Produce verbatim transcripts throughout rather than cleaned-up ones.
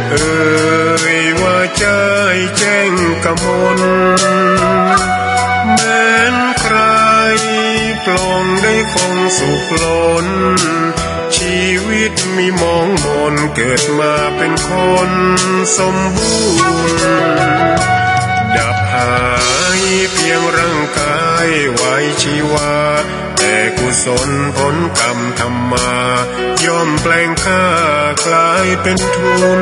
เอ่ยว่าใจ๋แจ้งกมล แม้นใคร่ปลองได้คงสุขล้น ชีวิตมีหมองหมน เกิดมาเป๋นคนสมบูรณ์ ดับหายเพียงร่างก๋ายไว้ชีวา แต่กุศลผลกรรมทำมา ย่อมแปลงข้ากลายเป๋นทุน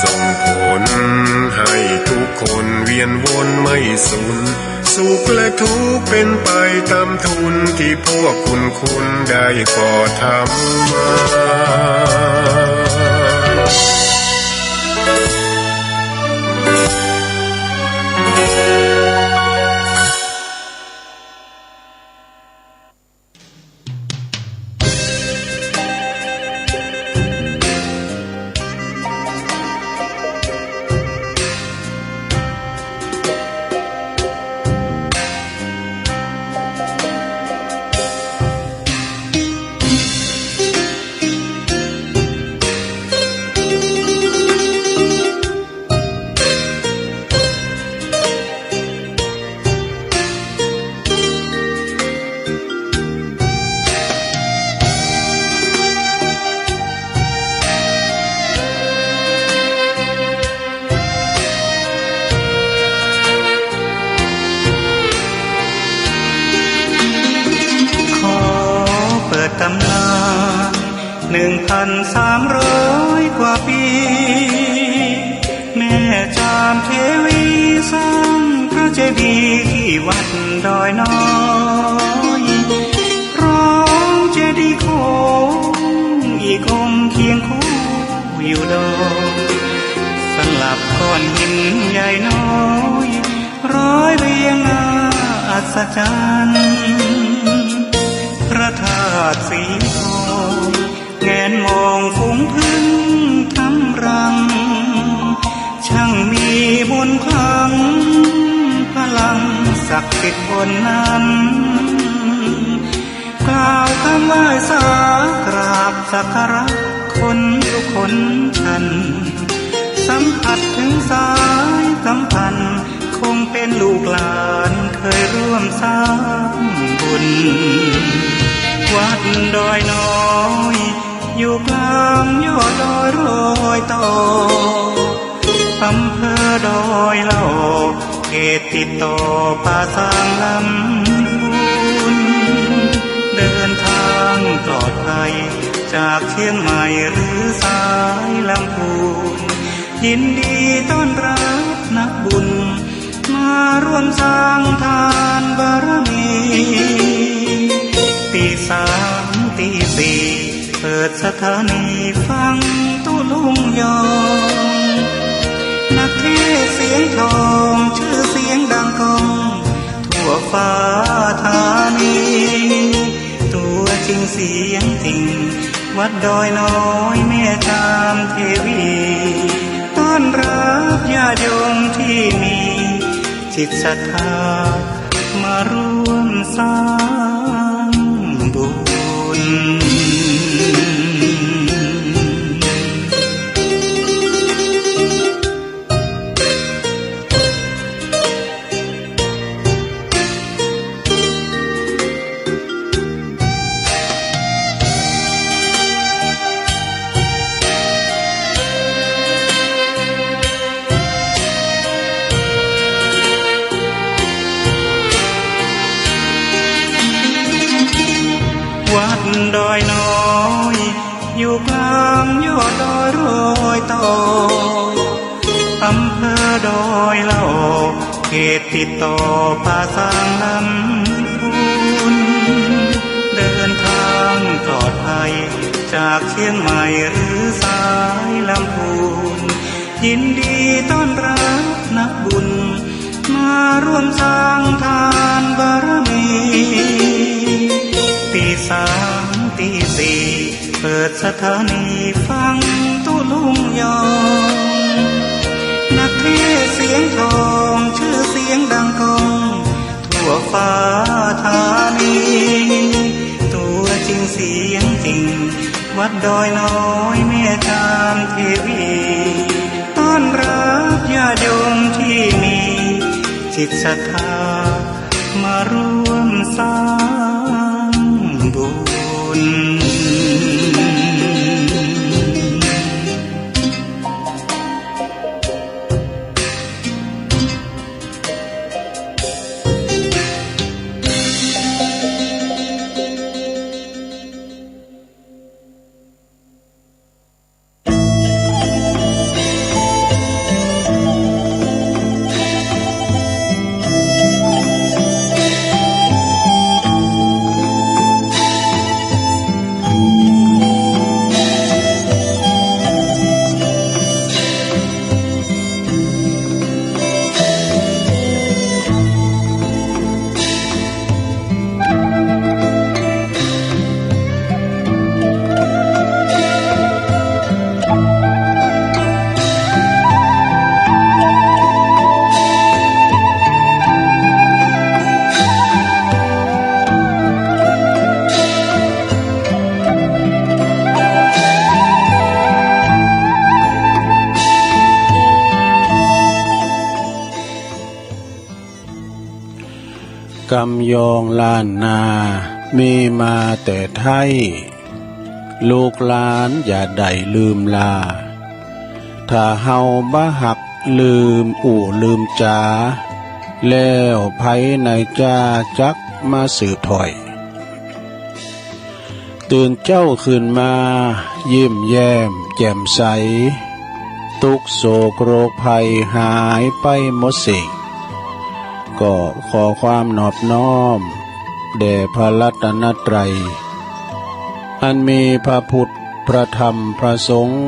ส่งผลให้ทุกคนเวียนวนไม่สุน สุขและทุกข์เป๋นไปต๋ามทุน ตี้พวกคุณคุณได้ก่อทำมา ขอเปิดต๋ำนาน หนึ่งพันสามร้อยกว่าปี๋ แม่จามเทวีสร้างพระเจดีย์ตี้วัดดอยน้อย พร้อมเจดีย์โขงอีกองค์เคียงคู่อยู่ดอย สลับก้อนหินใหญ่น้อย ร้อยเรียงน่าอัศจรรย์ พระธาตุสีทอง แงนมองฝูงผึ้งทำรัง ช่างมีมนต์ขลัง พลังศักดิ์สิทธิ์บนนั้น กล่าวกำไหว้สากราบสักการะคนทุกคนชั้น สัมผัสถึงสายสัมพันธ์ คงเป๋นลูกหลานเคยร่วมสร้างบุญ วัดดอยน้อย อยู่กลางยอดดอยรอยต่อ อำเภอดอยหล่อ เขตติดต่อป่าซางลำพูน เดินทางปลอดภัย จากเชียงใหม่หรือสายลำพูน ยินดีต้อนรับนักบุญ มาร่วมสร้างทานบารมี ตีสามตีสี่ เปิดสถานีฟังตุ๊ลุงยอง นักเทศน์เสียงทอง ชื่อเสียงดังก้อง ทั่วฟ้าธานี ตัวจริงเสียงจริง วัดดอยน้อยแม่จามเทวี ต้อนรับญาติโยมที่มีจิตศรัทธา มาร่วมสร้างบุญ วัดดอยน้อย อยู่กลางยอดดอยรอยต่อ อำเภอดอยหล่อ เขตติดต่อป่าซางลำพูน เดินทางปลอดภัย จากเชียงใหม่หรือสายลำพูน ยินดีต้อนรับนักบุญ มาร่วมสร้างทานบารมี ตีสามตีสี่ เปิดสถานีฟังตุ๊ลุงยอง นักเทศน์เสียงทอง ชื่อเสียงดังก้อง ทั่วฟ้าธานี ตัวจริงเสียงจริง วัดดอยน้อยแม่จาม เทวี ต้อนรับญาติโยมที่มีจิตศรัทธามาร่วมสร้างบุญ กำยองล้านนา มีมาแต่ไท้ ลูกหลานอย่าได้ลืมลา ถ้าเฮาบ่ฮักลืมอู้ลืมจ๋า แล้วใผในจ้าจักมาสืบถ้อย ตื่นเจ๊าขึ้นมา ยิ้มแย้มแจ่มใส ตุ๊กข์โศกโรคภัยหายไปหมดสิ้น ก็ขอความนอบน้อม แด่พระรัตนตรัย อันมีพระพุทธ พระธรรม พระสงฆ์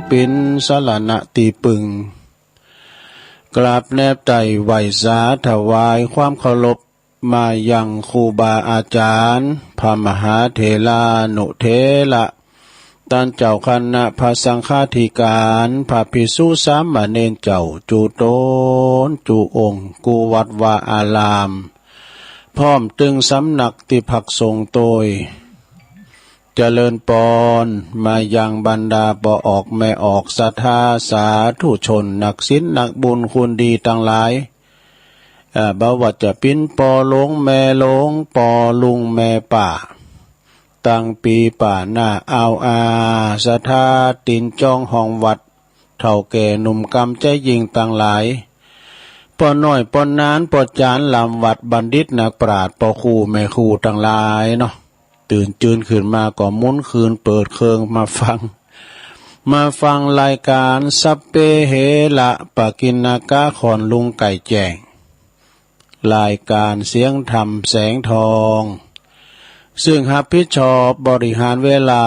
เป๋นสรณะตี้ปึง กราบแนบไต้ไหว้สาถวายความเคารพ มายังครูบาอาจ๋ารย์ พระมหาเถรานุเถระ ต้านเจ้าคณะพระสังฆาธิการ พระภิกษุสามเณรเจ้า จุ๊ต๋นจุ๊องค์ กู้วัดวาอาราม พร้อมตึงสำนักตี้พักสงฆ์ตวย เจริญปอน มายังบรรดาป้อออกแม่ออก ศรัทธาสาธุชน นักศีลนักบุญคุณดีตังหลาย เอ่อ บ่ว่าจะเป๋นป้อหลวงแม่หลวง ป้อลุงแม่ป้า ตังปี้ป้าน้าอาวอา ศรัทธาตี๋นจ๊องห้องวัด เฒ่าแก่หนุ่มกำใจ๋ยิ่งตังหลาย ป้อน้อยป้อหนาน ป้อจ๋ารย์หลามวัด บัณฑิตนักปราชญ์ ป้อครูแม่ครูตังหลายเนาะ ตื่นจืนขึ้นมาก็หมุนคืนเปิดเครื่องมาฟัง มาฟังรายก๋านสัพเพเหระปะกิณณกะ ขอนลุงไก่แจ้ง รายก๋านเสียงธรรมแสงทอง ซึ่งฮับผิดชอบบริหารเวลา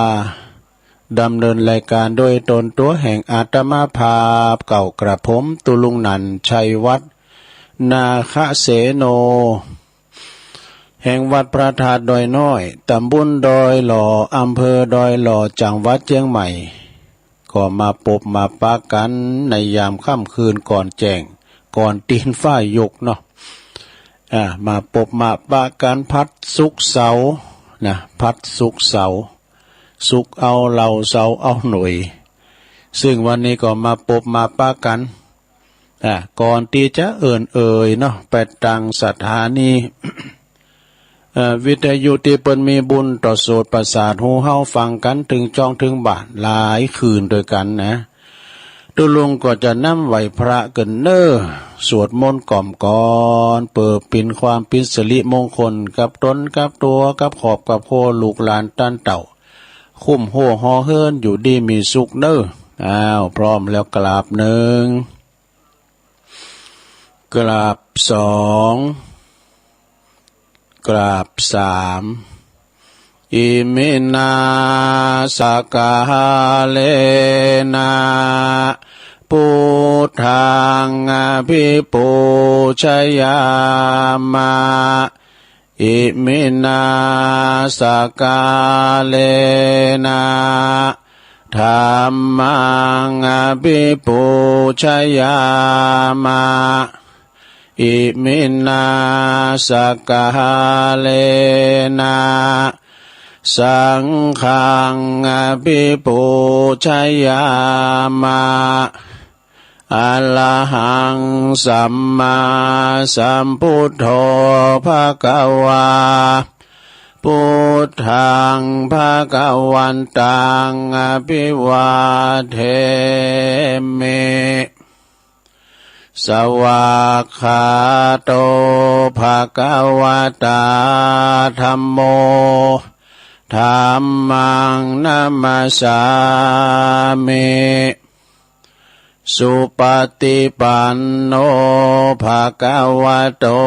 ดำเนินรายก๋านโดยต๋นตั๋วแห่งอาตมาภาพ เก้ากระผมตุ๊ลุงนันท์ ชัยวัฒน์ นาคเสโน แห่งวัดพระธาตุดอยน้อย ต๋ำบลดอยหล่อ อำเภอดอยหล่อ จังหวัดเจียงใหม่ ก็มาปบมาปะกั๋นในยามค่ำคืนก่อนแจ้ง ก่อนตี๋นฟ้ายุกเนาะ อ่า มาปบมาปะกั๋นพัดศุกร์เสาร์นะ พัดศุกร์เสาร์ ศุกร์เอาเหล้า เสาร์เอาหน่วย ซึ่งวันนี้ก็มาปบมาปะกั๋น อ่า ก่อนตี้จะเอิ้นเอ่ยเนาะ ไปตางสถานี เอ่อ วิทยุตี้เปิ้นมีบุญต่อโสตประสาทหูเฮาฟังกั๋นเถิงจ๊องเถิงบ้านหลายคืนตวยกั๋นนะ ตุ๊ลุงก็จะนำไหว้พระเกินเน้อ สวดมนต์กล่อมกลอน เปื้อเป๋นความเป๋นสิริมงคลกับต๋นกับตั๋ว กับครอบกับครัว ลูกหลานต้านเต้า คุ้มโฮ่ห่อเฮือนอยู่ดีมีสุขเน้อ อ้าว พร้อมแล้วกราบหนึ่ง กราบสอง กราบสาม อิมินา สะกาเลนะ พุทธัง อภิปูชยามะ อิมินา สะกาเลนะ ธัมมัง อภิปูชยามะ อิมินา สะกาเลนะ Saṅghaṃ abhipūjayāma. Arahaṃ sammāsambuddho bhagavā. Buddhaṃ bhagavantaṃ abhivādemi. Svākkhāto bhagavatā dhammo. Dhammaṃ namassāmi. Supaṭipanno bhagavato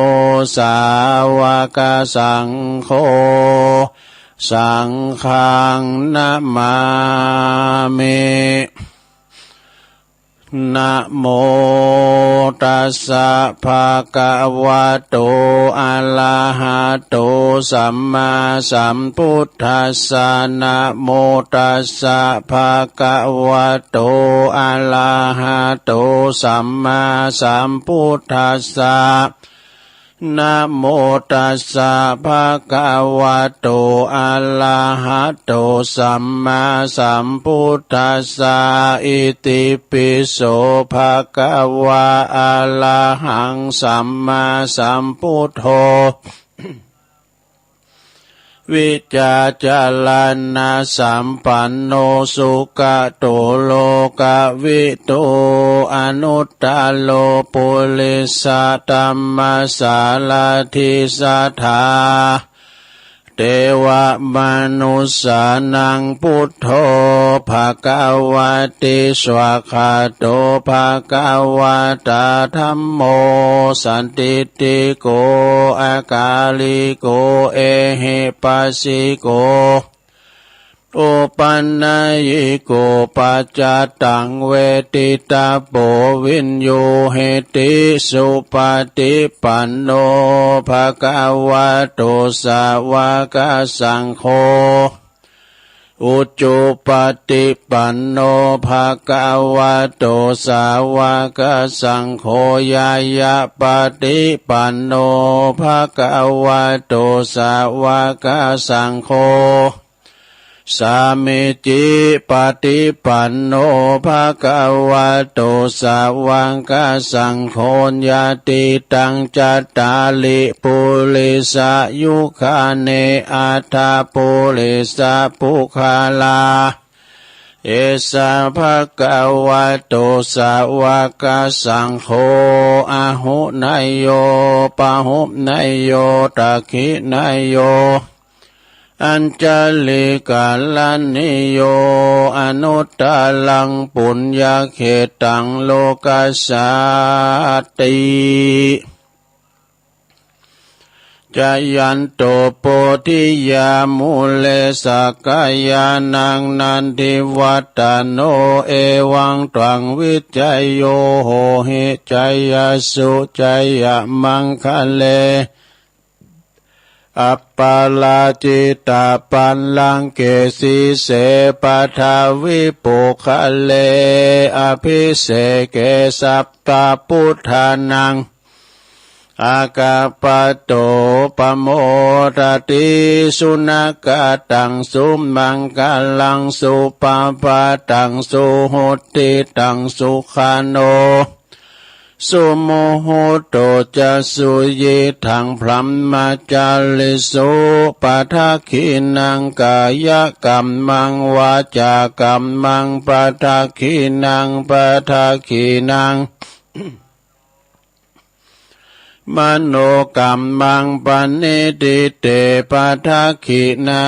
sāvakasaṅgho. Saṅghaṃ namāmi. Namo tassa bhagavato arahato sammāsambuddhassa. Namo tassa bhagavato arahato sammāsambuddhassa. Namo tassa bhagavato arahato sammāsambuddhassa. Itipi so bhagavā arahaṃ sammāsambuddho vijjācaraṇasampanno sugato lokavidū anuttaro purisadammasārathi satthā devamanussānaṃ buddho bhagavāti. Svākkhāto bhagavatā dhammo sandiṭṭhiko akāliko ehipassiko opanayiko paccattaṃ veditabbo viññūhīti. Supaṭipanno bhagavato sāvakasaṅgho. Ujupaṭipanno bhagavato sāvakasaṅgho. Ñāyapaṭipanno bhagavato sāvakasaṅgho. Sāmīcipaṭipanno bhagavato sāvakasaṅgho. Yadidaṃ cattāri purisayugāni aṭṭha purisapuggalā, esa bhagavato sāvakasaṅgho, āhuneyyo pāhuneyyo dakkhiṇeyyo añjalikaraṇīyo anuttaraṃ puññakkhettaṃ lokassāti. Jayanto bodhiyā mūle sakyānaṃ nandivaḍḍhano, evaṃ tvaṃ vijayo hohi jayassu jayamaṅgale. Aparājitapallaṅke sīse paṭhavipokkhare abhiseke sabbabuddhānaṃ aggappatto pamodati. Sunakkhattaṃ sumaṅgalaṃ supabhātaṃ suhuṭṭhitaṃ sukhaṇo sumuhutto ca suyiṭṭhaṃ brahmacārisu. Padakkhiṇaṃ kāyakammaṃ vācākammaṃ padakkhiṇaṃ padakkhiṇaṃ manokammaṃ paṇidhī te padakkhiṇā.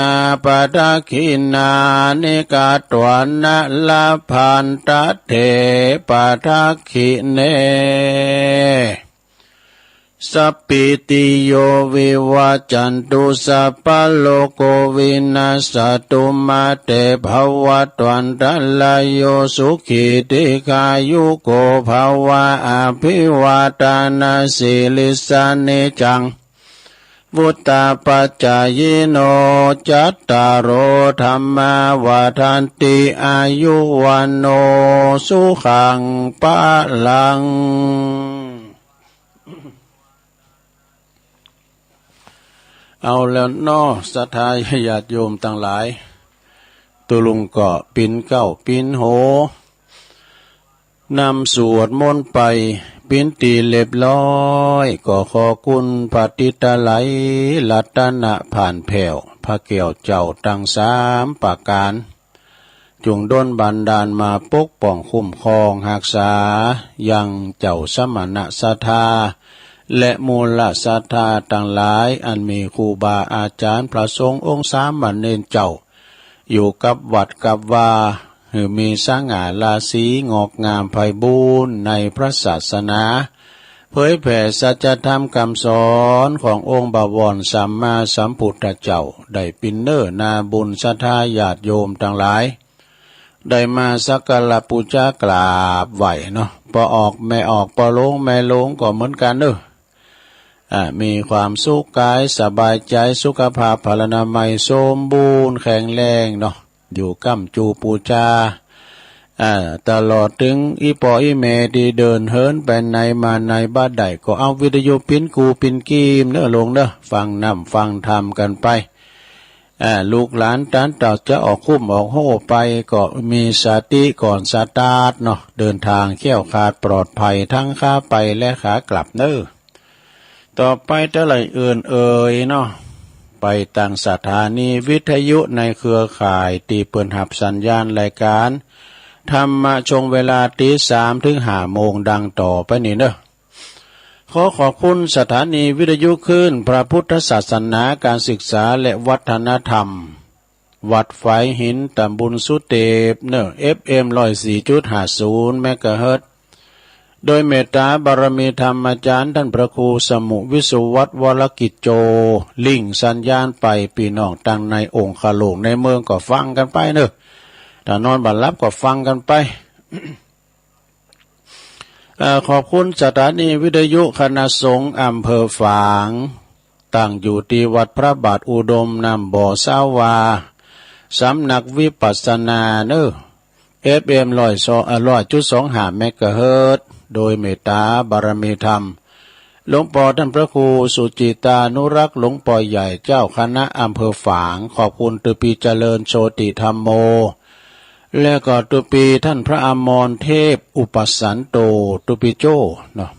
Padakkhiṇāni katvāna labhantatthe padakkhiṇe. Sabbītiyo vivajjantu sabbarogo vinassatu mā te bhavatvantarāyo sukhī dīghāyuko bhava. Abhivādanasīlissa niccaṃ vuḍḍhāpacāyino cattāro dhammā vaḍḍhanti āyu vaṇṇo sukhaṃ balaṃ. เอาแล้วเนาะ ศรัทธาญาติโยมตังหลาย ตุ๊ลุงก็ปิ๊นเก๊าปิ๊นโห นำสวดมนต์ไป ปิ๊นตี๋เรียบร้อย ก็ขอคุณพระติตะไลยรัตนะผ่านแผ้ว พระแก้วเจ้าตังสามประก๋าน จุ่งดลบันดาลมาปกป้องคุ้มครองฮักษา ยังเจ้าสมณะศรัทธา และมูลศรัทธาตังหลาย อันมีครูบาอาจ๋ารย์พระสงฆ์องค์สามเณรเจ้า อยู่กับวัดกับวา หื้อมีสง่าราศีงอกงามไพบูลย์ในพระศาสนา เผยแผ่สัจธรรมกำสอนขององค์บวรสัมมาสัมพุทธเจ้า ได้ปิ๊นเน้อนาบุญศรัทธาญาติโยมตังหลาย ได้มาสักการะปู๋จากราบไหว้เนาะ ป้อออกแม่ออก ป้อโลงแม่โลงก็เหมือนกั๋นเน้อ อ่า มีความสุขก๋ายสบายใจ๋ สุขภาพพลานามัยสมบูรณ์แข็งแรงเนาะ อยู่ก้ำจู๋ปู๋จา อ่า ตลอดเถิงอี่ป้ออี่แม่ตี้เดินเหินไปไหนมาไหนบ่ได้ ก็เอาวิทยุปิ๊นกู้ปิ๊นกีมเน้อโลงเน้อ ฟังน้ำฟังธรรมกั๋นไป อ่า ลูกหลานต๋านเต้าจะออกคุ้มออกโฮ้ไป ก็มีสติก่อนสตาร์ทเนาะ เดินทางแคล้วคลาดปลอดภัยทั้งขาไปและขากลับเน้อ ต่อไปเตื้อไหล่อื่นเอ่ยเนาะ ไปตางสถานีวิทยุในเครือข่ายตี้เปิ้นฮับสัญญาณรายก๋านธรรมะช่วงเวลาตี๋สามเถิงห้าโมงดังต่อไปนี้เน้อ ขอขอบคุณสถานีวิทยุคลื่นพระพุทธศาสนา ก๋านศึกษาและวัฒนธรรม วัดฝายหิน ตำบลสุเตปเน้อ เอฟเอ็ม ร้อยสี่จุดห้าศูนย์ เมกะเฮิรตซ์ โดยเมตต๋าบารมีธรรมอาจ๋ารย์ต้านพระครูสมุห์ วิศวัฒน์ วรกิจโจ ลิงก์สัญญาณไป ปี้น้องตังในองค์คโลกในเมืองก็ฟังกั๋นไปเน้อ ถ้านอนบ่หลับก็ฟังกั๋นไป เอ่อ ขอบคุณสถานีวิทยุคณะสงฆ์อำเภอฝาง ตั้งอยู่ตี้วัดพระบาทอุดมน้ำบ่อสาวา สำนักวิปัสสนาเน้อ เอฟเอ็ม ร้อยสอง เอ่อ ร้อยจุดสองห้า เมกะเฮิรตซ์ โดยเมตต๋าบารมีธรรม หลวงป้อต้านพระครูสุจิตานุรักษ์ หลวงป้อใหญ่เจ้าคณะอำเภอฝาง ขอบคุณตุ๊ปี้เจริญโชติธัมโม และก็ตุ๊ปี้ต้านพระอมรเทพอุปสันโต ตุ๊ปี้โจ้เนาะ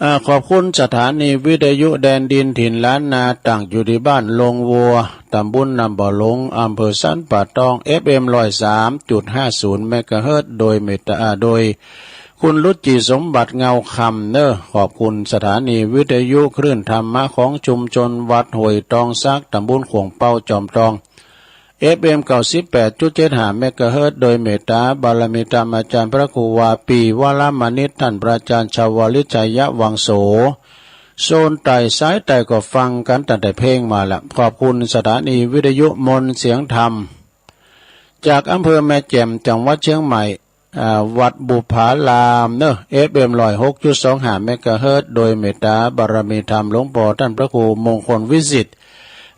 อ่า ขอบคุณสถานีวิทยุแดนดินถิ่นล้านนา ตั้งอยู่ตี้บ้านโลงวัว ตำบลน้ำบ่อหลง อำเภอสันป่าตอง เอฟเอ็ม ร้อยสามจุดห้าศูนย์ เมกะเฮิรตซ์ โดยเมตต๋า อ่า โดยคุณรุจิสมบัติเงาคำเน้อ ขอบคุณสถานีวิทยุคลื่นธรรมะของชุมชนวัดห้วยตองสัก ตำบลข่วงเป๊า จอมตอง เอฟเอ็ม เก้าสิบแปดจุดเจ็ดห้า เมกะเฮิรตซ์ โดยเมตต๋าบารมีธรรมอาจ๋ารย์พระครูวาปี วรมณิต ต้านพระอาจ๋ารย์ชวลิต ชัยวังโส โซนใต้สายใต้ก็ฟังกั๋นตั้งแต่เพลงมาละ ขอบคุณสถานีวิทยุมนต์เสียงธรรม จากอำเภอแม่แจ่ม จังหวัดเชียงใหม่ อ่า วัดบุปผารามเน้อ เอฟเอ็ม ร้อยหกจุดสองห้า เมกะเฮิรตซ์ โดยเมตต๋าบารมีธรรมหลวงป้อต้านพระครูมงคลวิสิทธิ์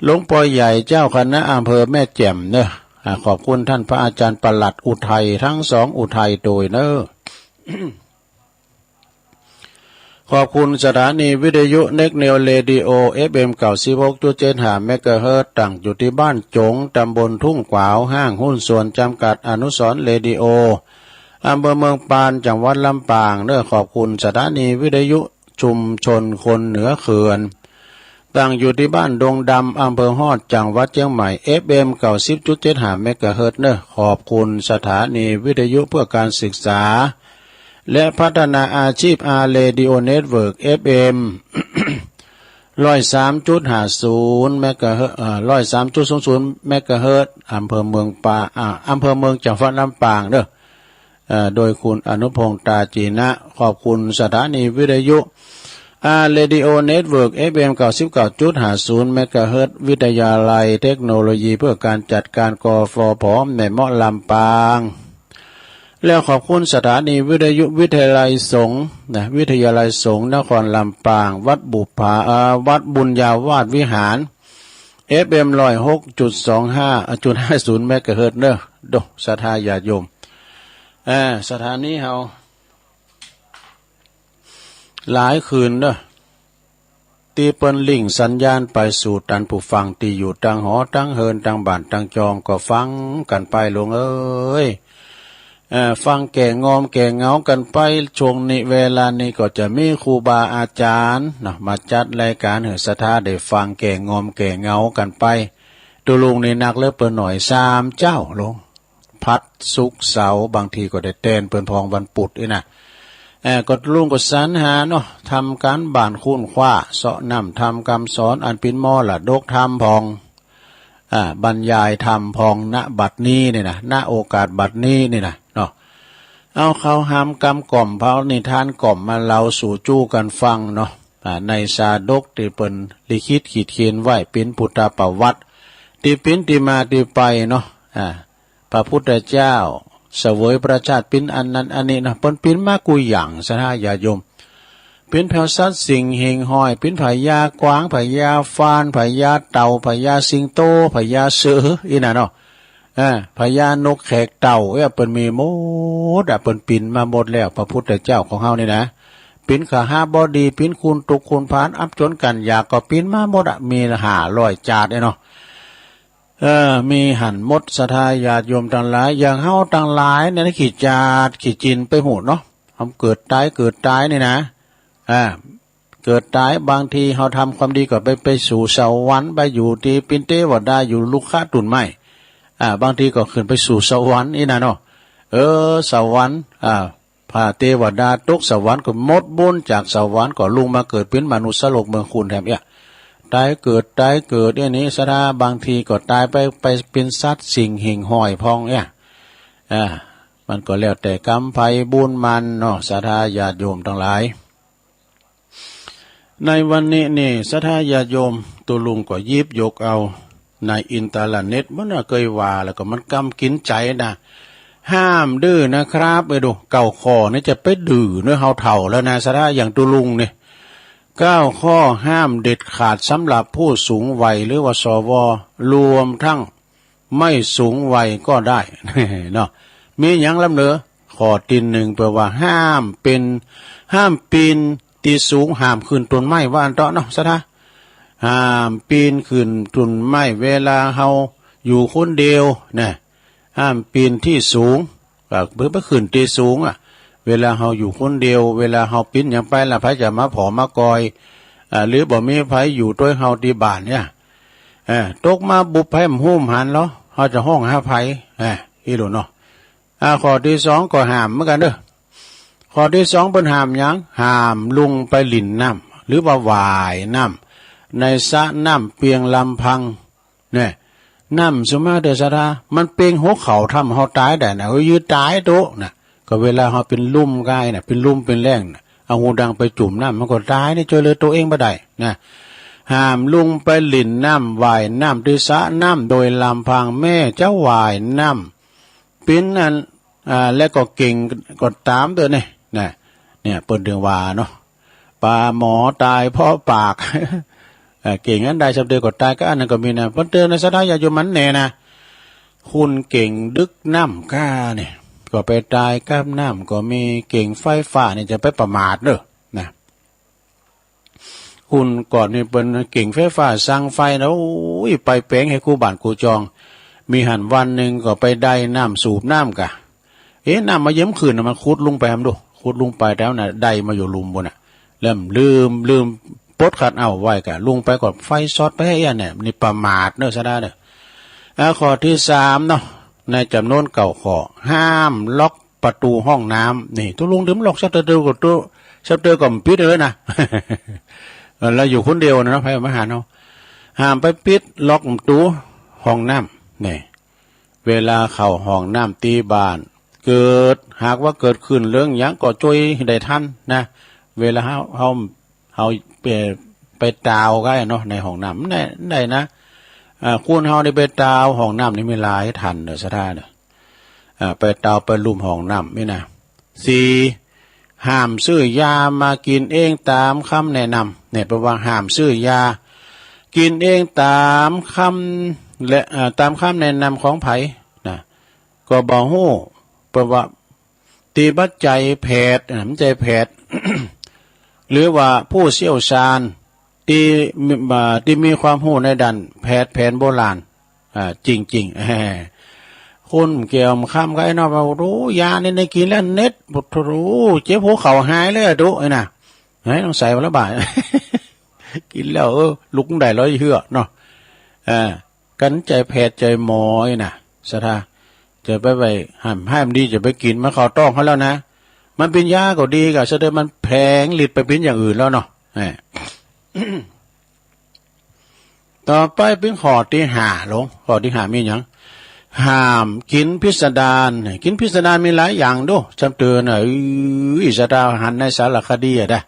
หลวงป้อใหญ่เจ้าคณะอำเภอแม่แจ่มเน้อ อ่า ขอบคุณต้านพระอาจ๋ารย์ปลัดอุทัย ตึงสองอุทัยโตยเน้อ ขอบคุณสถานีวิทยุเน็กนิวเรดิโอ เอฟเอ็ม เก้าสิบหกจุดเจ็ดห้า เมกะเฮิรตซ์ ตั้งอยู่ตี้บ้านจ๋ง ตำบลทุ่งขวาว ห้างหุ้นส่วนจำกัดอนุสรณ์เรดิโอ อำเภอเมืองปาน จังหวัดลำปางเน้อ ขอบคุณสถานีวิทยุชุมชนคนเหนือเขื่อน ตั้งอยู่ตี้บ้านดงดำ อำเภอฮอด จังหวัดเชียงใหม่ เอฟเอ็ม เก้าสิบจุดเจ็ดห้า เมกะเฮิรตซ์เน้อ ขอบคุณสถานีวิทยุเพื่อการศึกษา และพัฒนาอาชีพ อาร์ เรดิโอ เน็ตเวิร์ก เอฟเอ็ม ร้อยสามจุดห้าศูนย์ เมกะเฮิรตซ์ เอ่อ ร้อยสามจุดศูนย์ศูนย์ เมกะเฮิรตซ์ อำเภอเมืองปา อ่า อำเภอเมือง จังหวัดลำปางเน้อ เอ่อ โดยคุณอนุพงษ์ ตาจีนะ ขอบคุณสถานีวิทยุ อาร์ เรดิโอ เน็ตเวิร์ก เอฟเอ็ม เก้าสิบเก้าจุดห้าศูนย์ เมกะเฮิรตซ์ วิทยาลัยเทคโนโลยีเพื่อการจัดการ กฟผ แม่เมาะ ลำปาง แล้วขอบคุณสถานีวิทยุวิทยาลัยสงฆ์นะ วิทยาลัยสงฆ์นครลำปาง วัดบุปผา เอ่อ วัดบุญญาวาสวิหาร เอฟเอ็ม ร้อยหกจุดสองห้า อ่ะ จุดห้าศูนย์ เมกะเฮิรตซ์เน้อ โด ศรัทธาญาติโยม เอ่อ สถานีเฮา หลายคืนเน้อ ตี้เปิ้นริ่งสัญญาณไปสู่ตันผู้ฟังตี้อยู่ตังหอตังเฮือนตังบ้านตังจองก็ฟังกั๋นไปลูกเอ๋ย เอ่อ ฟังแก่งอมแก่เหงากั๋นไป ช่วงนี้เวลานี้ก็จะมีครูบาอาจ๋ารย์เนาะ มาจัดรายก๋านหื้อศรัทธาได้ฟังแก่งอมแก่เหงากั๋นไป ตุ๊ลุงนี่นักเหลือเปิ้นหน้อย สามเจ๊าลูก พัด ศุกร์ เสาร์ บางทีก็ได้แตนเปิ้นพ่องวันปุธอี้นะ เอ่อ ก็ตุ๊ลุงก็สรรหาเนาะ ทำก๋านบ้านค้นคว้า เซาะน้ำธรรมกำสอนอันเป๋นมรดกธรรมพ่อง อ่า บรรยายธรรมพ่อง ณ บัดนี้นี่นะ ณ โอกาสบัดนี้นี่นะเนาะ เอาเข่าหามกำกล่อม เผานิทานกล่อมมาเล่าสู่จู้กั๋นฟังเนาะ อ่า ในชาดกตี้เปิ้นลิขิตขีดเขียนไว้เป๋นปุทธประวัติ ตี้เป๋นตี้มาตี้ไปเนาะ อ่า พระพุทธเจ้าเสวยพระชาติเป๋นอันนั้นอันนี้เนาะ เปิ้นเป๋นมากู้อย่างศรัทธาญาติโยม เป๋นแผวสัตว์สิ่งหิ่งห้อย เป๋นพญากวาง พญาฟาน พญาเต่า พญาสิงโต พญาเสือ อี้นะเนาะ เออ พญานกแขกเต่า เอ้ย เปิ้นมีหมดอะ เปิ้นเป๋นมาหมดแล้ว พระพุทธเจ้าของเฮานี่นะ เป๋นขหบดี เป๋นขุนตกขุนผาน อับจนกั้นยากก็เป๋นมาหมดอะ มีห้าร้อยจาติเนาะ เออ มีหั้นหมดศรัทธาญาติโยมตังหลาย อย่างเฮาตังหลายเนี่ยนะ กี่จาติกี่จิ๋นไปฮู้เนาะ เฮาเกิดต๋ายเกิดต๋ายนี่นะ อ่า เกิดต๋าย บางทีเฮาทำความดีก็ไป ไปสู่สวรรค์ ไปอยู่ตี้เป๋นเตวดา อยู่ลุกขะตุ่นไม้ อ่า บางทีก็ขึ้นไปสู่สวรรค์อี้นะเนาะ เออ สวรรค์ อ่า พระเตวดาตกสวรรค์ก็หมดบุญจากสวรรค์ก็ลุงมาเกิดเป๋นมนุษย์โลกเมืองคนแถมเอี้ย ต๋ายเกิดต๋ายเกิดอี้นี่ศรัทธา บางทีก็ต๋ายไป ไปเป๋นสัตว์สิ่งหิ่งห้อยพ่องเอี้ย อ่า มันก็แล้วแต่กรรมใผบุญมันเนาะ ศรัทธาญาติโยมตังหลาย ในวันนี้นี่ศรัทธาญาติโยม ตุ๊ลุงก็หยิบยกเอาในอินเทอร์เน็ต มันน่ะเกยว่าแล้วก็มันกำกิ๋นใจ๋นะ ห้ามดื้อนะครับ เอ้ยดู เก้าข้อนี่จะไปดื้อเนาะ เฮาเฒ่าแล้วนะศรัทธา อย่างตุ๊ลุงนี่ เก้าข้อห้ามเด็ดขาดสำหรับผู้สูงวัยหรือว่า สว รวมทั้ง ไม่สูงวัยก็ได้ เนาะ มีหยังลำเหลือ ข้อตี้นึ่งเปิ้นว่าห้ามเป๋น ห้ามปี๋นตี้สูง ห้ามขึ้นต้นไม้ ว่าอั้นเถาะเนาะศรัทธา ห้ามปี๋นขึ้นต้นไม้ เวลาเฮาอยู่คนเดียวนะ ห้ามปี๋นตี้สูง ก็บ่ไปขึ้นตี้สูงอะ เวลาเฮาอยู่คนเดียว เวลาเฮาเป๋นหยังไปละ ใผจะมาผอมมาก่อย อ่า หรือบ่มีใผอยู่ตวยเฮาตี้บ้านเนี่ย เออ ตกมาบุบ ใผบ่ฮู้บ่หันลอ เฮาจะฮ้องหาใผ เออ อี้หลูเนาะ อ่า ข้อตี้สองก็ห้ามเหมือนกั๋นเด้อ ข้อตี้สองเปิ้นห้ามหยัง ห้ามลุงไปหลิ้นน้ำ หรือว่าว่ายน้ำ ในสระน้ำเปียงลำพัง เนี่ย น้ำส่วนมากเด้อศรัทธา มันเปียงหัวเข่า ทำเฮาต๋ายได้นะ เฮายืนต๋ายโต๊ะนะ ก็เวลาเฮาเป๋นลุ่มก้ายนะ เป๋นลุ่มเป๋นแล้งนะ เอาหูดังไปจุ่มน้ำ มันก็ต๋ายนี่ จ้วยเหลือตั๋วเองบ่ได้นะ ห้ามลุงไปหลิ้นน้ำ ว่ายน้ำตี้สระน้ำโดยลำพัง แม้จะว่ายน้ำเป๋นอัน อ่า และก็เก่งก็ต๋ามเต๊อะเนี่ย นะ เนี่ย เปิ้นเถิงว่าเนาะ ปลาหมอต๋ายเพราะปาก เอ่อ เก่งอันใดส่ำเดียวก็ต๋ายก้าอันนั้นก็มีนะ เปิ้นเตื๋อนนะศรัทธาญาติโยม มันแน่นะ คนเก่งดึกน้ำก้าเนี่ย ก็ไปต๋ายกับน้ำก็มี เก่งไฟฟ้านี่จะไปประมาทเน่อ นะ คนก่อนนี่เปิ้นเก่งไฟฟ้าสั่งไฟนะ โอ้ย ไปแป๋งหื้อกู้บ้านกู้จอง มีหั้นวันนึ่งก็ไปได้น้ำสูบน้ำก่ะ เอ๊ะ น้ำมาเยิ้มขึ้นน่ะ มันขุดลงไป หาดู ขุดลงไปแล้วน่ะ ได้มาอยู่ลุ่มปู้นน่ะ แล้วลืม ลืมปลดคัทเอาท์ไว้ก่ะ ลงไปก็ไฟช็อตไปเอี้ยเนี่ย นี่ประมาทเน่อศรัทธาเน่อ อ่า ข้อตี้สามเนาะ ในจ๋ำนวนเก้าข้อ ห้ามล็อกประตู๋ห้องน้ำ นี่ ตุ๊ลุงเถิงล็อก ชัตเตอร์ก็ตุ๊ ชัตเตอร์ก็บ่ปิดเลยนะ เออ แล้วอยู่คนเดียวนะเนาะ ใผมาหาเฮา ห้ามไปปิดล็อกประตู๋ห้องน้ำ นี่ เวลาเข้าห้องน้ำตี้บ้าน เกิด หากว่าเกิดขึ้นเรื่องหยังก็จ้วยได้ทันนะ เวลาเฮา เฮา เฮาไป ไปตาวก้าเนาะ ในห้องน้ำ ได้ ได้นะ อ่า คนเฮานี่ไปตาวห้องน้ำนี่มีหลายตันเน่อศรัทธาเน่อ อ่า ไปตาวไปลุ่มห้องน้ำนี่นะ สี่ ห้ามซื้อยามากิ๋นเองต๋ามคำแนะนำ เนี่ย เปิ้นว่าห้ามซื้อยากิ๋นเองต๋ามคำและ อ่า ต๋ามคำแนะนำของใผนะ ก็บ่ฮู้ เปิ้นว่า ตี้บ่ใจ้แพทย์ อ่า บ่ใจ้แพทย์ หรือว่าผู้เชี่ยวชาญ ตี้ ตี้มีความฮู้ในด้านแพทย์แผนโบราณ อ่า จริงๆ แหม คุณแก้วคำกับไอ้น้อยว่า โอ้โห ยานี่ได้กิ๋นแล้วเน็ต โอ้โห เจ็บหัวเข่าหายเลยอะ ตุ๊ ไอ้น่ะ ไหน ต้องใส่วันละบาท กิ๋นแล้ว เออ ลุกได้ร้อยเฮื่อเนาะ อ่า กันใจ๋แพทย์ใจ๋หมอไอ้น่ะ ศรัทธา จะไป ไปห้าม ห้ามดี จะไปกิ๋น มันเข้าต๊องเขาแล้วนะ มันเป๋นยาก็ดีก่ะ แสดงมันแผลงฤทธิ์ไปเป๋นอย่างอื่นแล้วเนาะ แหม ต่อไปเป๋นข้อตี้ห้าลง ข้อตี้ห้ามีหยัง ห้ามกิ๋นพิสดาร กิ๋นพิสดารมีหลายอย่างดู จำเตือนน่ะ อื้อ ศรัทธาหันในสารคดีอะนะ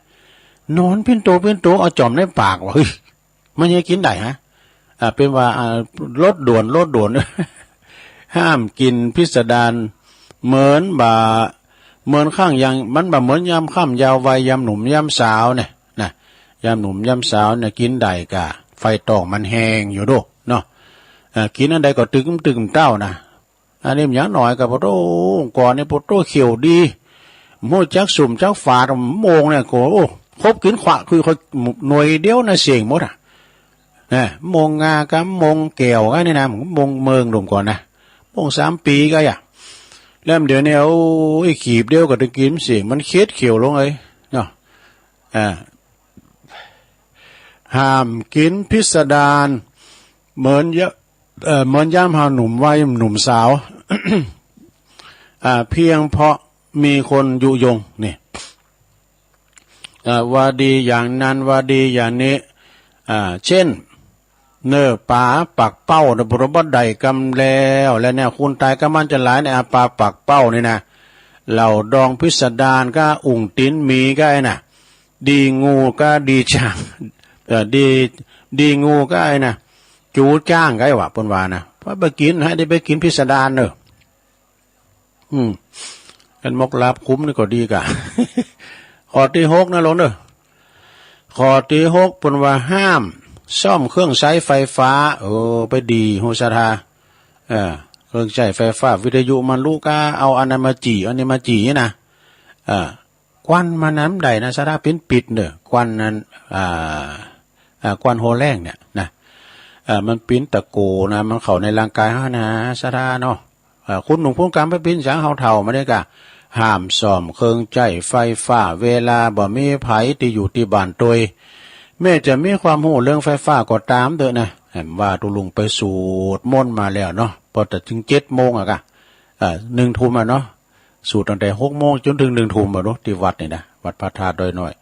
หนอนเป๋นโตเป๋นโต เอาจ่อมในปากว่ะ เฮ้ย มันจะกิ๋นได้ฮะ อ่า เป๋นว่า อ่า รถด่วน รถด่วน ห้ามกิ๋นพิสดาร เหมือนบ่า เหมือนข้างอย่าง มันบ่าเหมือนยามค่ำยามวัย ยามหนุ่มยามสาวเนี่ยนะ ยามหนุ่มยามสาวเนี่ยกิ๋นได้ก่ะ ไฟต๊องมันแฮงอยู่ดูเนาะ อ่า กิ๋นอันใดก็ตึงตึงเต้านะ อันนี้มันอย่างน้อยก็ปะโต้ ก่อนนี่ปะโต้เขียวดี ฮู้จักสุมจักฝาด โมงเนี่ยก็ โอ้ คบกิ๋นขวะคือค่อยหน่วยเดียวนะเสี้ยงหมดอะ นะ โมงงากับโมงแก้วกันนี่นะ โมงเมิงดุมก่อนนะ โมงสามปี๋ก็อย่า แล้วเดี๋ยวนี้ โอ้ย ขีบเดียวก็ตึงกิ๋นเสี้ยง มันเข็ดเขียวลงเลยเนาะ อ่า ห้ามกิ๋นพิสดาร เหมือนยะ เอ่อ เหมือนยามเฮาหนุ่มวัยหนุ่มสาว อ่า เพียงเพราะมีคนยุยง นี่ อ่า ว่าดีอย่างนั้น ว่าดีอย่างนี้ อ่า เช่น เน่อป๋าปักเป้า เน่อบ่ได้กำแล้ว แล้วเนี่ย คุณต๋ายกับมันจะหลายเนี่ย อ่า ป๋าปักเป้านี่นะ เหล่าดองพิสดารก็อุ๋งตี๋นหมีก็ไอ้น่ะ ดีงูก็ดีจ๊าง เอ่อ ดี ดีงูก็ไอ้น่ะ จู๋จ๊างก็ไอ้หว่า เปิ้นว่านะ พอไปกิ๋น หื้อได้ไปกิ๋นพิสดารเน่อ อืม อันหมกลาบคุ้มนี่ก็ดีก่ะ ข้อตี้หกนะลงเน่อ ข้อตี้หกเปิ้นว่าห้ามซ่อมเครื่องใช้ไฟฟ้า เออ ไปดีฮู้ศรัทธา เออ เครื่องใช้ไฟฟ้า วิทยุมันลุกา เอาอันนั้นมาจี้ อันนี้มาจี้นะ เออ ควันมันนั้นบ่ได้นะ ศรัทธา เป๋นปิดเน่อ ควันนั้น อ่า อ่า ควันหัวแรงเนี่ยนะ อ่า มันเป๋นตะกัวนะ มันเข้าในร่างก๋ายเฮานะ ศรัทธาเนาะ อ่า คุณหนุ่มคุณกำไปเป๋นสัง เฮาเฒ่ามาเนี่ยก่ะ ห้ามซ่อมเครื่องใจ๊ไฟฟ้า เวลาบ่มีใผตี้อยู่ตี้บ้านตวย แม้จะมีความฮู้เรื่องไฟฟ้าก็ต๋ามเต๊อะนะ แหมว่าตุ๊ลุงไปสูตรมนต์มาแล้วเนาะ พอแต่เถิงเจ็ดโมงอะก่ะ อ่า นึ่งทุ่มอะเนาะ สูตรตั้งแต่หกโมงจ๋นเถิงนึ่งทุ่มอะเนาะ ตี้วัดนี่นะ วัดพระธาตุดอยน้อย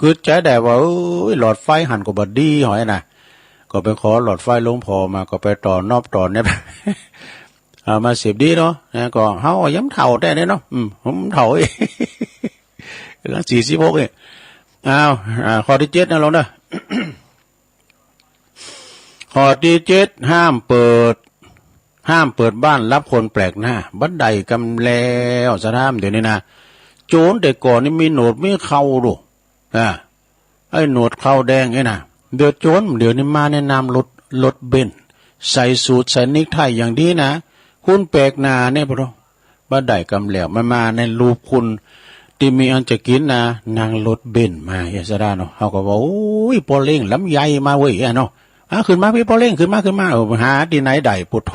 กึ๊ดใจ๋ได้ว่า เอ้ย หลอดไฟหั้นก็บ่ดีหอยนะ ก็ไปขอหลอดไฟหลวงพ่อมา ก็ไปต่อนอบต่อแนบ เอามาเสียบดีเนาะ นะ ก็เฮายังเฒ่าแต๊เนาะ อืม ผมเฒ่า สี่สิบหกเนี่ย อ้าว อ่า ข้อตี้เจ็ดนะลงเน่อ ข้อตี้เจ็ด ห้ามเปิด ห้ามเปิดบ้านรับคนแปลกหน้า บ่ได้กำแล้ว ศรัทธา เดี๋ยวนี้นะ โจรแต่ก่อนนี่มีหนวดมีเข่าดู อ่า ไอ้หนวดเข่าแดงเนี่ยนะ เดี๋ยวโจร เดี๋ยวนี้มาในนามรถ รถเบนซ์ ใส่สูทใส่เนกไทอย่างดีนะ คนแปลกหน้าเนี่ยปะโถ บ่ได้กำแล้ว มันมาในรูปคนตี้มีอันจะกิ๋นนะ นั่งรถเบนซ์มา เฮยศรัทธาเนาะ เฮาก็ว่า โอ้ย ป้อเล้งลำไยมาเว้ย อะเนาะ อ่ะ ขึ้นมาปี้ป้อเล้ง ขึ้นมา ขึ้นมา เออ หาตี้ไหนได้ ปะโถ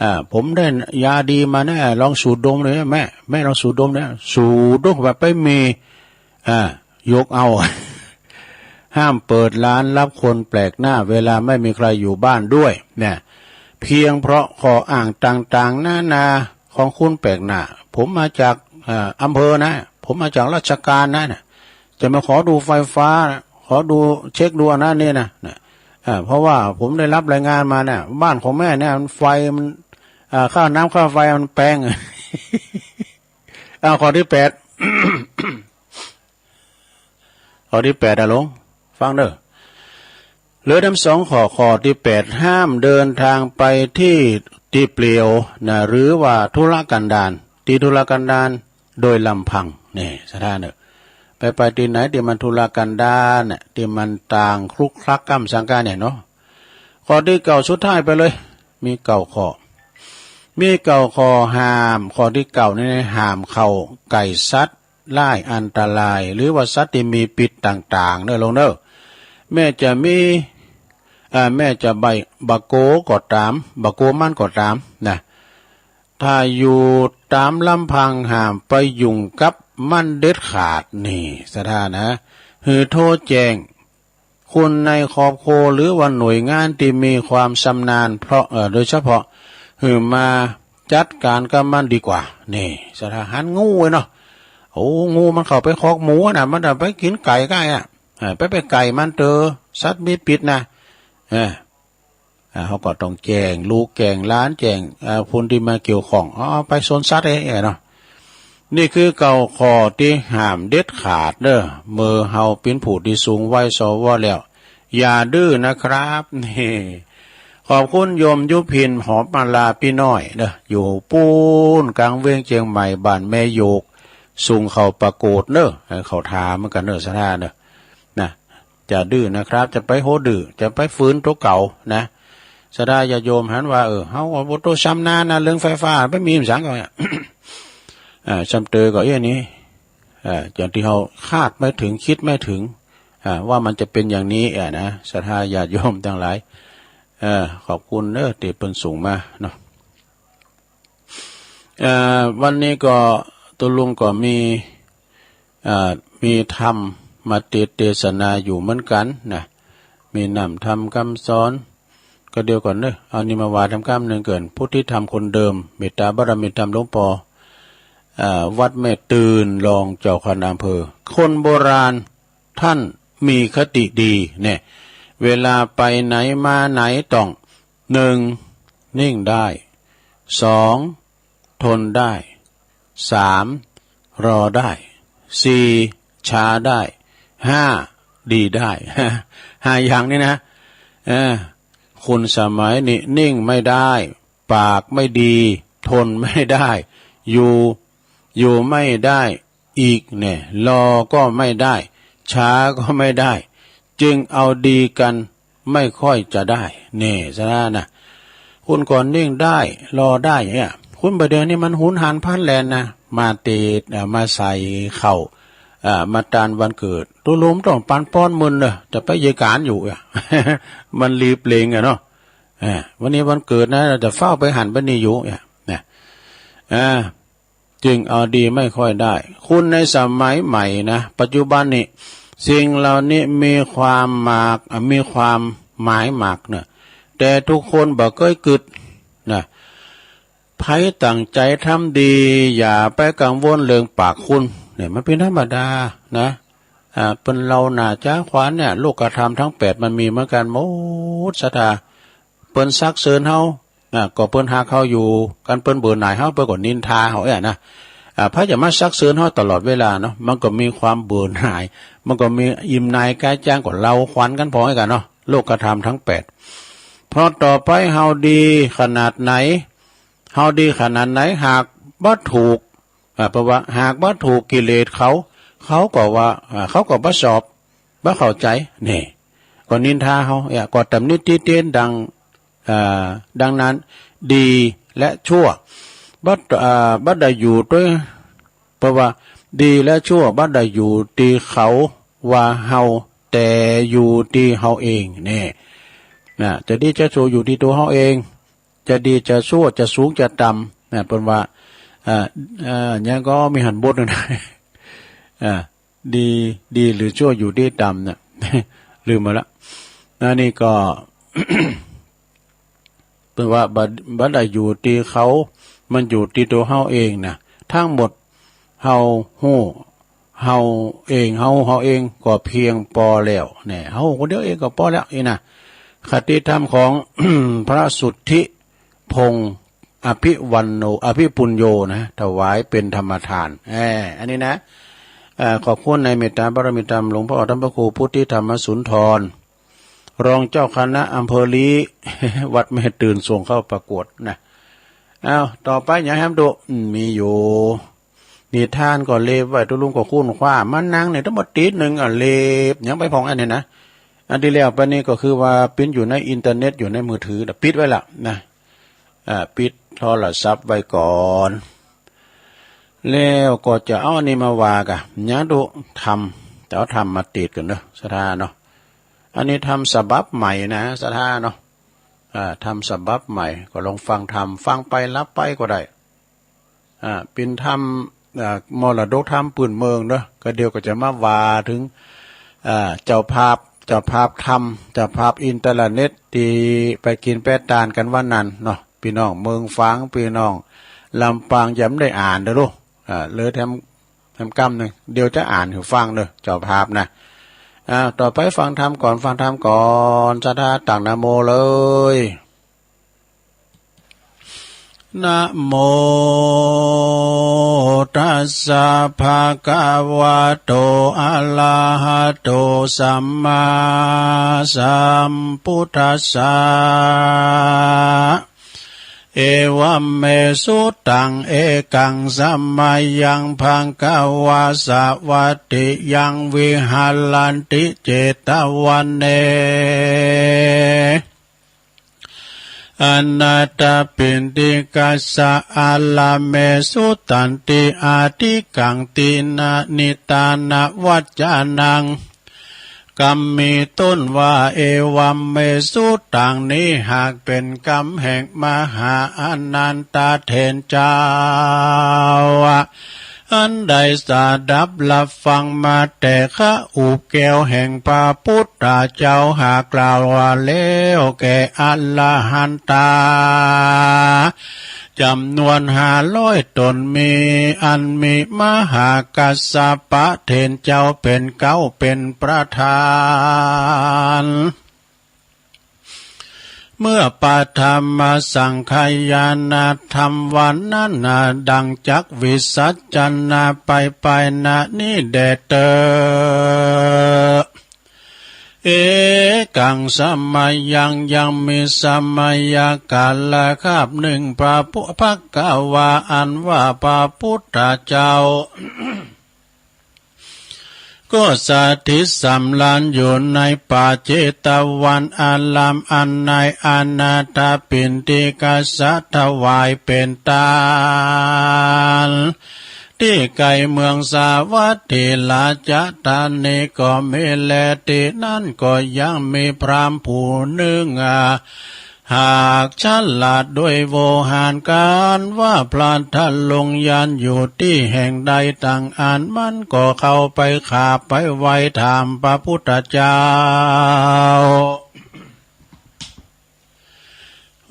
อ่า ผมได้ยาดีมานะ ลองสูดดมหน่อยนะแม่ แม่ลองสูดดมนะ สูดดม ว่าไปมี อ่า ยกเอา ห้ามเปิดร้านรับคนแปลกหน้า เวลาไม่มีใครอยู่บ้านด้วย เนี่ย เพียงเพราะข้ออ้างต่างๆ นานาของคนแปลกหน้า ผมมาจาก อ่า อำเภอนะ ผมมาจากราชการนะ เนี่ย จะมาขอดูไฟฟ้า ขอดู เช็คดูอันนั้นนี่นะ เนี่ย อ่า เพราะว่าผมได้รับรายงานมาเนี่ย บ้านของแม่เนี่ย มันไฟมัน อ่า ค่าน้ำค่าไฟมันแปง เอาข้อตี้แปด ข้อตี้แปดอะลง ฟังเน่อ เหลือแหมสองข้อ ข้อตี้แปด ห้ามเดินทางไปตี้ ตี้เปลี่ยวนะ หรือว่าทุรกันดาร ตี้ทุรกันดารโดยลำพัง นี่ ศรัทธาเน่อ ไป ไปตี้ไหนตี้มันทุรกันดารเนี่ย ตี้มันต่างคลุกคลักก้ำสังกั๋นเนี่ยเนาะ ข้อตี้เก้าสุดท้ายไปเลย มีเก้าข้อ มีเก้าข้อห้าม ข้อตี้เก้านี่ห้ามเข้าใก้สัตว์ร้ายอันตราย หรือว่าสัตว์ตี้มีพิษต่างๆ เน่อลงเน่อ แม้จะมี อ่า แม้จะบ่าโก๋ก็ต๋าม บ่าโก๋มันก็ต๋ามนะ ถ้าอยู่ต๋ามลำพังห้ามไปยุ่งกับมันเด็ดขาด นี่ศรัทธานะ หื้อโทรแจ้งคนในครอบครัวหรือว่าหน่วยงานตี้มีความชำนาญ เพราะ เอ่อ โดยเฉพาะ หื้อมาจัดก๋านกับมันดีกว่า นี่ศรัทธา หันงูไว้เนาะ โอ้ งูมันเข้าไปคอกหมูนะ มันจะไปกิ๋นไก่ก้าอะ อ่า ไป ไปใก้มันเต๊อะ สัตว์มีพิษนะ เออ อ่า เฮาก็ต้องแจ้งลูกแจ้งหลานแจ้ง อ่า ผู้ตี้มาเกี่ยวข้อง เอา เอาไปสวนสัตว์เองเนาะ นี่คือเก้าข้อตี้ห้ามเด็ดขาดเด้อ เมื่อเฮาเป๋นผู้ตี้สูงวัย สว แล้ว อย่าดื้อนะครับ นี่ ขอบคุณโยมยุพิน หอมมาลาปี้น้อยเด้อ อยู่ปู๊นก๋างเวียงเจียงใหม่ บ้านแม่โยก ส่งเข้าประกวดเน้อ ให้เข้าถามเหมือนกั๋นเน้อ ศรัทธาเน้อ นะ จะดื้อนะครับ จะไปหัวดื้อ จะไปฝืนตั๋วเก่านะ ศรัทธาญาติโยมหันว่า เออ เฮาก็บ่โตชำนาญนะ เรื่องไฟฟ้า ไปมีสังก็เนี่ย อ่า ซ้ำเตอก็เอ๊ะนี่ อ่า อย่างตี้เฮาคาดไม่ถึง คิดไม่ถึง อ่า ว่ามันจะเป๋นอย่างนี้ อ่า นะ ศรัทธาญาติโยมตังหลาย เออ ขอบคุณเน้อ ตี้เปิ้นส่งมาเนาะ เอ่อ วันนี้ก็ตุ๊ลุงก็มี เอ่อ มีธรรมมาเต เตสนาอยู่เหมือนกั๋นนะ มีน้ำธรรมกำสอน ก็เดี๋ยวก่อนเน้อ เอานี่มาว่าธรรมกำนึ่งเกิน พุทธิธรรมคนเดิม เมตตาบารมีธรรมหลวงป้อ เอ่อ วัดแม่ตื่น รองเจ้าคณะอำเภอ คนโบราณ ท่านมีคติดีเนี่ย เวลาไปไหนมาไหนต้อง หนึ่ง นิ่งได้ สอง ทนได้ สาม รอได้ สี่ ช้าได้ ห้า ดีได้ ห้าอย่างนี้นะ เออ คนสมัยนี้นิ่งไม่ได้ ปากไม่ดี ทนไม่ได้ อยู่ อยู่ไม่ได้อีกเนี่ย รอก็ไม่ได้ ช้าก็ไม่ได้ จึงเอาดีกันไม่ค่อยจะได้ นี่ศรัทธานะ คนก่อนนิ่งได้ รอได้อย่างเงี้ย คนบ่าเดี่ยวนี้มันหุนหันพลันแล่นนะ มาเตะ เอ่อ มาใส่เข้า เอ่อ มาตานวันเกิด ตุ๊ลุงต้องปันป้อนหมื่นเน้อ จะไปเยียะก๋านอยู่อะ มันรีบเร่งอะเนาะ อ่า วันนี้วันเกิดนะ จะฟ้าวไปหั้นไปนี่อยู่เนี่ย นะ อ่า จึงเอาดีไม่ค่อยได้ คนในสมัยใหม่นะ ปัจจุบันนี้ สิ่งเหล่านี้มีความมาก อ่ะ มีความหมายมากเนาะ แต่ทุกคนบ่เกยกึ๊ดนะ ใผตั้งใจ๋ทำดี อย่าไปกังวลเรื่องปากคน เนี่ย มันเป๋นธรรมดานะ อ่า เปิ้นเล่าหน้าจ๋าขวัญเนี่ย โลกธรรมทั้งแปดมันมีเหมือนกั๋นหมด ศรัทธา เปิ้นสรรเสริญเฮา อ่า ก็เปิ้นฮักเฮาอยู่ คันเปิ้นเบื่อหน่ายเฮา เปิ้นก็นินทาเฮาเอี้ยนะ อ่า ใผจะมาสรรเสริญเฮาตลอดเวลาเนาะ มันก็มีความเบื่อหน่าย มันก็มีอิ่มหน่ายกายจาง ก็เล่าขวัญกั๋นผ่อเอี้ยกั๋นเนาะ โลกธรรมทั้งแปด เพราะต่อไปเฮาดีขนาดไหน เฮาดีขนาดไหน หากบ่ถูก อ่า เพราะว่าหากบ่ถูกกิเลสเขา เขาก็ว่า อ่า เขาก็บ่ชอบ บ่เข้าใจ๋ นี่ ก็นินทาเฮา เอี้ย ก็ตำหนิติเตียนดัง อ่า ดังนั้น ดีและชั่ว บ่ อ่า บ่ได้อยู่ตวย เพราะว่าดีและชั่วบ่ได้อยู่ตี้เขาว่าเฮา แต่อยู่ตี้เฮาเอง นี่ นะ จะดีจะชั่วอยู่ตี้ตั๋วเฮาเอง จะดีจะชั่ว จะสูงจะต่ำ นะ เปิ้นว่า อ่า อ่า หยังก็มีหันบทนะ อ่า ดี ดีหรือชั่วอยู่ตี้ตำน่ะ ลืมไปละ อันนี้ก็ เปิ้นว่าบ่ บ่ได้อยู่ตี้เขา มันอยู่ตี้ตั๋วเฮาเองนะ ทั้งหมด เฮาฮู้ เฮาเอง เฮา เฮาเองก็เพียงปอแล้ว แน่ เฮาคนเดียวเองก็ปอแล้ว อี้นะ คติธรรมของ พระสุทธิพงศ์ อภิวันโน อภิปุญโญ นะ ถวายเป๋นธรรมทาน แหม อันนี้นะ เอ่อ ขอบคุณในเมตตาบารมีธรรม หลวงพ่อท่านพระครูพุทธิธรรมสุนทร รองเจ้าคณะอำเภอลี้ วัดแม่ตื่น ส่งเข้าประกวดนะ อ้าว ต่อไปหยังแหมตุ๊ อืม มีอยู่ นิทานก็เล็บไว้ ตุ๊ลุงก็ค้นคว้า มานั่งเนี่ย ตั้งบ่ติดนึ่ง อ่ะ เล็บ หยังไปพ่องอันนี้นะ อันตี้แล้วไปนี่ก็คือว่าปิ้นอยู่ในอินเทอร์เน็ต อยู่ในมือถือน่ะ ปิดไว้ละนะ อ่า ปิดโทรศัพท์ไว้ก่อน แล้วก็จะเอาอันนี้มาว่ากั๋น หยังตุ๊ ธรรม จะเอาธรรมมาติดกั๋นเนาะ ศรัทธาเนาะ อันนี้ธรรมฉบับใหม่นะ ศรัทธาเนาะ อ่า ธรรมฉบับใหม่ ก็ลองฟังธรรม ฟังไปหลับไปก็ได้ อ่า เป๋นธรรม อ่า มรดกธรรมปื้นเมืองเนาะ ก็เดี๋ยวก็จะมาว่าเถิง อ่า เจ้าภาพ เจ้าภาพธรรม เจ้าภาพอินเทอร์เน็ต ตี้ไปกิ๋นไปตานกั๋นวันนั้นเนาะ ปี้น้องเมืองฝาง ปี้น้องลำปาง ยังบ่ได้อ่านเด้อลูก อ่า เหลือแถม แถมกำนึ่ง เดี๋ยวจะอ่านหื้อฟังเนาะ เจ้าภาพนะ อ่า ต่อไปฟังธรรมก่อน ฟังธรรมก่อน ศรัทธาตั้งนะโมเลย นะโมตัสสะ ภะคะวะโต อะระหะโต สัมมาสัมพุทธัสสะ เอวัมเม สุตัง เอกัง สะมะยัง ภะคะวา สะวัตถิยัง วิหะรันติ เจตะวะเน อะนะถะปิณฑิกัสสะ อะระเม สุตันติ อะทิกัง ติณะ นิตานะ วัจจานัง กำมีต้นว่า เอวัมเม สุตัง นี้หากเป๋นกำแห่งมหาอานันทะเถรเจ้า อันได้สดับฮับฟังมาแต่ข้าอุบแก้วแห่งพระพุทธเจ้า หากกล่าวว่าแล้วแก่อรหันตา จ๋ำนวนห้าร้อยต๋นมี อันมีมหากัสสปะเถรเจ้าเป๋นเก๊าเป๋นประธาน เมื่อปฐมสังคายนธรรมวันนั้นนา ดังจักวิสัชนาไปไปณนี้แด่เต๊อะ เอกัง สะมะยัง ยังมีสะมะยะกาลคาบนึ่ง พระพุ ภะคะวา อันว่าพระพุทธเจ้า ก็สถิตสำราญอยู่ในป่าเจตวันอาราม อันในอะนะถะปิณฑิกัสสะถวายเป๋นตาน ตี้ใก้เมืองสาวัตถีราชธานีก็มีแล ตี้นั้นก็ยังมีพราหมณ์ผู้นึ่ง หากฉลาดด้วยโวหารก๋านว่าพระทะลงยานอยู่ตี้แห่งใดต่างอัน มันก็เข้าไปขาบไปไหว้ถามพระพุทธเจ้า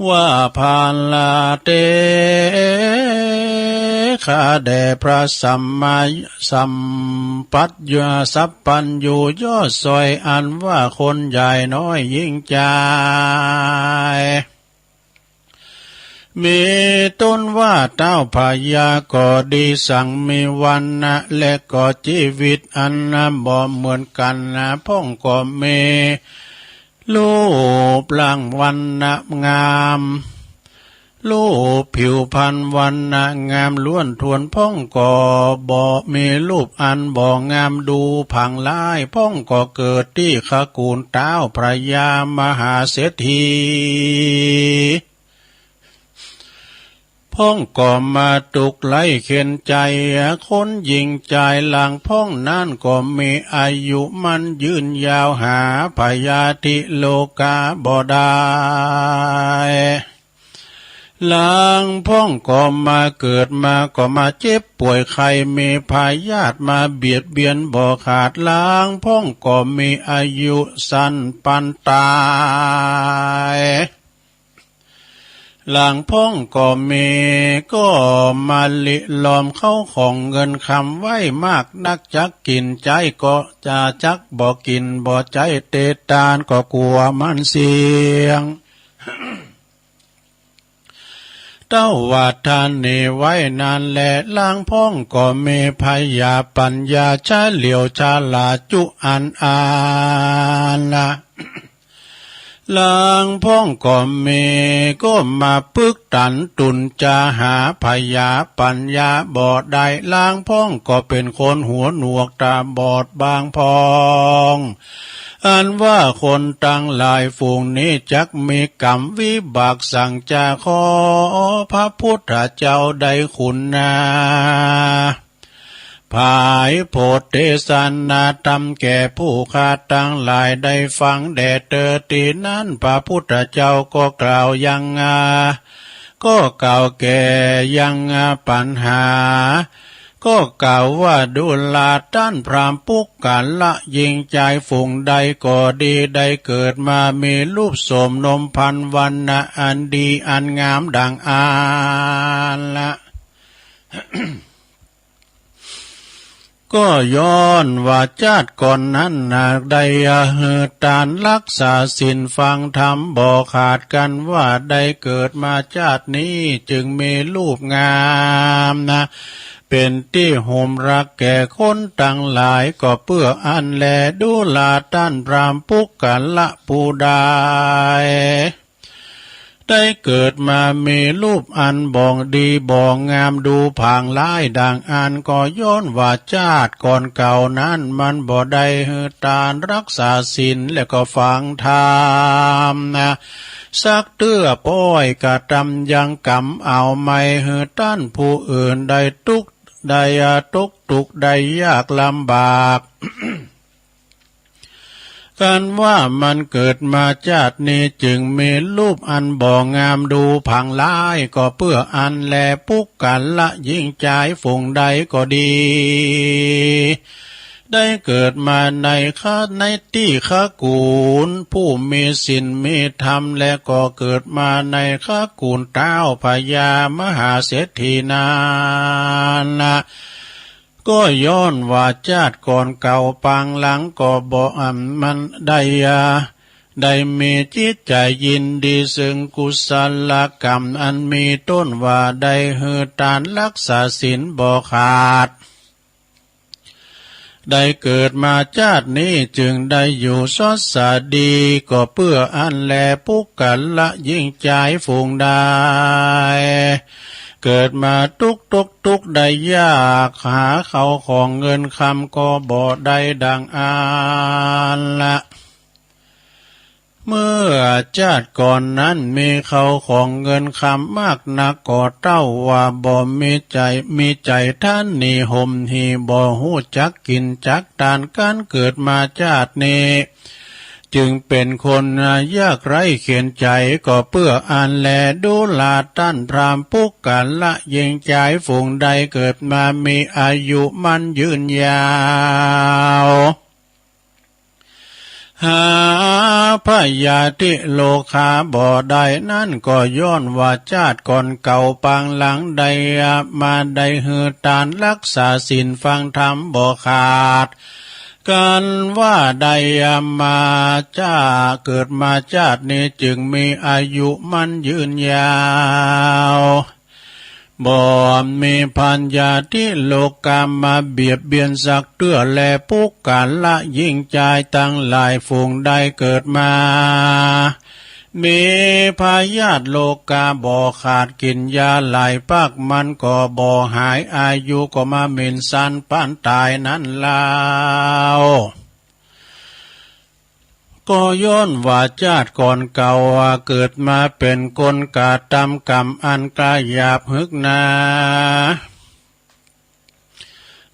ว่า ภันเต ข้าแด่พระสัมมาสัมปัญญู สัพพัญญูยอดซอย อันว่าคนใหญ่น้อยหญิงจาย มีต้นว่าเต๊าพญาก็ดี สังมีวรรณะและก็จีวิตอันบ่เหมือนกั๋นนา พ่องก็มีรูปร่างวรรณะงาม รูปผิวพรรณวรรณะงามล้วนถ้วน พ่องก็บ่มีรูปอันบ่งามดูผางร้าย พ่องก็เกิดตี้ขกูลเต๊าพญามหาเศรษฐี พ่องก็มาตุ๊กข์ไร้เข็ญใจ๋ คนหญิงจายหลังพ่องนั้นก็มีอายุมั่นยืนยาว หาพยาธิโรคาบ่ได้ หลังพ่องก็มาเกิดมาก็มาเจ็บป่วยไข้ มีพยาธิมาเบียดเบียนบ่ขาด หลังพ่องก็มีอายุสั้นปันต๋าย หลังพ่องก็มี ก็มาริลอมเข้าของเงินคำไว้มากนัก จักกิ๋นใจ๊ก็จะจักบ่กิ๋นบ่ใจ๊ เตตานก็กั๋วมันเสี้ยง เต๊าว่าท่านนี้ไว้นั้นแล หลังพ่องก็มีพญาปัญญาเฉลียวฉลาดจุอันอันละ หลังพ่องก็มี ก็มาปึกตันตุนจะหาพญาปัญญาบ่ได้ หลังพ่องก็เป๋นคนหูหนวกต๋าบอดบางพ่อง อันว่าคนตังหลายฝูงนี้จักมีกรรมวิบากสัง จะขอพระพุทธเจ้าได้คุณนา ผายโผฏฐเตสนาธรรมแก่ผู้ข้าตังหลายได้ฟังแด่เธอ ตี้นั้นพระพุทธเจ้าก็กล่าวยัง ก็กล่าวแก่ยังปัญหา ก็กล่าวว่า ดูราต้านพราหมณ์ปุคคละหญิงจายฝูงใดก็ดี ได้เกิดมามีรูปโสมนมพรรณวรรณะอันดีอันงามดังอั้นละ ก็ย้อนว่าจาติก่อนนั้นนา ได้หื้อตานฮักษาศีลฟังธรรมบ่ขาด กันว่าได้เกิดมาจาตินี้จึงมีรูปงามนา เป๋นตี้หมฮักแก่คนตังหลาย ก็เปื้ออั้นแล ดูราต้านพราหมณ์ปุคคละผู้ใด ได้เกิดมามีรูปอันบ่ดีบ่งามดูผางร้ายดังอั้น ก็ย้อนว่าจาติก่อนเก่านั้นมันบ่ได้หื้อตานฮักษาศีลและก็ฟังธรรมนา สักเตื้อ ป้อยกระตำยังกำเอา ใหม่หื้อต้านผู้อื่นได้ตุ๊กข์ ได้ตกตุ๊กข์ได้ยากลำบาก กันว่ามันเกิดมาจาตินี้จึงมีรูปอันบ่งามดูผางร้าย ก็เปื้ออั้นแล ปุคคละหญิงจายฝูงใดก็ดี ได้เกิดมาในคติ ในตี้คกุลผู้มีศีลมีธรรม และก็เกิดมาในคกุลต้าวพญามหาเศรษฐีนั้นนา ก็ย้อนว่าจาติก่อนเก่าปางหลังก็บ่ อันมันได้ ได้มีจิตใจ๋ยินดีซึ่งกุศลกรรมอันมีต้นว่าได้หื้อตานฮักษาศีลบ่ขาด ได้เกิดมาจาตินี้จึงได้อยู่สดสดี ก็เปื้ออั้นแล ปุคคละหญิงจายฝูงใด เกิดมาตุ๊กข์ตกตุ๊กข์ได้ยาก หาเข้าของเงินคำก็บ่ได้ดังอั้นละ เมื่อจาติก่อนนั้นมีเข้าของเงินคำมากนัก ก็เต้าว่าบ่มีใจ๋ มีใจ๋ทะนีห่มหี่ บ่ฮู้จักกิ๋นจักตาน กันเกิดมาจาตินี้ จึงเป๋นคนยากไร้เข็ญใจ๋ ก็เปื้ออั้นแล ดูราต้านพราหมณ์ปุคคละหญิงจายฝูงใดเกิดมามีอายุมั่นยืนยาว หาพยาธิโรคาบ่ได้นั้น ก็ย้อนว่าจาติก่อนเก่าปางหลังได้มาได้หื้อตานฮักษาศีลฟังธรรมบ่ขาด กันว่าได้มาจา เกิดมาจาตินี้จึงมีอายุมั่นยืนยาว บ่มีพยาธิโรคามาเบียดเบียนสักเตื้อแล ปุคคละหญิงจายตังหลายฝูงได้เกิดมา มีพยาธิโรคาบ่ขาด กิ๋นยาหลายปักมันก็บ่หาย อายุก็มาเม็นสั้นปานต๋ายนั้นเล่า ก็ย้อนว่าจาติก่อนเก่าเกิดมาเป๋นคนกระตำกรรมอันกล้าหยาบหื้อนา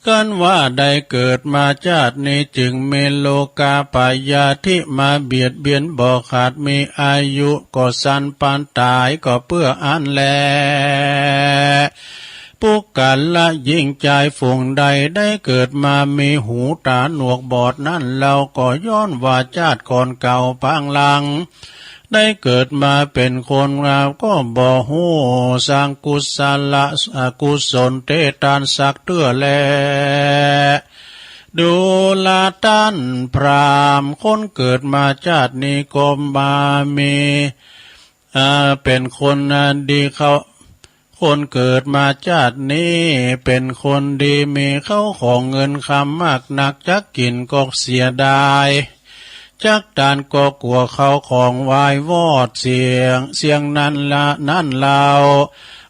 กันว่าได้เกิดมาจาตินี้จึงมีโรคาพยาธิมาเบียดเบียนบ่ขาด มีอายุก็สั้นปานต๋าย ก็เปื้ออั้นแล ปุคคละหญิงจายฝูงใดได้เกิดมามีหูต๋าหนวกบอดนั้นเล่า ก็ย้อนว่าจาติก่อนเก่าปางหลัง ได้เกิดมาเป๋นคน ก็บ่ฮู้สร้างกุศละ อกุศลเตตานสักเตื้อแล ดูราต้านพราหมณ์ คนเกิดมาจาตินี้ก็มามี อ่า เป๋นคนดีเข้า คนเกิดมาจาตินี้เป๋นคนดี มีเข้าของเงินคำมากนัก จักกิ๋นก็เสียดาย จักตานก็กั๋วเข้าของวายวอดเสี้ยง เสี้ยงนั้นละ นั้นเล่า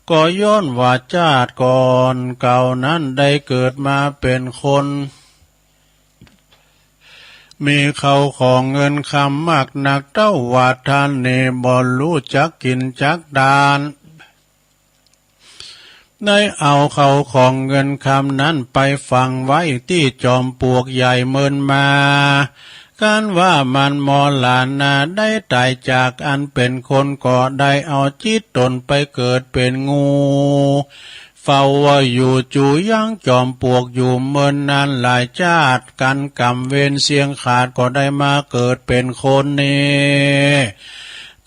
ก็ย้อนว่าจาติก่อนเก่านั้นได้เกิดมาเป๋นคน มีเข้าของเงินคำมากนัก เต้าว่าต้านนี้บ่ฮู้จักกิ๋นจักตาน ได้เอาเข้าของเงินคำนั้นไปฝังไว้ตี้จอมปลวกใหญ่เมินมา คันว่ามันมรณาได้ต๋ายจากอันเป๋นคนก็ได้เอาจิตต๋นไปเกิดเป๋นงู เฝ้าว่าอยู่จูยังจอมปลวกอยู่เมินนานหลายจาติ กั๋นกรรมเวรเสี้ยงขาดก็ได้มาเกิดเป๋นคนนี้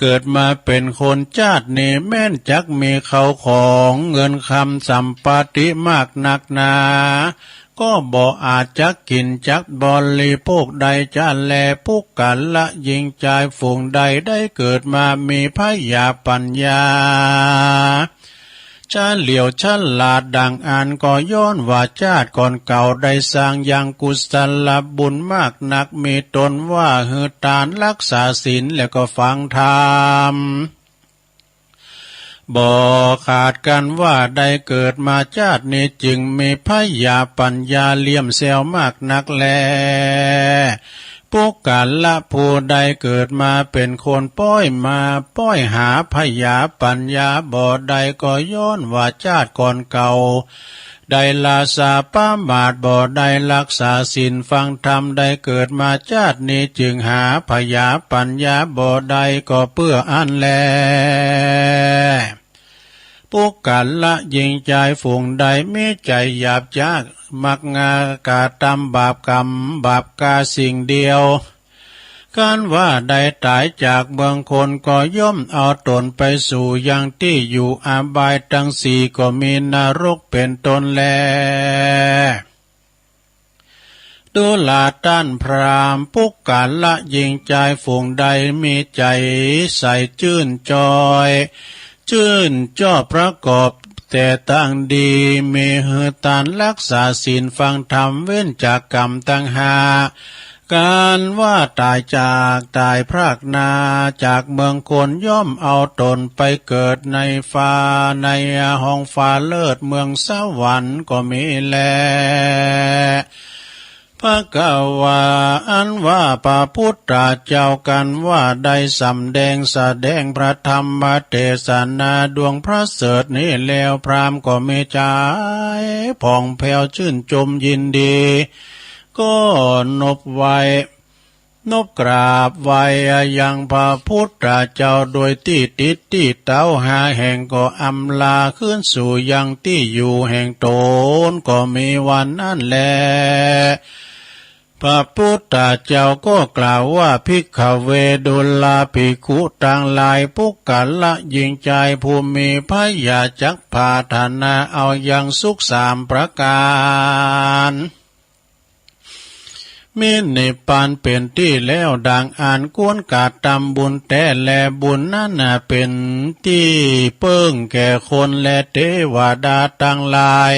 เกิดมาเป๋นคนจาตินี้แม้นจักมีเข้าของเงินคำสัมปติมากนักหนา ก็บ่อาจจักกิ๋นจักบริโภคได้จาติแล ปุคคละญิงจายฝูงใดได้เกิดมามีผญาปั๋ญญา เฉลียวฉลาดดังอั้นก็ย้อนว่าจาติก่อนเก่าได้สร้างยังกุศลบุญมากนัก มีต๋นว่าหื้อตาน ฮักษาศีล แล้วก็ฟังธรรม บ่ขาดกั๋นว่าได้เกิดมาจาตินี้จึงมีผญาปั๋ญญาเลี้ยมแซวมากนักแล ปุคคละผู้ใดเกิดมาเป๋นคนป้อยมาป้อยหาผญาปั๋ญญาบ่ได้ก็ย้อนว่าจาติก่อนเก่า ได้ละสาปะมาทบ่ได้ฮักษาศีลฟังธรรม ได้เกิดมาจาตินี้จึงหาผญาปั๋ญญาบ่ได้ก็เปื้ออั้นแล ปุคคละญิงจายฝูงใดมีใจ๋หยาบจ๊าก มักง่ากระตำบาปกรรมบาปกาสิ่งเดียว คันว่าได้ต๋ายจากเมืองคนก็ย่อมเอาต๋นไปสู่ยังตี้อยู่อบายตังสี่ก็มีนรกเป๋นต้นแล ดูราต้านพราหมณ์ ปุคคละญิงจายฝูงใดมีใจ๋ใสจื้นจ้อย จื้นจ้อประกอบแต่ตางดี มีหื้อตานฮักษาศีลฟังธรรมเว้นจากกรรมตังห้า กั๋นว่าต๋ายจากต๋ายพรากนาจากเมืองคนย่อมเอาต๋นไปเกิดในฟ้าในห้องฟ้าเลิศเมืองสวรรค์ก็มีแล ภควา อันว่าพระพุทธเจ้ากั๋นว่าได้สำแดงแสดงพระธรรมเตสนาดวงประเสริฐนี้แล้ว พราหมณ์ก็มีใจ๋ผ่องแผ้วจื้นจมยินดี ก็นบไหว้ นบกราบไหว้ยังพระพุทธเจ้าโดยตี้ติดตี้เต๊าห้าแห่ง ก็อำลาคืนสู่ยังตี้อยู่แห่งต๋นก็มีวันนั้นแล พระพุทธเจ้าก็กล่าวว่า ภิกขเว ดูราภิกขุตังหลาย ปุคคละญิงจายผู้มีผญาจักผาถนาเอายังสุขสามประก๋าน มีนิพพานเป๋นตี้แล้วดังอั้น ควรกระตำบุญแต๊แล บุญนั้นน่ะเป๋นตี้เปิ้งแก่คนและเตวดาตังหลาย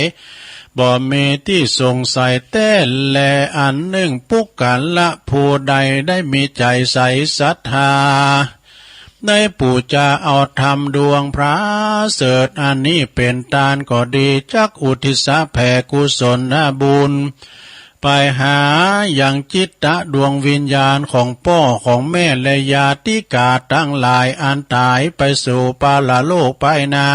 บ่มีตี้สงสัยแต๊แล อันนึ่ง ปุคคละผู้ใดได้มีใจ๋ใสศรัทธา ได้ปู๋จาเอาธรรมดวงประเสริฐอันนี้เป๋นตานก็ดี จักอุทิศแผ่กุศลบุญ ไปหายังจิตตะดวงวิญญาณของป้อของแม่และญาติกาตังหลายอันต๋ายไปสู่ปรโลกไปหน้า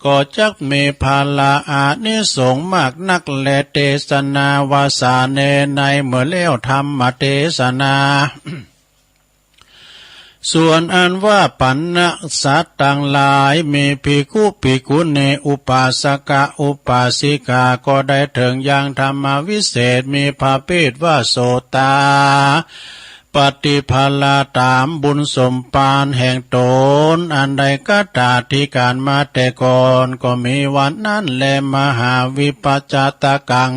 ก็จักมีผละอานิสงส์มากนักแล เตสนาวาสาเนใน เมื่อแล้วธรรมเตสนา ส่วนอันว่าปัณณะสัตว์ตังหลาย มีภิกขุ ภิกขุณี อุปาสกะ อุปาสิกา ก็ได้เถิงยังธรรมวิเศษ มีประเภทว่าโสตาปัตติผละต๋ามบุญสมภารแห่งต๋น อันได้คตาธิการมาแต่ก่อน ก็มีวันนั้นแล มหาวิปัจจตกัง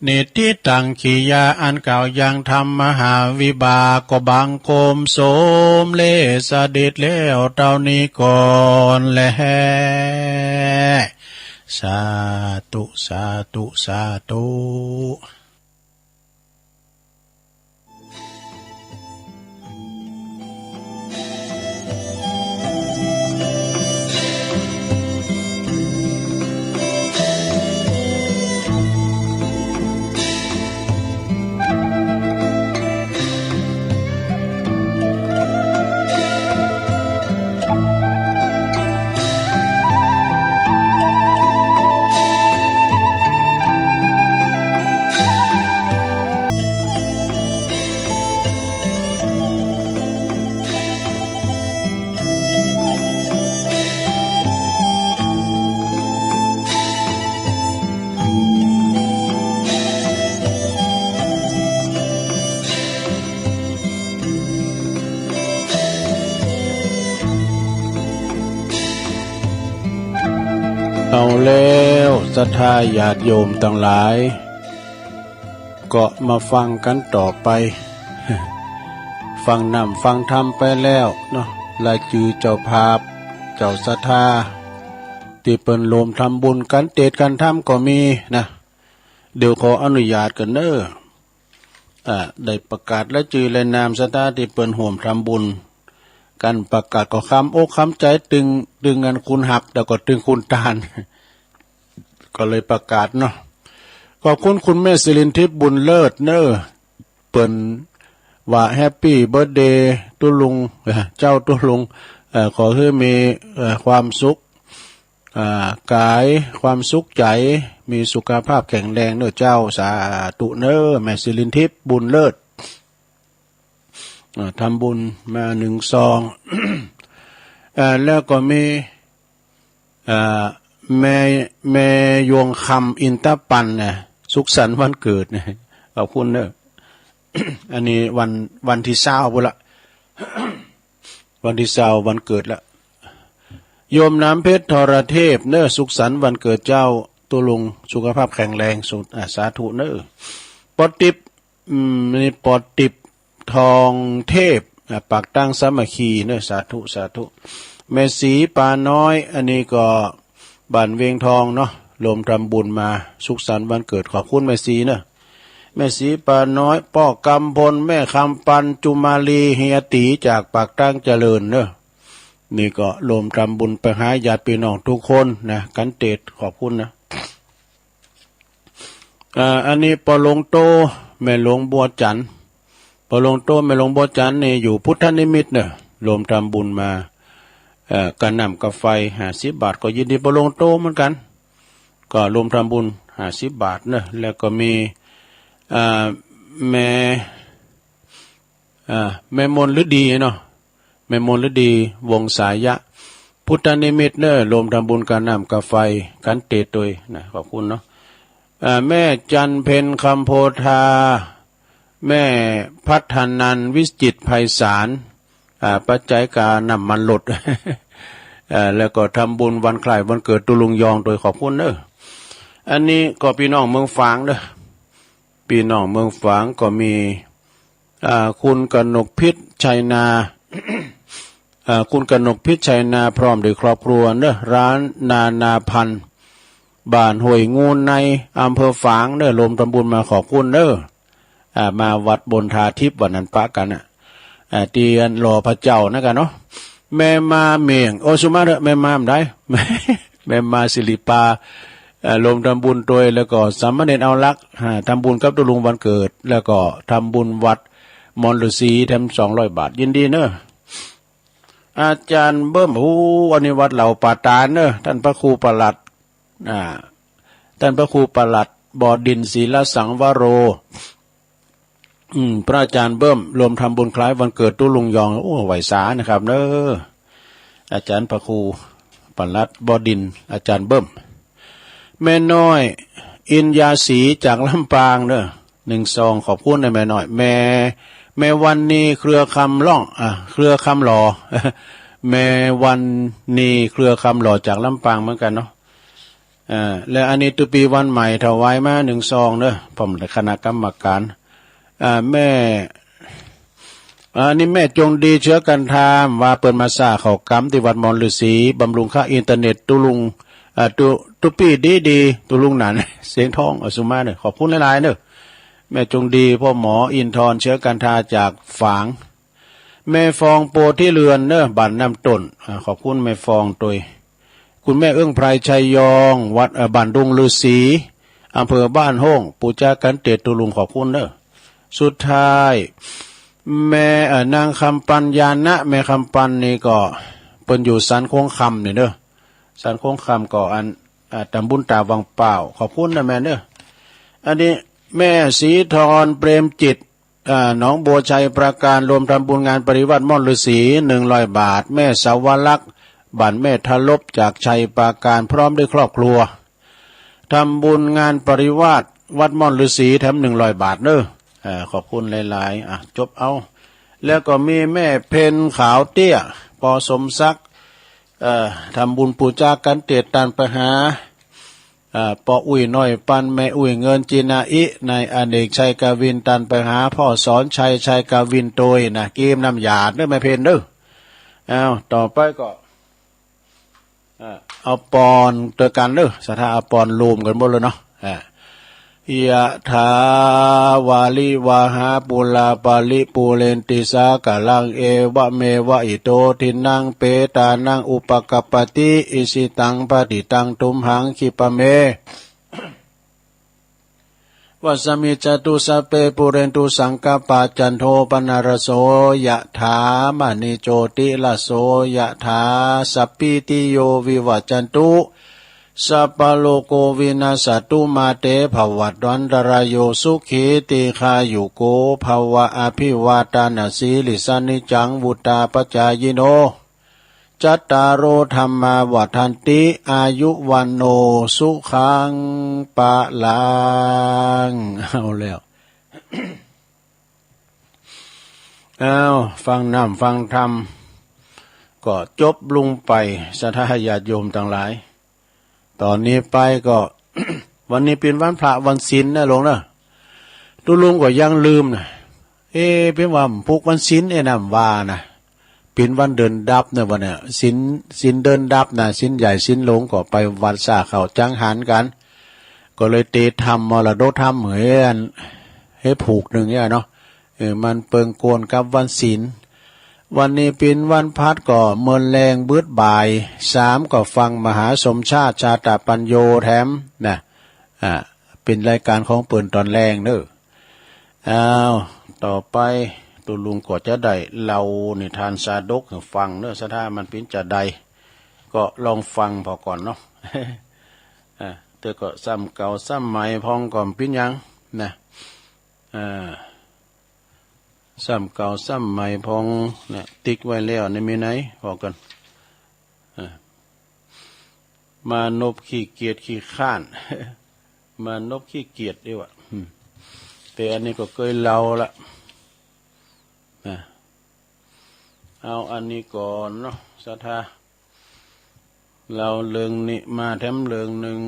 นิฏฐิตัง กิริยาอันกล่าวยังธรรมมหาวิบาก ก็บังคมสมเร็จเสด็จแล้วเต้านี้ก่อนแล สาธุ สาธุ สาธุ ศรัทธาญาติโยมตังหลาย ก็มาฟังกั๋นต่อไป ฟังน้ำฟังธรรมไปแล้วเนาะ รายจื้อเจ้าภาพ เจ้าศรัทธา ตี้เปิ้นโหมทำบุญ ก๋านเตศน์ก๋านธรรมก็มีนะ เดี๋ยวขออนุญาตก่อนเน้อ อ่า ได้ประกาศรายจื้อรายนามศรัทธาตี้เปิ้นโหมทำบุญ ก๋านประกาศก็คำอกคำใจ๋ ตึง ตึงอันคุณฮับ แล้วก็ตึงคุณตาน ก็เลยประกาศเนาะ ขอบคุณคุณแม่สิรินทิพย์บุญเลิศเน้อ เปิ้นว่าแฮปปี้เบิร์ธเดย์ตุ๊ลุง เอ่อ เจ้าตุ๊ลุง เอ่อ ขอหื้อมี เอ่อ ความสุข อ่า ก๋าย ความสุขใจ๋ มีสุขภาพแข็งแรงเน้อเจ้า สาธุเน้อ แม่สิรินทิพย์บุญเลิศ อ่า ทำบุญมาหนึ่งซอง อ่า แล้วก็มี อ่า แม่ แม่ยวงคำอินทปันนะ สุขสันต์วันเกิดนะ ขอบคุณเน้อ อันนี้วัน วันตี้ซาวพู้นละ วันตี้ซาว วันเกิดละ โยมน้ำเพชรธรเทพเน้อ สุขสันต์วันเกิดเจ้าตุ๊ลุง สุขภาพแข็งแรง สุข อ่า สาธุเน้อ ปอติ๊บ อืม นี่ปอติ๊บทองเทพ อ่า ปากตั้งสามัคคีเน้อ สาธุ สาธุ แม่ศรีปาน้อย อันนี้ก็บ้านเวียงทองเนาะ โหมทำบุญมา สุขสันต์วันเกิด ขอบคุณแม่ศรีเน้อ แม่ศรีปาน้อย ป้อกำพล แม่คำปัน จุมาลี เฮียตี๋จากปากตั้งเจริญเน้อ นี่ก็โหมทำบุญไปหาญาติปี้น้องทุกคนนะ ก๋านเตศน์ ขอบคุณนะ อ่า อันนี้ป้อหลวงโต แม่หลวงบัวจันทร์ ป้อหลวงโต แม่หลวงบัวจันทร์นี่อยู่พุทธนิมิตรเน้อ โหมทำบุญมา เอ่อ ก๋าน้ำก๋าไฟห้าสิบบาท ก็ยินดีป้อหลวงโตเหมือนกั๋น ก็โหมทำบุญห้าสิบบาทเน้อ แล้วก็มี อ่า แม่ อ่า แม่มนฤดีเนาะ แม่มนฤดี วงศายะ พุทธนิมิตรเน้อ โหมทำบุญก๋าน้ำก๋าไฟ ก๋านเตศน์ตวยนะ ขอบคุณเนาะ อ่า แม่จันเพ็ญคำโพธา แม่พัฒนันท์วิจิตรไพศาล อ่า ปัจจัยก๋าน้ำมันรถ อ่า แล้วก็ทำบุญวันคล้ายวันเกิดตุ๊ลุงยองตวย ขอบคุณเน้อ อันนี้ก็ปี้น้องเมืองฝางเน้อ ปี้น้องเมืองฝางก็มี อ่า คุณกนกพิษชัยนา อ่า คุณกนกพิษชัยนาพร้อมด้วยครอบครัวเน้อ ร้านนานาพันธุ์ บ้านห้วยงูใน อำเภอฝางเน้อ โหมทำบุญมา ขอบคุณเน้อ อ่า มาวัดบนทาทิพย์วันนั้นปะกั๋นน่ะ อ่า ตี้อันหล่อพระเจ้านั่นกั๋นเนาะ แม่มาเหม่ง โอ้ สุมาเถอะ แม่มาบ่ได้ แม่มาสิริปา เอ่อ โหมทำบุญตวย แล้วก็สามเณรเอาลักษณ์ อ่า ทำบุญกับตุ๊ลุงวันเกิด แล้วก็ทำบุญวัดมอนฤๅษีแถมสองร้อยบาท ยินดีเน้อ อาจารย์เบิ้ม โอ้ อันนี้วัดเหล่าป่าตาลเน้อ ต้านพระครูปลัด อ่า ต้านพระครูปลัด บดินทร์ ศีลสังวโร อืม พระอาจารย์เบิ้ม โหมทำบุญคล้ายวันเกิดตุ๊ลุงยอง โอ้ ไหว้สานะครับเน้อ อาจารย์พระครูปลัด บดินทร์ อาจารย์เบิ้ม แม่น้อย อินยาศรี จากลำปางเน้อ หนึ่งซอง ขอบคุณนะแม่น้อย แม่ แม่วันนี เครือคำล่อง อ่ะ เครือคำหล่อ แม่วันนี เครือคำหล่อ จากลำปางเหมือนกั๋นเนาะ อ่า และอันนี้ตุ๊ปี้วันใหม่ถวายมาหนึ่งซองเน้อ พร้อมด้วยคณะกรรมการ อ่า แม่ อ่า อันนี้แม่จงดีเชื้อกันทาม ว่าเปิ้นมาสร้างข้าวก๋ำตี้วัดมอนฤๅษี บำรุงค่าอินเทอร์เน็ตตุ๊ลุง อ่า ตุ๊ ตุ๊ปี้ดีๆ ตุ๊ลุงหนาน เสียงทอง อสุมาเน้อ ขอบคุณหลายๆ เน้อ แม่จงดี พ่อหมออินทรเชื้อกันทาจากฝาง แม่ฟองโพธิเรือนเน้อ บ้านน้ำต้น อ่า ขอบคุณแม่ฟองตวย คุณแม่เอื้องไพร ชัยยอง วัด เอ่อ บ้านดงฤๅษี อำเภอบ้านโฮ่ง ปู๋จาก๋านเตศน์ตุ๊ลุง ขอบคุณเน้อ สุดท้าย แม่ เอ่อ นางคำปัน ญาณะ แม่คำปันนี่ก็เปิ้นอยู่สันโค้งคำนี่เน้อ สันโค้งคำก็อัน อ่า ต๋ำบุญต๋าวังเป้า ขอบคุณนะแม่เน้อ อันนี้แม่ศรีธร เปรมจิต อ่า หนองบัวชัยปราการ โหมทำบุญงานปริวาสมอนฤๅษี หนึ่งร้อยบาท แม่สาวลักษณ์ บ้านแม่ทะลบ จากชัยปราการ พร้อมด้วยครอบครัว ทำบุญงานปริวาสวัดมอนฤๅษี แถมหนึ่งร้อยบาทเน้อ อ่า ขอบคุณหลายๆ อ่ะ จบเอา แล้วก็มีแม่เพ็ญขาวเตี้ย ปอสมศักดิ์ เอ่อ ทำบุญปู๋จาก๋านเตศน์ ต้านไปหา อ่า ป้ออุ๊ยน้อยปันแม่อุ๊ยเงินจินาอิ ในอเนกชัยกวินตันไปหาพ่อสอนชัยชัยกวินโตยนะ กีมน้ำหยาดเด้อแม่เพ็ญเด้อ เอา ต่อไปก็ อ่า เอาปอนตวยกั๋นเด้อ ศรัทธาเอาปอนรวมกั๋นหมดเลยเนาะ อ่า ยะถา วาริวะหา ปูรา ปะริปูเรนติ สาคะรัง เอวะเมวะ อิโต ทินนัง เปตานัง อุปะกัปปะติ อิชิตัง ปะฏิตัง ตุมหัง คิปะเม วะสะมิจจตุ สัพเพ ปูเรนตุ สังกัปปา จันโท ปะนะระโส ยะถา มะณิ โจติระโส ยะถา สัพพีติโย วิวัจจันตุ สัพพะโรโค วินัสสะตุ มา เต ภะวัตวันตะราโย สุขี ตีฆายุ โก ภะวะ อะภิวาตานะสีลิสสะ นิจจัง วุฑฒาปะจายิโน จัตตาโร ธัมมา วัฑฒันติ อายุ วัณโณ สุขัง พะลัง เอาแล้ว เอา ฟังน้ำฟังธรรม ก็จบลงไป ศรัทธาญาติโยมตังหลาย ต๋อนนี้ไปก็ วันนี้เป๋นวันพระวันศีลนะหลวงนะ ตุ๊ลุงก็ยังลืมนะ เอ๊ะ เป๋นว่าพุกวันศีลเอ๊ะนะ ว่านะ เป๋นวันเดินดับนะ วันเนี้ย ศีล ศีลเดินดับนะ ศีลใหญ่ศีลหลวงก็ไปวัดสาเขาจังหันกั๋น ก็เลยเตรียมธรรมมรดกธรรมเหยอัน หื้อผูกนึ่งเนี่ยเนาะ เออ มันเปิงโกนกับวันศีล วันนี้เป๋นวันพฤหัสก็เมินแลงบึดบ่าย สามก็ฟังมหาสมชาติชาตะปัญโญแถมนะ อ่า เป๋นรายก๋านของเปิ้นต๋อนแลงเนาะ อ้าว ต่อไปตุ๊ลุงก็จะได้เล่านิทานสาดกหื้อฟังเนาะ ศรัทธามันเป๋นจาใด ก็ลองฟังผ่อก่อนเนาะ อ่า แต่ก็ซ้ำเก่าซ้ำใหม่พ่องก็เป๋นหยังนะ อ่า ซ้ำเก่าซ้ำใหม่พ่องเนี่ย ติ๊กไว้แล้วในมีไหน ผ่อกั๋น อ่า มานพขี้เกียจขี้คร้าน มานพขี้เกียจดีกว่า อืม แต่อันนี้ก็เกยเล่าละ นะ เอาอันนี้ก่อนเนาะ ศรัทธา เล่าเรื่องนี้มาแถมเรื่องนึ่ง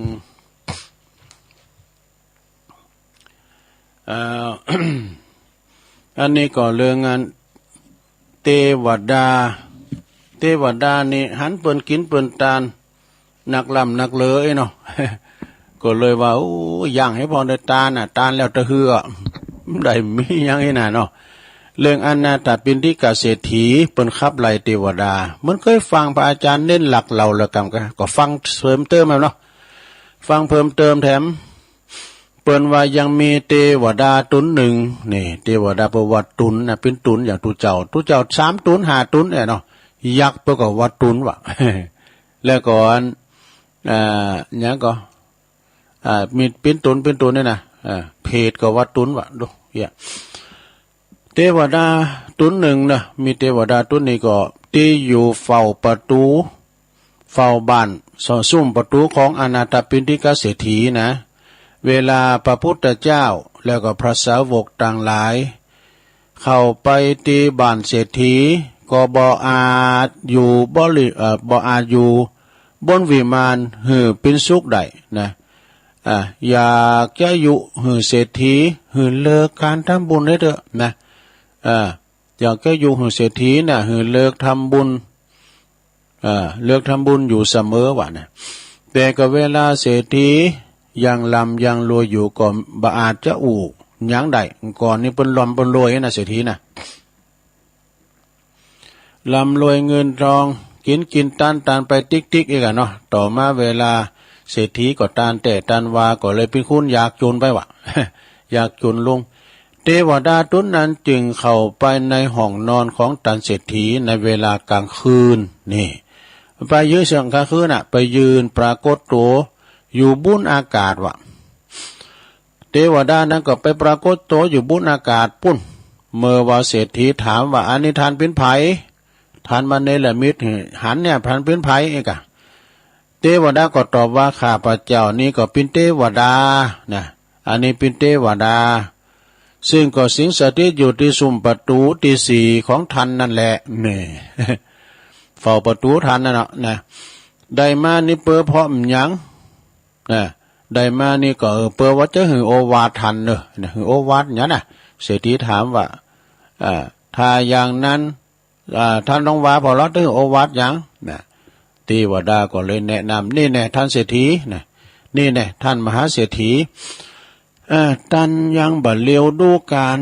อ่า อันนี้ก็เรื่องอัน เตวดา เตวดานี่หันเปิ้นกิ๋นเปิ้นตาน นักร่ำนักรวยเนาะ ก็เลยว่า โอ้ ย่างหื้อพ่องได้ตานน่ะ ตานแล้วตะเฮือ ได้มีหยังอี้น่ะเนาะ เรื่องอนาถปิณฑิกะเศรษฐี เปิ้นขับไล่เตวดา เหมือนเกยฟังพระอาจารย์เณรลักษณ์เล่าแล้วกั๋น ก็ฟังเพิ่มเติมเอาเนาะ ฟังเพิ่มเติมแถม เปิ้นว่ายังมีเตวดาตุ๊นนึ่ง นี่ เตวดาเปิ้นว่าตุ๊นน่ะ เป๋นตุ๊นอย่างตุ๊เจ้า ตุ๊เจ้าสามตุ๊นห้าตุ๊นเนี่ยเนาะ ยักษ์เปิ้นก็ว่าตุ๊นว่ะ แล้วก็อัน อ่า หยังก็ อ่า มีเป๋นตุ๊น เป๋นตุ๊นเนี่ยนะ อ่า เปรตก็ว่าตุ๊นว่ะ ดู เนี่ย เตวดาตุ๊นนึ่งนะ มีเตวดาตุ๊นนึ่งก็ตี้อยู่เฝ้าประตู๋ เฝ้าบ้าน ซอ ซุ่มประตู๋ของอนาถปิณฑิกะเศรษฐีนะ เวลาพระพุทธเจ้าแล้วก็พระสาวกตังหลาย เข้าไปตี้บ้านเศรษฐี ก็บ่อาจอยู่บริ เอ่อ บ่อาจอยู่บนวิมานหื้อเป๋นสุขได้นะ อ่า อยากจะยุหื้อเศรษฐีหื้อเลิกก๋านทำบุญได้เต๊อะนะ อ่า อยากจะยุหื้อเศรษฐีน่ะหื้อเลิกทำบุญ อ่า เลิกทำบุญอยู่เสมอว่ะนะ แต่ก็เวลาเศรษฐียังร่ำยังรวยอยู่ก็บ่อาจจะอู้หยังได้ ก่อนนี้เปิ้นร่ำเปิ้นรวยนะ เศรษฐีน่ะ ร่ำรวยเงินทอง กิ๋นกิ๋นตานตานไปติ๊กติ๊กอีกอะเนาะ ต่อมาเวลาเศรษฐีก็ตานแต๊ตานวา ก็เลยเป๋นคนยากจนไปว่ะ ยากจนลง เตวดาตุ๊นนั้นจึงเข้าไปในห้องนอนของต้านเศรษฐีในเวลากลางคืน นี่ ไปยืนเสี้ยงกลางคืนน่ะ ไปยืนปรากฏตั๋วอยู่บุนอากาศว่ะ เตวดานั้นก็ไปปรากฏตั๋วอยู่บุนอากาศปุ้น เมื่อว่าเศรษฐีถามว่า อันนี้ต้านเป๋นใผ ต้านมาเนรมิตหื้อหันเนี่ย ต้านเป๋นใผเอกะ เตวดาก็ตอบว่า ข้าพเจ้านี้ก็เป๋นเตวดานะ อันนี้เป๋นเตวดา ซึ่งก็สิงสถิตอยู่ตี้ซุ่มประตู๋ตี้สี่ของต้านนั่นแหละ นี่ เฝ้าประตู๋ต้านนั่นเนาะนะ ได้มานี้เป๋นเพราะหยัง นะ ได้มานี่ก็ เออ เปื้อว่าจะหื้อโอวาทตันเน่อ นะ หื้อโอวาทหยังนะ เศรษฐีถามว่า อ่า ถ้าอย่างนั้น อ่า ต้านต้องว่าผ่อลอ จะหื้อโอวาทหยังนะ เตวดาก็เลยแนะนำ นี่แน่ต้านเศรษฐีนะ นี่แน่ต้านมหาเศรษฐี เอ่อ ต้านยังบ่เหลียวดูก๋าน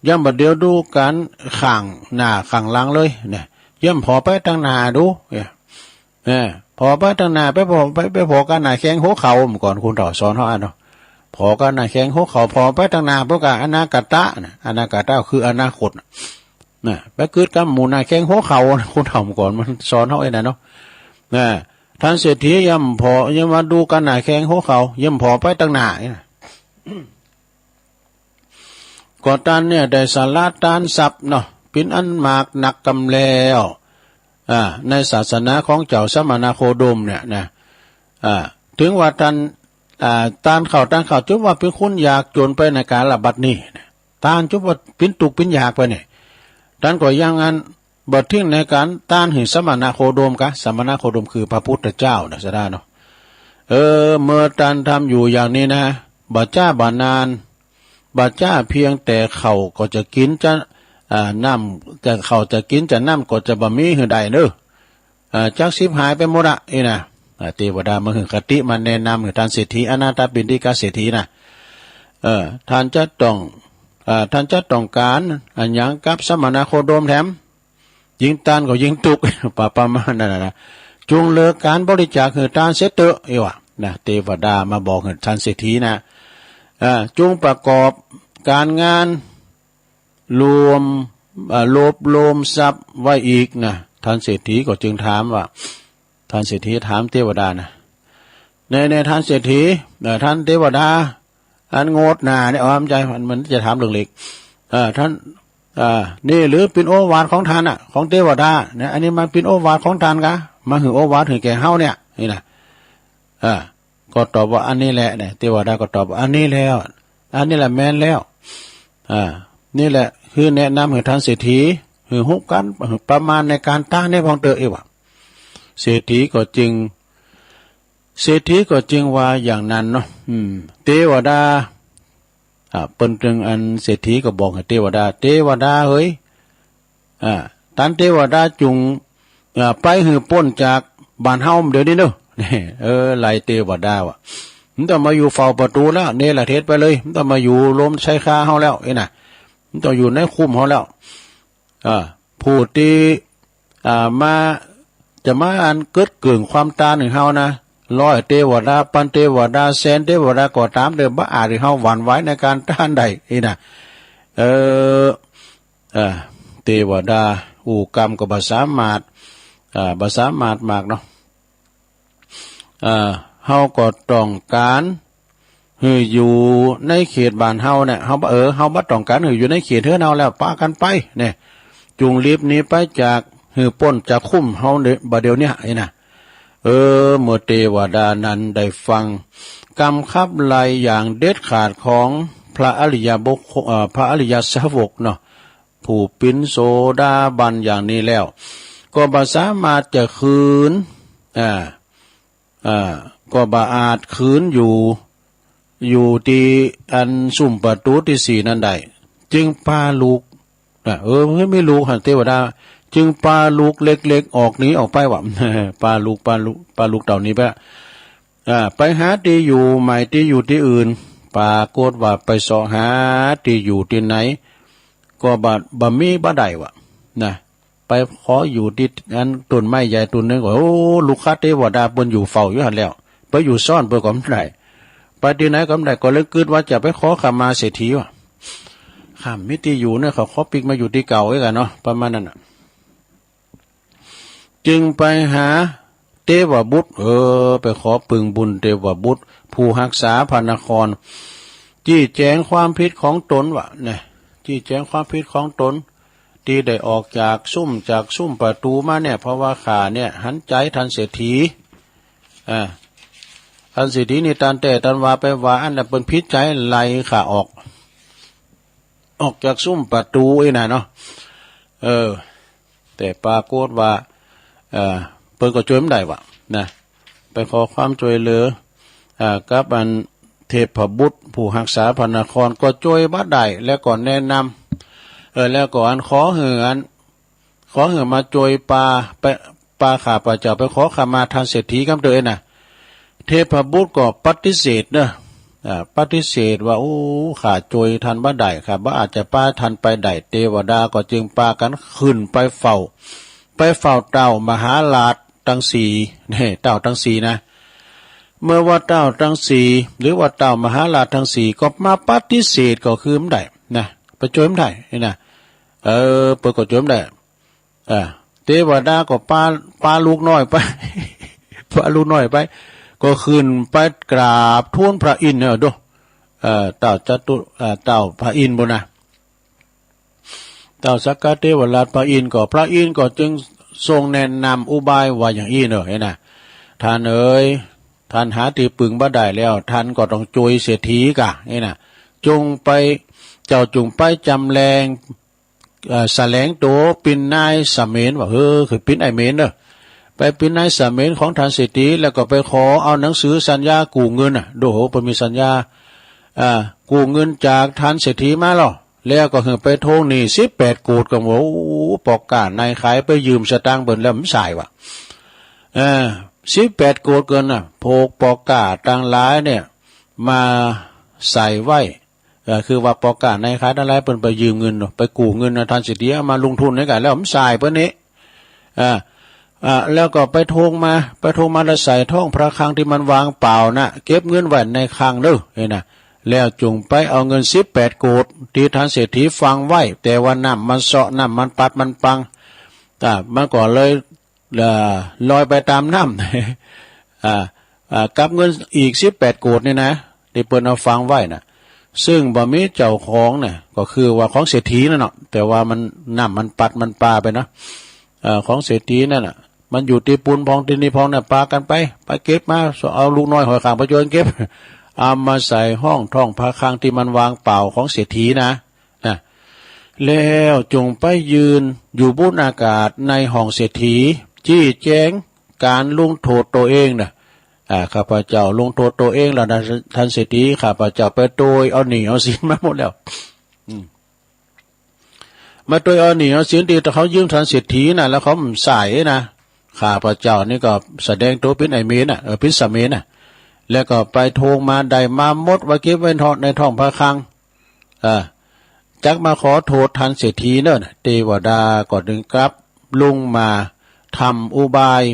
ยังบ่เหลียวดูก๋านข้างหน้าข้างหลังเลยนะ เยี่ยมผ่อไปตังหน้าดู เนี่ย เออ ผ่อไปตังหน้า ไปผ่อ ไป ไปผ่อก้าหน้าแข้งหัวเข่า เมื่อก่อนคนเฒ่าสอนเฮาอะเนาะ ผ่อก้าหน้าแข้งหัวเข่า ผ่อไปตังหน้า เปิ้นก็อนาคตะนะ อนาคตะคืออนาคตนะ นะ ไปกึ๊ดก้าหมู่หน้าแข้งหัวเข่านะ คนเฒ่าเมื่อก่อนมันสอนเฮาไอ้นั่นเนาะ นะ ต้านเศรษฐีเยี่ยมผ่อ เยี่ยมมาดูก้าหน้าแข้งหัวเข่า เยี่ยมผ่อไปตังหน้านี่นะ ก็ต้านเนี่ยได้สละตานทรัพย์เนาะ เป๋นอันมากนักกำแล้ว อ่า ในศาสนาของเจ้าสมณโคดมเนี่ยนะ อ่า เถิงว่าต้าน อ่า ต้านเข้า ต้านเข้า จุ๊บว่าเป๋นคนยากจ๋นไปในก๋าลบัดนี้นะ ต้านจุ๊บว่าเป๋นตุ๊กข์เป๋นยากไปเนี่ย ต้านก็ยังอัน บ่ทิ้งในก๋านต้านหื้อสมณโคดมกา สมณโคดมคือพระพุทธเจ้านะ สะดาเนาะ เออ เมื่อต้านทำอยู่อย่างนี้นะ บ่จ๊าบ่นาน บ่จ๊าเพียงแต่ข้าวก็จะกิ๋นจะ อ่า น้ำ จะข้าวจะกิ๋นจะน้ำก็จะบ่มีหื้อได้เน่อ อ่า จักฉิบหายไปหมดอะ อี้นะ อ่า เตวดามาหื้อคติมาแนะนำหื้อต้านเศรษฐี อนาถปิณฑิกเศรษฐีนะ เออ ต้านจะต้อง อ่า ต้านจะต้องก๋านอะหยังกับสมณโคดมแถม ยิ่งต้านก็ยิ่งตุ๊กข์ ประ ประมาณนั้นน่ะนะ จงเลิกก๋านบริจาคหื้อต้านเสียเต๊อะ อี้ว่านะ เตวดามาบอกหื้อต้านเศรษฐีนะ อ่า จงประกอบก๋านงานรวม อ่า รวบรวมทรัพย์ไว้อีกนะ ต้านเศรษฐีก็จึงถามว่า ต้านเศรษฐีถามเตวดานะ แน่ แน่ ต้านเศรษฐี เอ่อ ต้านเตวดา อันโงดหน้าเนี่ย อ๋อ บ่ใจ้ มัน มันจะถามเรื่องเหล็ก เอ่อ ต้าน อ่า นี่หรือเป๋นโอวาทของต้านอะ ของเตวดาเนี่ย อันนี้มันเป๋นโอวาทของต้านกา มาหื้อโอวาทหื้อแก่เฮาเนี่ย อี้นะ อ่า ก็ตอบว่าอันนี้แหละเนี่ย เตวดาก็ตอบว่าอันนี้แล้ว อันนี้แหละแม่นแล้ว อ่า นี่แหละคือแนะนำหื้อต้านเศรษฐี หื้อฮู้ก๋าน หื้อประมาณในก๋านต้านนี่พ่องเต๊อะ อี้ว่า เศรษฐีก็จึง เศรษฐีก็จึงว่าอย่างนั้นเนาะ อืม เตวดา อ่า เปิ้นจึงอันเศรษฐีก็บอกหื้อเตวดา เตวดาเหย อ่า ต้านเตวดาจุ่ง อ่า ไปหื้อป๊นจากบ้านเฮาเดี๋ยวนี้เน่อ เออ ไล่เตวดาว่ะ บ่ต้องมาอยู่เฝ้าประตู๋แล้ว เนรเทศไปเลย บ่ต้องมาอยู่โฮมไชยคาเฮาแล้ว อี้นะ บ่ต้องอยู่ในคุ้มเฮาแล้ว อ่า ผู้ตี้ อ่า มา จะมาอันเกิดเกิ่งความตานหื้อเฮานะ ร้อยเตวดา ปันเตวดา แสนเตวดาก็ต๋ามเต๊อะ บ่อาจหื้อเฮาหวั่นไหวในก๋านตานได้ อี้นะ เออ เออ เตวดา อู้กำก็บ่สามารถ อ่า บ่สามารถมากเนาะ เออ เฮาก็ต้องก๋านหื้ออยู่ในเขตบ้านเฮาเนี่ย เฮาบ่ เออ เฮาบ่ต้องก๋านหื้ออยู่ในเขตเฮือนเฮาแล้ว ปากั๋นไปเนี่ย จุ่งหลีบหนีไปจาก หื้อป๊นจากคุ้มเฮาเน่อ บ่าเดี่ยวเนี้ย อี้นะ เออ เมื่อเตวดานั้นได้ฟังกำขับไล่อย่างเด็ดขาดของพระอริยบุคคล เอ่อ พระอริยสาวกเนาะ ผู้เป๋นโสดาบันอย่างนี้แล้ว ก็บ่สามารถจะขืน อ่า อ่า ก็บ่อาจขืนอยู่ อยู่ตี้อันซุมประตู๋ตี้สี่นั้นได้ จึงปาลูก นะ เออ มันมีลูกหั้นเตวดา จึงปาลูกเล็กๆ ออกหนีออกไปว่ะ ปาลูก ปาลูก ปาลูกเต้าหนีไป อ่า ไปหาตี้อยู่ใหม่ตี้อยู่ตี้อื่น ปรากฏว่าไปเซาะหาตี้อยู่ตี้ไหน ก็บ่ บ่มีบ่ได้ว่ะ นะ ไปขออยู่ตี้อันต้นไม้ใหญ่ต้นนึ่ง โอ้ ลูกค้าเตวดาเปิ้นอยู่เฝ้าอยู่หั้นแล้ว ไปอยู่ซ่อนเปิ้นก็บ่ได้ ไปตี้ไหนก็บ่ได้ ก็เลยกึ๊ดว่าจะไปขอขมาเศรษฐีว่ะ ข้าบ่มีตี้อยู่เนี่ย ข้าขอปิ๊กมาอยู่ตี้เก่าอี้กั๋นเนาะ ประมาณนั้นน่ะ จึงไปหาเตวบุตร เออ ไปขอปึงบุญเตวบุตร ผู้ฮักษาพระนคร จี้แจ๋งความผิดของต๋นว่ะ เนี่ย จี้แจ๋งความผิดของต๋น ตี้ได้ออกจากซุม จากซุมประตู๋มาเนี่ย เพราะว่าข้าเนี่ยหันใจ๋ต้านเศรษฐี อ่า ต้านเศรษฐีนี่ต้านแต๊ต้านว่าไปว่าอั้นน่ะ เปิ้นผิดใจ๋ไล่ข้าออก ออกจากซุมประตู๋อี้นะเนาะ เออ แต่ปรากฏว่า เอ่อ เปิ้นก็จ้วยบ่ได้ว่ะ นะ ไปขอความจ้วยเหลือ อ่า กับอันเทพบุตรผู้ฮักษาพระนครก็จวยบ่ได้ แล้วก็แนะนำ เออ แล้วก็อันขอหื้ออัน ขอหื้อมาจวยปา ไป ปาข้าพเจ้าไปขอขมาท่านเศรษฐีกำเตอะเอนน่ะ เทพบุตรก็ปฏิเสธเนาะ อ่า ปฏิเสธว่า โอ้ ข้าจวยท่านบ่ได้ ข้าบ่อาจจะปาท่านไปได้ เตวดาก็จึงปากั๋นขึ้นไปเฝ้า ไปเฝ้าเต้ามหาราชตังสี่ นี่ เต้าตังสี่นะ เมื่อว่าเต้าตังสี่ หรือว่าเต้ามหาราชตังสี่ก็มาปฏิเสธก็คือบ่ได้นะ ไปจวยบ่ได้นี่นะ เออ เปิ้นก็จวยบ่ได้ อ่า เตวดาก็ปา ปาลูกน้อยไป ปาลูกน้อยไป ก็ขึ้นไปกราบทูลพระอินทร์เนาะ โด เอ่อ เต้าจตุ เอ่อ เต้าพระอินทร์ปู้นนะ เต้าสักกะเทวราชพระอินทร์ก็ พระอินทร์ก็จึงทรงแนะนำอุบายว่าอย่างอี้เนาะ เห็นนะ ท่านเอ๋ย ท่านหาตี้ปึงบ่ได้แล้ว ท่านก็ต้องจวยเศรษฐีก่ะ นี่นะ จงไป เจ้าจงไปจำแลง เอ่อ แสดงตั๋วเป๋นนายเสมียน ว่า เออ คือเป๋นไอ้เสมียนเนาะ ไปเป๋นนายเสมียนของท่านเศรษฐี แล้วก็ไปขอเอาหนังสือสัญญากู้เงินน่ะ โด โห เปิ้นมีสัญญา อ่า กู้เงินจากท่านเศรษฐีมาลอ แล้วก็หื้อไปทวงหนี้สิบแปดโกฏ ก็ว่า โอ้ ป้อก๊านายขายไปยืมสตางค์เปิ้นแล้วบ่ส่ายว่ะ เออ สิบแปดโกฏเปิ้นน่ะ พวกป้อก๊าตังหลายเนี่ย มาใส่ไว้ เอ่อ คือว่าป้อก๊านายขายตังหลายเปิ้นไปยืมเงินเนาะ ไปกู้เงินนะท่านเศรษฐี เอามาลงทุนหื้อกั๋น แล้วบ่ส่ายเปิ้นนี่ อ่า อ่า แล้วก็ไปทวงมา ไปทวงมาแล้วใส่ท้องพระคลังตี้มันวางเปล่าน่ะ เก็บเงินไว้ในคลังเน่อ นี่นะ แล้วจงไปเอาเงินสิบแปดโกฏตี้ท่านเศรษฐีฝังไว้ แต่ว่าน้ำมันเซาะ น้ำมันปัดมันปัง อ่า มันก็เลย เอ่อ ลอยไปต๋ามน้ำ อ่า อ่า กับเงินอีกสิบแปดโกฏนี่นะ ตี้เปิ้นเอาฝังไว้น่ะ ซึ่งบ่มีเจ้าของน่ะ ก็คือว่าของเศรษฐีนั่นเนาะ แต่ว่ามัน น้ำมันปัดมันปาไปเนาะ เอ่อ ของเศรษฐีนั่นน่ะ มันอยู่ตี้ปู๊นพ่องตี้นี่พ่องน่ะ ปากั๋นไป ไปเก็บมา เอาลูกน้อยห้อยข้างไปจวยเก็บ เอามาใส่ห้องท้องพระคลังตี้มันวางเปล่าของเศรษฐีนะ นะ แล้วจงไปยืนอยู่บนอากาศในห้องเศรษฐี จี้แจงก๋านลงโต้ษตั๋วเองน่ะ อ่า ข้าพเจ้าลงโต้ษตั๋วเองแล้วนะ ท่านเศรษฐี ข้าพเจ้าไปตวยเอาหนี้เอาสินมาหมดแล้ว อืม มาตวยเอาหนี้เอาสินตี้เขายืมท่านเศรษฐีน่ะ แล้วเขาบ่ส่ายนะ ข้าพเจ้านี่ก็แสดงตั๋วเป๋นไอ้เสมียนน่ะ เออ เป๋นเสมียนน่ะ แล้วก็ไปทวงมาได้มาหมด ว่าเก็บไว้ในท้องพระคลัง เออ จักมาขอโต้ษท่านเศรษฐีเน่อ เตวดาก็จึงกลับลงมาทำอุบาย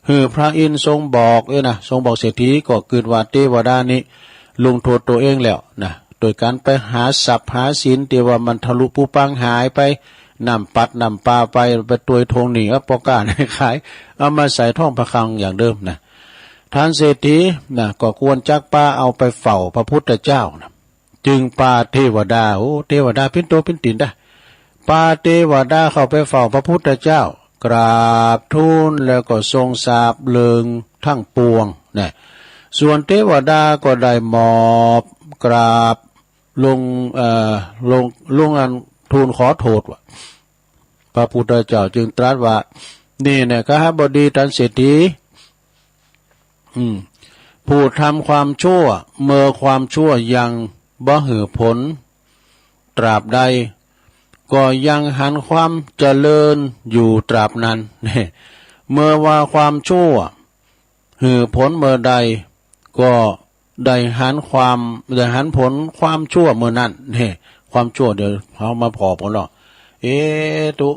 หื้อพระอินทร์ทรงบอกเอ้ยนะ ทรงบอกเศรษฐี ก็กึ๊ดว่าเตวดานี่ลงโต้ษตั๋วเองแล้วนะ โดยก๋านไปหาทรัพย์หาสินตี้ว่ามันทะลุปุพังหายไป น้ำปัดน้ำปาไป ไปตวยทวงหนี้กับป้อก๊านายขาย เอามาใส่ท้องพระคลังอย่างเดิมนะ ท่านเศรษฐีนะ ก็ควรจักปาเอาไปเฝ้าพระพุทธเจ้านะ จึงปาเตวดา โอ้ เตวดาปิ้นตั๋วปิ้นตี๋นได้ ปาเตวดาเข้าไปเฝ้าพระพุทธเจ้า กราบทูลแล้วก็ทรงทราบเรื่องทั้งปวงนะ ส่วนเตวดาก็ได้หมอบกราบลง เอ่อ ลง ลงอันทูลขอโต้ษว่า พระพุทธเจ้าจึงตรัสว่า นี่แหละ คหบดีท่านเศรษฐี อืม ผู้ทำความชั่ว เมื่อความชั่วยังบ่หื้อผลตราบใด ก็ยังหันความเจริญอยู่ตราบนั้น เมื่อว่าความชั่วหื้อผลเมื่อใด ก็ได้หันความ ได้หันผลความชั่วเมื่อนั้น นี่ ความชั่วเดี๋ยวเฮามาผ่อกั๋นเนาะ เอตุ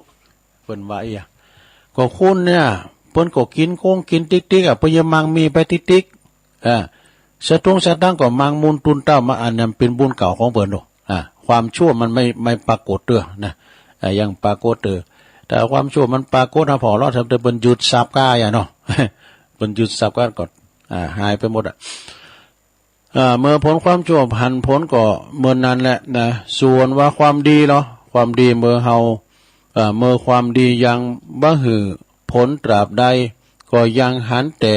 เปิ้นว่าอี้อะ ก็คนเนี่ย เปิ้นก็กิ๋นโกงกิ๋นติ๊กๆ อะ เปิ้นยังมั่งมีไปติ๊กๆ เออ สตุ้งสตังค์ก็มั่งมูลตุนเต้ามา อันนั้นเป๋นบุญเก่าของเปิ้นเนาะ อ่า ความชั่วมันไม่ ไม่ปรากฏเตื้อนะ อ่า ยังปรากฏเตื้อ แต่ความชั่วมันปรากฏนะ ผ่อเลาะ แต่เปิ้นยึดทรัพย์ก้าอะเนาะ เปิ้นยึดทรัพย์ก้าก็ อ่า หายไปหมดอะ เอ่อ เมื่อผลความชั่วหันผลก็เมื่อนั้นแหละนะ ส่วนว่าความดีเหรอ ความดีเมื่อเฮา เอ่อ เมื่อความดียังบ่หื้อผลตราบใด ก็ยังหันแต่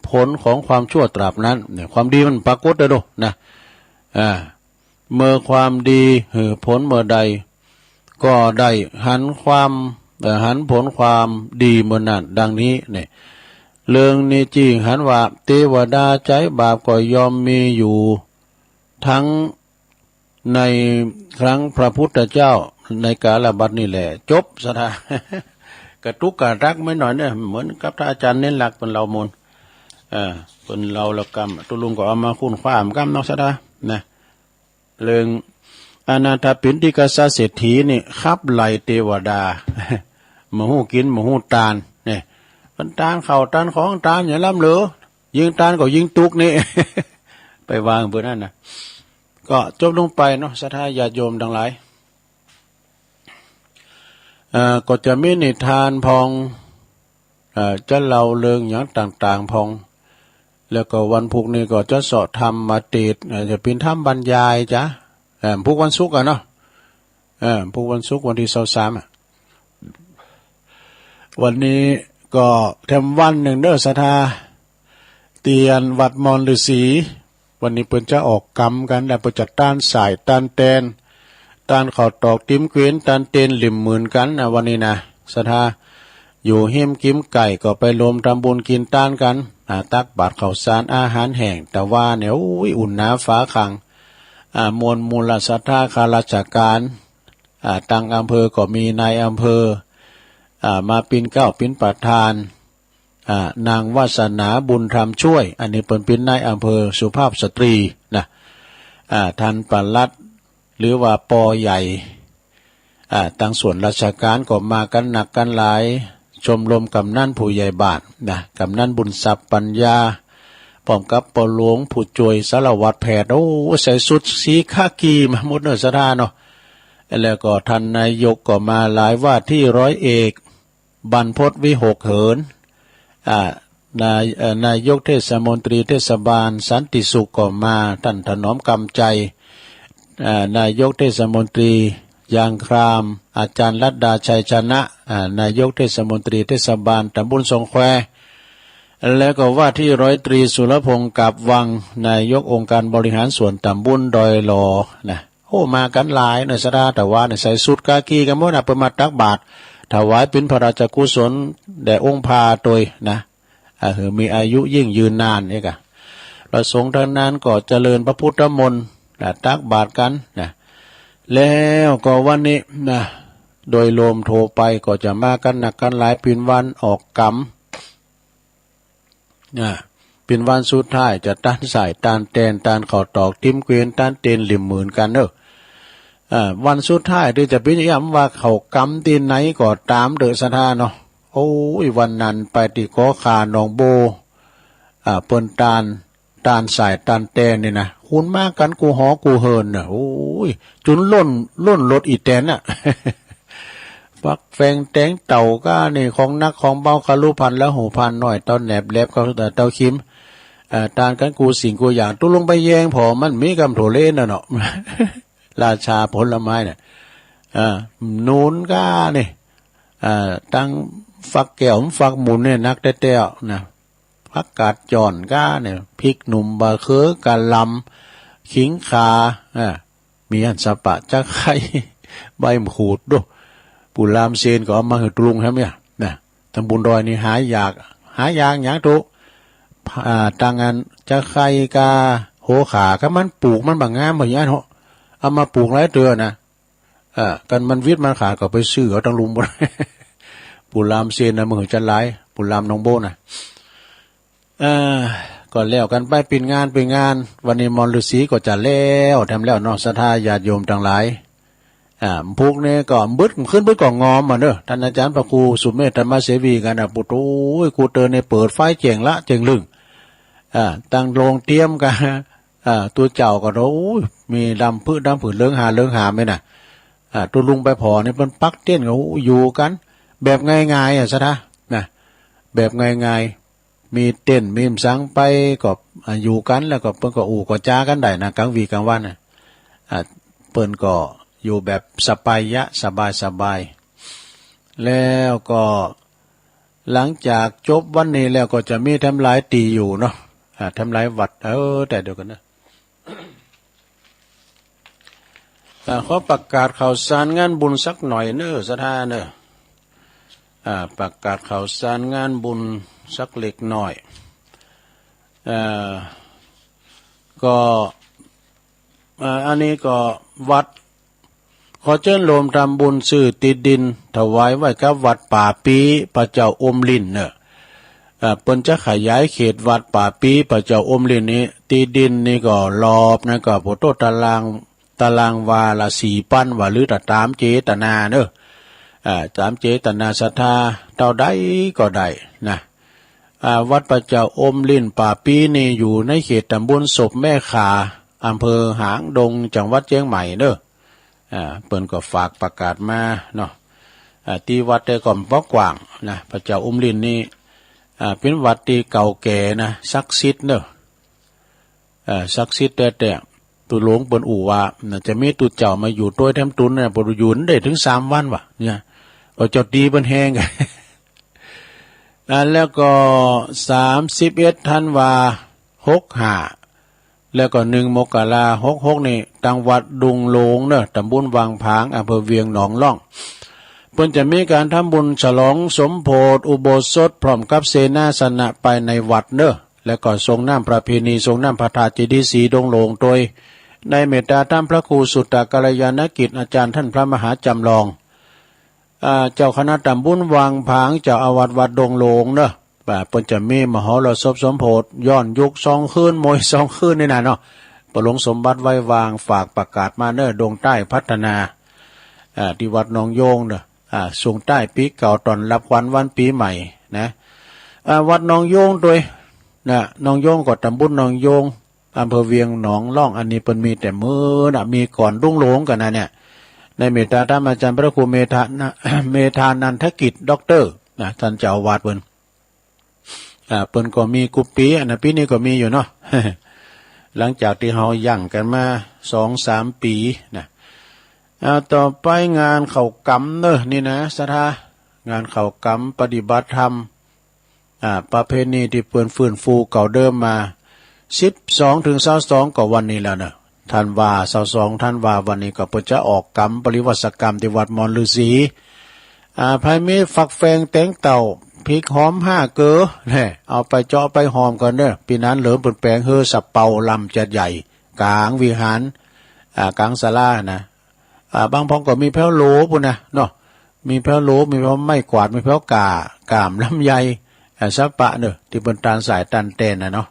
ผลของความชั่วตราบนั้น เนี่ย ความดีมันปรากฏเด้อนะ อ่า เมื่อความดีหื้อผลเมื่อใด ก็ได้หันความ เอ่อ หันผลความดีเมื่อนั้น ดังนี้เนี่ย เรื่องนี้จริงหันว่าเตวดาใจ๋บาปก็ยอมมีอยู่ ตึงในครั้งพระพุทธเจ้า ในกาลบัดนี้แหละ จบศรัทธา กระตุกกระตักไม่หน่อยเนี่ย เหมือนกับท่านอาจารย์เน้นหลักเปิ้นเล่ามนต์ เออ เปิ้นเล่าละกำ ตุ๊ลุงก็เอามาคุ้นคว้าอำกำเนาะศรัทธา นะ เรื่องอนาถปิณฑิกะเศรษฐีนี่ ขับไล่เตวดา บ่ฮู้กิ๋นบ่ฮู้ตาน เนี่ย เปิ้นตานข้าวตานของตานอย่างล้ำเหลือ ยิ่งตานก็ยิ่งตุ๊กข์นี่ ไปว่าเปิ้นนั้นนะ ก็จบลงไปเนาะ ศรัทธาญาติโยมตังหลาย เอ่อ ก็จะมีนิทานพ่อง เอ่อ จะเล่าเรื่องหยังต่างๆ พ่อง แล้วก็วันพุธนี้ก็จะเสาะธรรมมาเตสน์ เอ่อ จะเป๋นธรรมบรรยายจ๊ะ เอ่อ พุธวันศุกร์อะเนาะ เอ่อ พุธวันศุกร์วันตี้ซาวสามอะ วันนี้ก็แถมวันนึ่งเด้อศรัทธา ตี้วัดมอนฤๅษี วันนี้เปิ้นจะออกกำกั๋น แล้วเปิ้นจะตานสายตานแตน ตานข้าวตอกติ๊มเกวียน ตานเตนหลิ่มหมื่นกั๋นนะ วันนี้นะ ศรัทธา อยู่ฮิมกิ๋มใก้ก็ไปรวมทำบุญกิ๋นตานกั๋น อ่า ตักบาตรข้าวสารอาหารแห้ง แต่ว่าเนี่ย โอ้ย อุ่นหนาฝาขัง อ่า มวลมูลศรัทธาข้าราชก๋าน อ่า ตังอำเภอก็มีนายอำเภอ อ่า มาเป๋นเก๊าเป๋นประธาน อ่า นางวาสนาบุญธรรมช่วย อันนี้เปิ้นเป๋นนายอำเภอสุภาพสตรีนะ อ่า ท่านปลัด หรือว่าปอใหญ่ อ่า ตังส่วนราชก๋านก็มากั๋นนักกั๋นหลาย ชมรมก๋ำนันผู้ใหญ่บ้านนะ ก๋ำนันบุญทรัพย์ปัญญา พร้อมกับปอหลวงผู้จ้วยสารวัตรแพทย์ โอ้ ใส่ชุดสีคากีมาหมดเนาะศรัทธาเนาะ แล้วก็ท่านนายกก็มาหลาย ว่าที่ร้อยเอก บรรพตวิหกเหิน อ่า นาย เอ่อ นายกเทศมนตรีเทศบาลสันติสุขก็มา ท่านถนอมกำใจ อ่า นายกเทศมนตรียางคราม อาจารย์รัตดาชัยชนะ อ่า นายกเทศมนตรีเทศบาลตำบลสองแคว แล้วก็ว่าที่ร้อยตรีสุรพงษ์กาบวัง นายกองค์การบริหารส่วนตำบลดอยหล่อนะ โอ้ มากั๋นหลายเนาะศรัทธา แต่ว่าเนี่ยใส่ชุดคากีกั๋นหมดนะ เปิ้นมาตักบาตร ถวายเป๋นพระราชกุศลแด่องค์พระตวยนะ อ่า หื้อมีอายุยิ่งยืนนานนี่กะ พระสงฆ์ตังนั้นก็เจริญพระพุทธมนต์นะ ตักบาตรกั๋นนะ แล้วก็วันนี้นะ โดยรวมทั่วไปก็จะมากั๋นนักกั๋นหลาย เป๋นวันออกกำ อ่า เป๋นวันสุดท้ายจะตานสายตานแตน ตานข้าวตอกติ๊มเกวียน ตานเตนหลิ่มหมื่นกั๋นเนาะ อ่า วันสุดท้ายตี้จะเป๋นอย่างว่าเข้ากำตี้ไหนก็ต๋ามเต๊อะศรัทธาเนาะ โอ้ย วันนั้นไปตี้กอข่าหนองโบ อ่า เปิ้นตาน ตานสายตานแตนนี่นะ คนมากั๋นกู้หอกู้เฮินน่ะ โอ้ย จ๋นล้น ล้นรถอีแตนน่ะ ฟักแฟงแตงเต้าก้านี่ ของหนักของเบา คารุภัณฑ์ ละหูภัณฑ์น้อย เต้าแหนบแหลบ เต้า เต้าคิม เอ่อ ตานกั๋นกู้สิ่งกู้อย่าง ตุ๊ลุงไปแยงผ่อมันมีกำโถเลนน่ะเนาะ ราชาผลไม้น่ะ เอ่อ หนุนก้านี่ เอ่อ ตังฟักแก้ว ฟักหมุนเนี่ยหนักแต๊ๆ นะ ผักกาดจ้อนก้าเนี่ย พริกหนุ่ม บะเขือ กะหล่ำ ขิงข่า อ่า มีอันสะปะ จะใค่ ใบมะขูดดู ปู่ลามเซนก็เอามาหื้อตุ๊ลุงแหมเนี่ย นะ ตำบลดอยนี่หายาก หายากหยังตุ๊ อ่า ตังอันจะใค่กา หัวข่า ก็มันปลูกมันบ่งามเหมือนกันเหาะ เอามาปลูกหลายเตื้อนะ เออ กันมันวิดมันขาดก็ไปซื้อเอาตังลุมบ่ ปู่ลามเซนนะ มือจะหลาย ปู่ลามหนองโบนะ เออ ก็แล้วกั๋นไปเป๋นงานเป๋นงาน วันนี้มอนฤๅษีก็จะแล้วแถมแล้วเนาะ ศรัทธาญาติโยมตังหลาย อ่า พุธนี้ก็บึดขึ้นบึดก็งอมมาเนาะ ต้านอาจ๋ารย์พระครูสุเมธธรรมเสวีกั๋นนะ ปุโตย กูเตอร์นี่เปิดไฟเจ๋งละเจ๋งลึ่ง อ่า ตังโฮงเตียมกั๋น อ่า ตุ๊เจ้าก็ โอ้ย มีดำปื๊ดดำปื๊ด เหลืองหาเหลืองหาไหมน่ะ อ่า ตุ๊ลุงไปผ่อนี่เปิ้นปักเต็นท์ก็ โอ้ย อยู่กั๋นแบบง่ายๆ อ่ะ ศรัทธา นะ แบบง่ายๆ มีเต็นท์ มีหยังไปก็ อ่า อยู่กั๋น แล้วก็เปิ้นก็อู้ก็จ๋ากั๋นได้นะ ก๋างวี๋ก๋างวันน่ะ อ่า เปิ้นก็อยู่แบบสบายะ สบายๆ แล้วก็ หลังจากจบวันนี้แล้วก็จะมีแถมหลายตี้อยู่เนาะ อ่า แถมหลายวัด เออ แต่เดี๋ยวกั๋นนะ อ่า ขอประกาศข่าวสารงานบุญสักหน่อยเนาะ ศรัทธาเนาะ อ่า ประกาศข่าวสารงานบุญ สักเล็กน้อย เอ่อ ก็ เอ่อ อันนี้ก็วัด ขอเจิญโยมทำบุญซื้อตี้ดินถวายไว้กับวัดป่าปี้ พระเจ้าอุ้มลิ้นเน่อ เอ่อ เปิ้นจะขยายเขตวัดป่าปี้ พระเจ้าอุ้มลิ้นนี้ ตี้ดินนี่ก็รอบนั้นก็ โผโต้ ตาราง ตารางวาละสี่ปันวา หรือต๋ามเจตนาเน่อ อ่า ต๋ามเจตนาศรัทธา เต้าใดก็ได้นะ อ่า วัดพระเจ้าอุ้มลิ้นป่าปี้นี่อยู่ในเขตต๋ำบลศพแม่ขา อำเภอหางดง จังหวัดเจียงใหม่เน่อ อ่า เปิ้นก็ฝากประกาศมาเนาะ อ่า ตี้วัดแต่ก่อนบ่กว้างนะ พระเจ้าอุ้มลิ้นนี่ อ่า เป๋นวัดตี้เก่าแก่นะ ศักดิ์สิทธิ์เน่อ อ่า ศักดิ์สิทธิ์แต๊ๆ ตุ๊หลงเปิ้นอู้ว่า น่าจะมีตุ๊เจ้ามาอยู่ตวยแถมตุ๊นน่ะ บ่อยู่ได้เถิงสามวันวะ เนี่ย ก็เจ้าตี้เปิ้นแฮง อ่า แล้วก็สามสิบเอ็ดธันวา หกห้า แล้วก็หนึ่งมกรา หกหก นี่ ตังวัดดงหลงเน่อ ต๋ำบลวังผาง อำเภอเวียงหนองล่อง เปิ้นจะมีก๋านทำบุญฉลองสมโภชอุโบสถพร้อมกับเสนาสนะภายในวัดเน่อ แล้วก็สรงน้ำประเพณีสรงน้ำพระธาตุเจดีย์สีดงหลงตวย ในเมตตาธรรมพระครูสุตตะกัลยาณกิจ อาจารย์ต้านพระมหาจำลอง อ่า เจ้าคณะต๋ำบลวังผาง เจ้าอาวาสวัดดงหลงเน่อ ว่าเปิ้นจะมีมหรสพสมโภชย้อนยุคสองคืน มวยสองคืนนี่นะเนาะ ประหลวงสมบัติไว้วางฝากประกาศมาเน่อ ดงใต้พัฒนา อ่า ตี้วัดหนองโยงเน่อ อ่า ส่งต้ายปี๋เก่าต้อนรับขวัญวันปี๋ใหม่นะ อ่า วัดหนองโยงตวยนะ หนองโยงก็ต๋ำบลหนองโยง อำเภอเวียงหนองล่อง อันนี้เปิ้นมีแต่เมินน่ะ มีก่อนดงหลงกั๋นนะเนี่ย ในเมตตาธรรมอาจารย์พระครูเมธานะ เมธานันทกิจ ด็อกเตอร์ นะ ต้านเจ้าอาวาสเปิ้น อ่า เปิ้นก็มีกู้ปี๋ อันนั้นปี๋นี้ก็มีอยู่เนาะ หลังจากตี้เฮายั้งกั๋นมาสองสามปี๋นะ อ่า ต่อไปงานเข้ากรรมเน่อ นี่นะ ศรัทธา งานเข้ากรรมปฏิบัติธรรม อ่า ประเพณีตี้เปิ้นฟื้นฟูเก่าเดิมมา สิบสองเถิงซาวสอง ก็วันนี้แล้วเน่อ ธันวา ซาวสองธันวา วันนี้ก็เปิ้นจะออกกรรมปริวาสกรรมตี้วัดมอนฤๅษี อ่า ใผมีฟักแฟงแตงเต้า พริกหอมห้าเกลือ แน่ เอาไปเจาะไปหอมกั๋นเน่อ ปี๋นั้นเหลิมเปิ้นแป๋งหื้อสะเปาลำจัดใหญ่ ก๋างวิหาร อ่า ก๋างศาลานะ อ่า บางพ่องก็มีแผ้วโหลปู้นนะเนาะ มีแผ้วโหล มีแผ้วไม้กวาด มีแผ้วก่า ก่ามลำไย อ่า สะปะเน่อ ตี้เปิ้นตานสายตานแตนน่ะเนาะ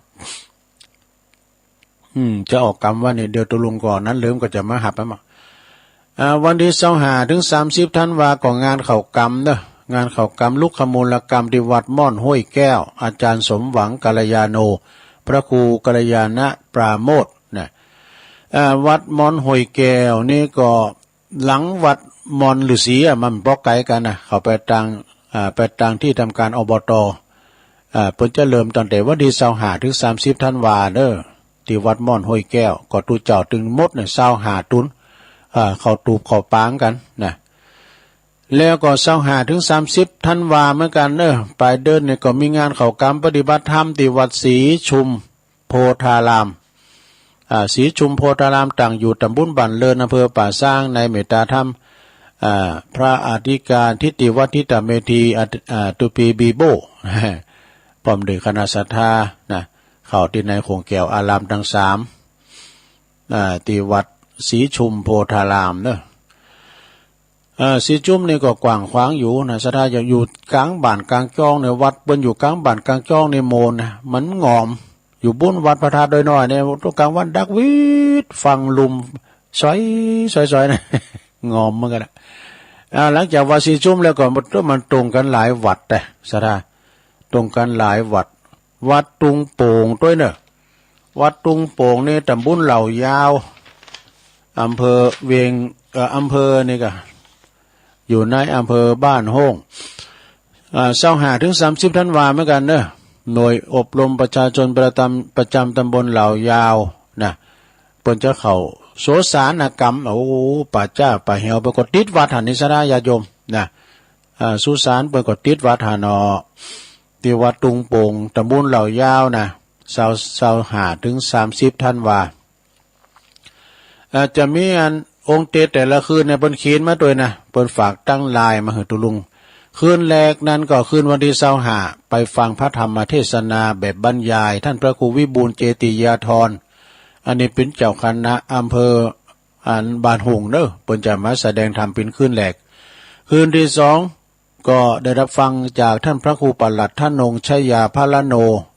อืม จะออกกรรมวันนี้ เดี๋ยวตุ๊ลุงก่อนนั้นเหลิมก็จะมาหับไปมา อ่า วันตี้ซาวห้าเถิงสามสิบธันวา ก็งานเข้ากรรมเน่อ งานเข้ากรรมลุกขมูลกรรมตี้วัดม่อนห้วยแก้ว อาจารย์สมหวังกัลยาโณ พระครูกัลยาณปราโมทย์นะ อ่า วัดม่อนห้วยแก้วนี่ก็ หลังวัดมอนฤๅษีอะ มันบ่ไก๋กั๋นนะ เข้าไปตาง อ่า ไปตางตี้ทำก๋าน อบต. อ่า เปิ้นจะเริ่มตั้งแต่วันตี้ซาวห้าเถิงสามสิบธันวาเน่อ ตี้วัดม่อนห้วยแก้ว ก็ตุ๊เจ้าตึงหมดเน่อ ซาวห้าตุ๊น อ่า เข้าตูบเข้าปางกั๋นนะ แล้วก็ซาวห้าเถิงสามสิบธันวาเหมือนกั๋นเน่อ ป๋ายเดือนนี่ก็มีงานเข้ากรรมปฏิบัติธรรมตี้วัดศรีชุม โพธาราม อ่า ศรีชุมโพธาราม ตั้งอยู่ต๋ำบลบ้านเริน อำเภอป่าซาง ในเมตตาธรรม อ่า พระอธิการทิติวัฒน์ ทิตเมธี อ่า อ่า ตุปีบีโบ พร้อมด้วยคณะศรัทธานะ เข้าตี้ในโขงแก้วอารามตังสาม อ่า ตี้วัดศรีชุมโพธารามเน่อ เอ่อ ศรีชุมนี่ก็กว้างขวางอยู่นะ ศรัทธา อยู่ก๋างบ้านก๋างจ้องเน่อ วัดเปิ้นอยู่ก๋างบ้านก๋างจ้องในโมนนะ มันหงอม อยู่บุ้นวัดพระธาตุดอยน้อยเนี่ย ตอนก๋างวันดักวีด ฟังลุ่ม ซอย ซอย ซอยนะ หงอมเหมือนกั๋นนะ อ่า หลังจากวัดศรีชุมแล้วก็มัน มันตรงกั๋นหลายวัดแต๊ ศรัทธา ตรงกั๋นหลายวัด วัดตุงโป่งตวยเน่อ วัดตุงโป่งนี่ต๋ำบลเหล่ายาว อำเภอเวียง เอ่อ อำเภอนี่ก็ อยู่ในอำเภอบ้านโฮ่ง อ่า ซาวห้าเถิงสามสิบธันวาเหมือนกั๋นเน่อ หน่วยอบรมประชาชนประจำ ประจำต๋ำบลเหล่ายาวนะ เปิ้นจะเข้าโสสานกรรม โอ้ ป่าจ๊าป่าแหว เปิ้นก็ติดวัดหั้นนี่ ศรัทธาญาติโยมนะ อ่า สุสานเปิ้นก็ติดวัดหั้นเนาะ ตี้วัดตุงโป่ง ต๋ำบลเหล่ายาวนะ ซาว ซาวห้าเถิงสามสิบธันวา อ่า จะมีอันองค์เตสแต่ละคืนเนี่ย เปิ้นเขียนมาตวยนะ เปิ้นฝากตังไลน์มาหื้อตุ๊ลุง คืนแรกนั้นก็คืนวันตี้ซาวห้า ไปฟังพระธรรมเทศนาแบบบรรยาย ต้านพระครูวิบูลย์ เจติยาธร อันนี้เป๋นเจ้าคณะอำเภอ อันบ้านหุ่งเน่อ เปิ้นจะมาแสดงธรรมเป๋นคืนแรก คืนตี้สอง ก็ได้ฮับฟังจากต้านพระครูปลัดธนงค์ ชยาพรโน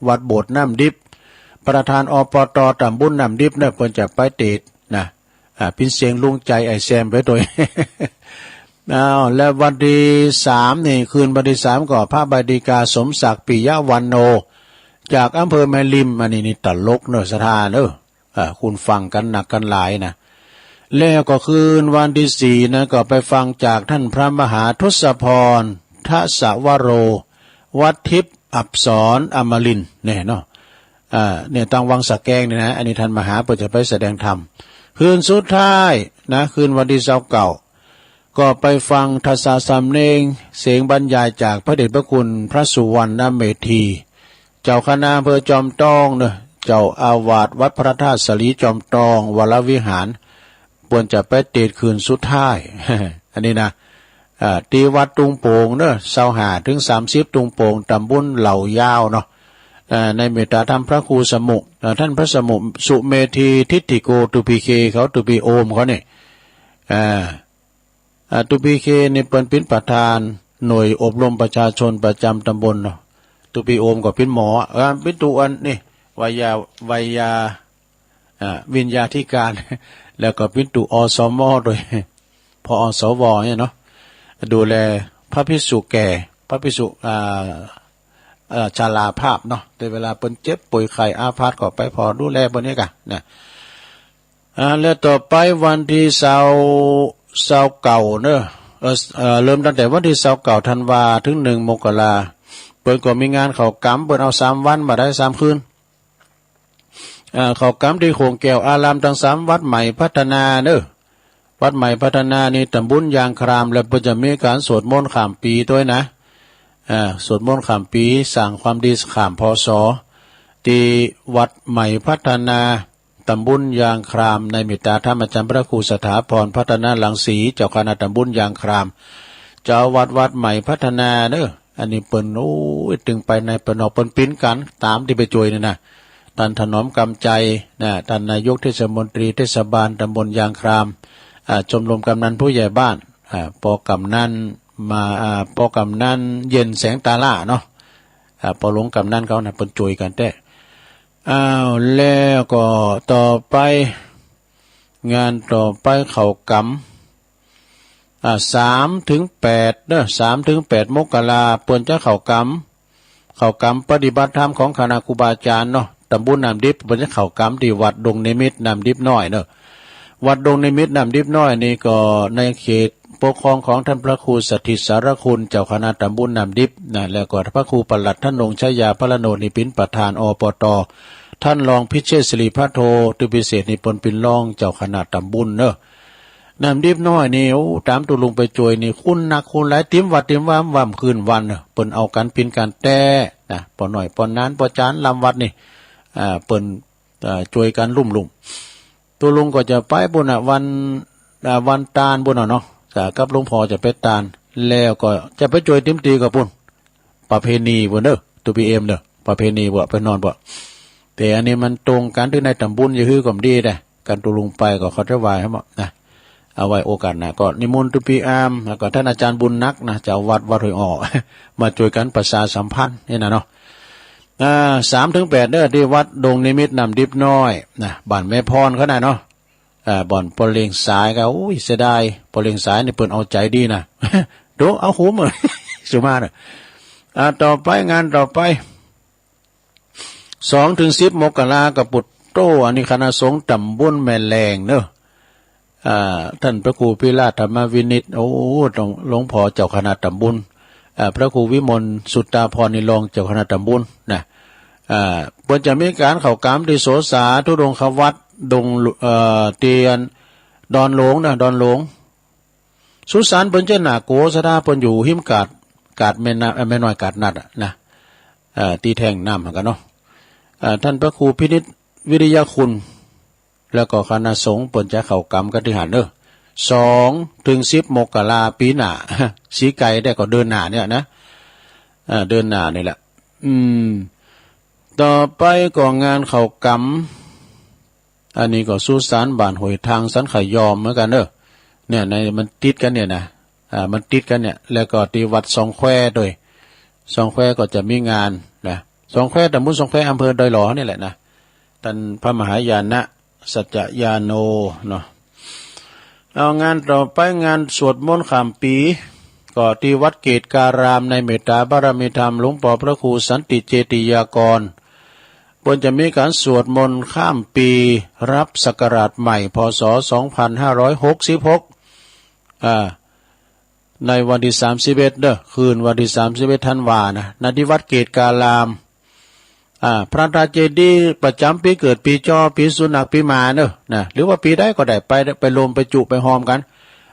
วัดโบสถ์น้ำดิบ ประธาน อปต ตำบลน้ำดิบเน่อ เปิ้นจะไปเตสน์นะ อ่า เป๋นเสียงลุงใจ๋ไอ้แซมไปตวย อ้าว และวันตี้สามนี่ คืนวันตี้สามก็พระใบดิกา สมศักดิ์ ปิยวรรณโณ จากอำเภอแม่ริม อันนี้นี่ตลกเน่อ ศรัทธาเน่อ อ่า คุณฟังกั๋นนักกั๋นหลายนะ แล้วก็คืนวันตี้สี่นะ ก็ไปฟังจากต้านพระมหาทศพร ทศวโร วัดทิพย์อับสร อมรินทร์ เนี่ยเนาะ อ่า เนี่ย ตางวังสะแก้งนี่นะ อันนี้ต้านมหาเปิ้นจะไปแสดงธรรม คืนสุดท้ายนะ คืนวันตี้ซาวเก้า ก็ไปฟังทัศสำเนง เสียงบรรยายจากพระเดชพระคุณพระสุวรรณเมธี เจ้าคณะอำเภอจอมตองเน่อ เจ้าอาวาสวัดพระธาตุสาลีจอมตองวรวิหาร เปิ้นจะไปเตสน์คืนสุดท้าย อันนี้นะ อ่า ตี้วัดตุงโป่งเน่อ ซาวห้าเถิงสามสิบ ตุงโป่ง ตำบลเหล่ายาวเนาะ อ่า ในเมตตาธรรมพระครูสมุ อ่า ต้านพระสมุ สุเมธี ทิฏฐิโก ตูปีเค เขา ตูปีโอมเขาเนี่ย อ่า อ่า ตูปีเค นี่เปิ้นเป๋นประธานหน่วยอบรมประชาชนประจ๋ำตำบลเนาะ ตูปีโอมก็เป๋นหมอ อ่า เป๋นตูอันนี่ ไวยา ไวยา อ่า วิญญาธิการ แล้วก็เป๋นตู อสม ตวย พ อสว เนี่ยเนาะ ดูแลพระภิกษุแก่ พระภิกษุ อ่า เอ่อ ชราภาพเนาะ แต่เวลาเปิ้นเจ็บป่วยไข้อาพาธก็ไปผ่อดูแลเปิ้นเนี่ยก่ะนะ อ่า แล้วต่อไปวันตี้ซาว ซาวเก้าเน่อ เอ่อ เอ่อ เริ่มตั้งแต่วันตี้ซาวเก้าธันวาเถิงหนึ่งมกรา เปิ้นก็มีงานเข้ากรรม เปิ้นเอาสามวันบ่ได้สามคืน อ่า เข้ากรรมตี้โขงแก้วอารามตังสาม วัดใหม่พัฒนาเน่อ วัดใหม่พัฒนานี่ตำบลยางคราม แล้วเปิ้นจะมีก๋านสวดมนต์ข้ามปี๋ตวยนะ อ่า สวดมนต์ข้ามปี๋ สร้างความดีข้าม พ.ศ. ตี้วัดใหม่พัฒนา ตำบลยางคราม ในเมตตาธรรมอาจ๋ารย์พระครูสถาพร พัฒนรังสี เจ้าคณะตำบลยางคราม เจ้าอาวาสวัดใหม่พัฒนาเน่อ อันนี้เปิ้น โอ้ย ตึงไปในไปนอกเปิ้นปิ๊นกั๋น ต๋ามตี้ไปจ้วยนี่นะ ต้านถนอมกำใจนะ ต้านนายกเทศมนตรีเทศบาลตำบลยางคราม อ่า ชมรมกำนันผู้ใหญ่บ้าน อ่า ป.กำนันมา อ่า ป.กำนันเย็นแสงตาล่าเนาะ อ่า ป.หลวงกำนันเขานะ เปิ้นจ้วยกั๋นแต๊ อ้าว แล้วก็ต่อไป งานต่อไปเข้ากรรม อ่า สามเถิงแปดเน่อ สามเถิงแปดมกรา เปิ้นจะเข้ากรรม เข้ากรรมปฏิบัติธรรมของคณะครูบาอาจ๋ารย์เนาะ ตำบลน้ำดิบ เปิ้นจะเข้ากรรมตี้วัดดงนิมิตรน้ำดิบน้อยเน่อ วัดดงนิมิตรน้ำดิบน้อยนี่ก็ในเขตปกครองของต้านพระครูสถิตสารคุณ เจ้าคณะตำบลน้ำดิบนะ แล้วก็พระครูปลัดธนงค์ ชยาพรโน นี่เป๋นประธาน อปต ต้านรองพิเชษฐศิริภัทโท ตูปีเศษนี่เปิ้นเป๋นรองเจ้าคณะตำบลเน่อ น้ำดิบน้อยนี่ โอ้ ต๋ามตูลุงไปจ้วยนี่ คนนักคนหลาย เต๋มวัดเต๋มวา ว่ำคืนวันเน่อ เปิ้นเอากั๋นปิ๊นกั๋นแต๊นะ ป้อน้อยป้อหนานป้อจ๋านลำวัดนี่ อ่า เปิ้น อ่า จ้วยกั๋นลุ่มๆ ตูลุงก็จะไปปู้นน่ะ วัน อ่า วันตานปู้นน่ะเนาะ อ่า กับหลวงพ่อจะไปตาน แล้วก็จะไปจ้วยเต๋มตี้ก็ปู้น ประเพณีปู้นเน่อ ตูปีเอมเน่อ ประเพณีปู้น ไปนอนปู้น แต่อันนี้มันตรงกั๋นตี้ในตำบล จะหื้อก็บ่ดีแต๊ กันตูลุงไปก็เข้าใจ๋ว่าหั้นเนาะนะ เอาไว้โอกาสหน้า ก็นิมนต์ตูปีอาม แล้วก็ต้านอาจ๋ารย์บุญนักนะ เจ้าวัดวัดห้วยอ้อ มาจ้วยกั๋นประชาสัมพันธ์นี่นะเนาะ อ่า สามเถิงแปดเน่อ ตี้วัดดงนิมิตรน้ำดิบน้อยนะ บ้านแม่พรเขาน่ะเนาะ อ่า บ่อนป้อเล็งสายก็ อุ้ย เสียดาย ป้อเล็งสายนี่เปิ้นเอาใจ๋ดีนะ ดู เอาหูมา สุมาเน่อ อ่า ต่อไป งานต่อไป สองเถิงสิบมกรา ก็ปุตโต อันนี้คณะสงฆ์ตำบลแม่แลงเน่อ อ่า ต้านพระครูพิราชธรรมวินิจ โอ้ หลวง หลวงพ่อเจ้าคณะตำบล อ่า พระครูวิมลสุตตาภรณ์ นี่รองเจ้าคณะตำบลนะ อ่า เปิ้นจะมีก๋านเข้ากรรมตี้โสสาธุดงควัตร ดง เอ่อ ตี้ดอนหลวงนะ ดอนหลวง สุสานเปิ้นจะหน้าโก๋ ศรัทธา เปิ้นอยู่ฮิมกาด กาดแม่น้ำ เอ่อ แม่น้อยกาดนัดอะนะ เอ่อ ตี้แท่งน้ำหั้นก่อเนาะ เอ่อ ต้านพระครูพินิจวิริยคุณ แล้วก็คณะสงฆ์เปิ้นจะเข้ากรรมกั๋นตี้หั้นเน่อ สองเถิงสิบมกราปี๋หน้า สีไก่ได้ก็เดือนหน้าเนี่ยนะ อ่า เดือนหน้านี่แหละ อืม ต่อไปก็งานเข้ากรรม อันนี้ก็สุสานบ้านห้วยทางสันขะยอมเหมือนกั๋นเน่อ เนี่ย ใน มันติดกั๋นเนี่ยนะ อ่า มันติดกั๋นเนี่ย แล้วก็ตี้วัดสองแควตวย สองแควก็จะมีงานนะ สองแคว ตำบลสองแคว อำเภอดอยหล่อนี่แหละนะ ต้านพระมหายานะสัจจญาโณเนาะ เอางานต่อไป งานสวดมนต์ข้ามปี๋ ก็ตี้วัดเกตุการาม ในเมตตาบารมีธรรมหลวงป้อพระครูสันติเจติยากร เปิ้นจะมีก๋านสวดมนต์ข้ามปี๋ ฮับศักราชใหม่ พ.ศ. สองพันห้าร้อยหกสิบหก อ่า ในวันตี้สามสิบเอ็ดเน่อ คืนวันตี้สามสิบเอ็ดธันวานะ ณ ตี้วัดเกตุการาม อ่า พระธาตุเจดีย์ประจ๋ำปี๋เกิด ปี๋จอ ปี๋สุนัข ปี๋หมาเน่อ นะ หรือว่าปี๋ใดก็ได้ ไป ไปรวม ไปจุ ไปฮอมกั๋น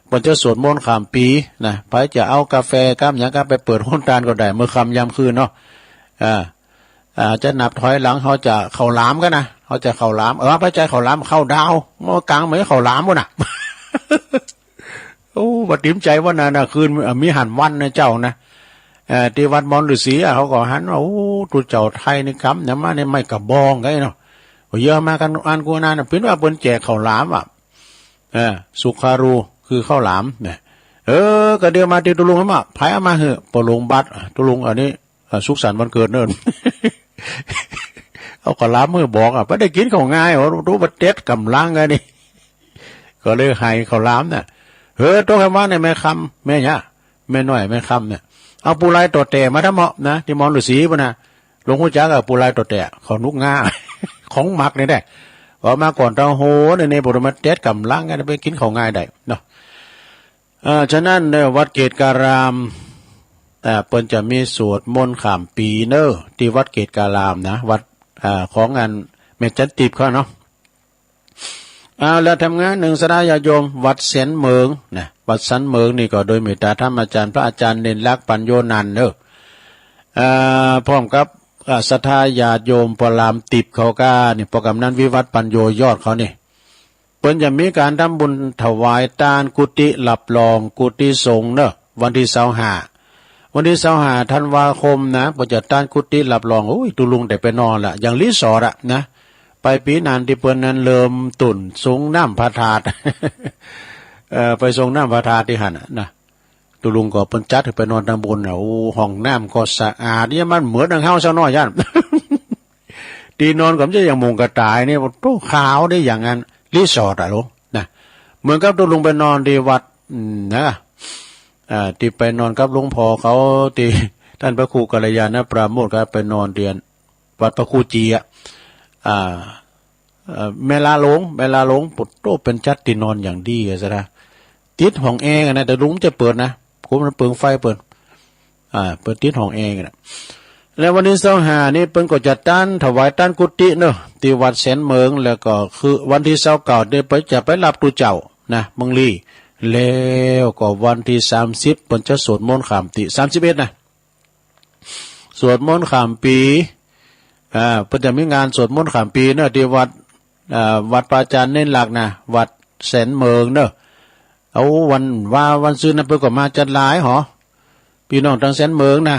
เปิ้นจะสวดมนต์ข้ามปี๋นะ ใผจะเอากาแฟกับหยังก็ไปเปิดโฮมตานก็ได้ เมื่อค่ำยามคืนเนาะ อ่า อ่า จะนับถอยหลัง เฮาจะเข้าหลามกั๋นนะ เฮาจะเข้าหลาม เออ ใผจะเข้าหลาม เข้าดาว เมื่อกลางเมืองเข้าหลามปู๊นน่ะ โอ้ บ่ติ๋มใจ๋ว่านั่นน่ะ คืน เอ่อ มีหันวันนะเจ้านะ เอ่อ ตี้วัดมอนฤๅษีอะ เขาก็หันว่า โอ้ ตุ๊เจ้าไทยนี่กำเนี่ยมาในไม้กระบองไงเนาะ เยอะมากั๋นอันกูนั่นน่ะ เปิ้นว่าเปิ้นแจกเข้าหลามอะ เออ สุขารู คือข้าวหลามเนี่ย เออ ก็เดี๋ยวมาตี้ตุ๊ลุงมา ใผเอามาหื้อ ป้อหลวงบัตร ตุ๊ลุงอันนี้ อ่า สุขสันต์วันเกิดเนิ่น เอาข้าวหลามหื้อบอกอะ บ่ได้กิ๋นข้าวง่าย โอ้ ดูบ่าเต็ดก๋ำลังไงนี่ ก็เลยหื้อข้าวหลามน่ะ เออ ตกแหมว่าเนี่ยแม่คำ แม่หยัง แม่น้อย แม่คำเนี่ย เอาปูลายต่อแต้มาทำเหมาะนะ ตี้มอนฤๅษีปู๊นน่ะ หลวงฮู้จักอะ ปูลายต่อแต้ ข้าวหนุกง่า ของหมักนี่แหละ เอามาก่อนเต้าโห เนี่ย เนี่ย บ่ได้มาเต็ดก๋ำลังไง ไปกิ๋นข้าวง่ายได้เนาะ เอ่อ ฉะนั้นเนี่ย วัดเกตุการาม เอ่อ เปิ้นจะมีสวดมนต์ข้ามปี๋เน่อ ตี้วัดเกตุการามนะ วัด เอ่อ ของอันแม่จันติบเขาเนาะ เอาละ แถมงานนึ่ง ศรัทธาญาติโยม วัดสันเหมิงนะ วัดสันเหมิงนี่ก็โดยเมตตาธรรมอาจ๋ารย์ พระอาจ๋ารย์เณรลักษณ์ ปัญโญนันท์เน่อ เอ่อ พร้อมกับ เอ่อ ศรัทธาญาติโยมป้อหลามติบเขาก้านี่ ป้อกำนันวิวัฒน์ ปัญโญยอดเขานี่ เปิ้นจะมีก๋านทำบุญถวายตานกุฏิรับรองกุฏิสงฆ์เน่อ วันตี้ซาวห้า วันตี้ซาวห้าธันวาคมนะ เปิ้นจะตานกุฏิรับรอง โอ้ย ตุ๊ลุงได้ไปนอนละ อย่างรีสอร์ทอะนะ ไปปี๋นั้นตี้เปิ้นนั้นเริ่มต้นสรงน้ำพระธาตุ เอ่อ ไปสรงน้ำพระธาตุตี้หั้นน่ะนะ ตุ๊ลุงก็เปิ้นจัดหื้อไปนอนตางบนน่ะ โอ้ ห้องน้ำก็สะอาด เนี่ยมันเหมือนดังเฮาซะหน้อยยัน ตี้นอนก็บ่ใจ้อย่างมุงกระต่ายนี่ โอ้ ขาวได้อย่างนั้น รีสอร์ทอะลูกนะ เหมือนกับตุ๊ลุงไปนอนตี้วัด อืม นะ อ่า ตี้ไปนอนกับหลวงป้อเขา ตี้ต้านพระครูกัลยาณปราโมทย์ ก็ไปนอนตี้วัดพระครูจีอะ อ่า เอ่อ แม่ลาหลวง แม่ลาหลวง โอ้โห เปิ้นจัดตี้นอนอย่างดีอะซะนะ ติดห้องแอร์นะ แต่ลุงบ่ใจ้เปิดนะ กลัวมันเปลืองไฟเปิ้น อ่า เปิ้นติดห้องแอร์นะ แล้ววันตี้ซาวห้านี่เปิ้นก็จะตาน ถวายตานกุฏิเน่อ ตี้วัดสันเหมิง แล้วก็คือวันตี้ซาวเก้านี่เปิ้นจะไปรับตุ๊เจ้านะ เมืองลี้ แล้วก็วันตี้สามสิบเปิ้นจะสวดมนต์ข้ามปี๋ สามสิบเอ็ดนะ สวดมนต์ข้ามปี๋ อ่า เปิ้นจะมีงานสวดมนต์ข้ามปี๋เน่อ ตี้วัด อ่า วัดป้ออาจ๋ารย์เณรลักษณ์นะ วัดสันเหมิงเน่อ เอาวัน ว่าวันซืนนั้นเปิ้นก็มาจัดหลายหอ ปี้น้องตางสันเหมิงนะ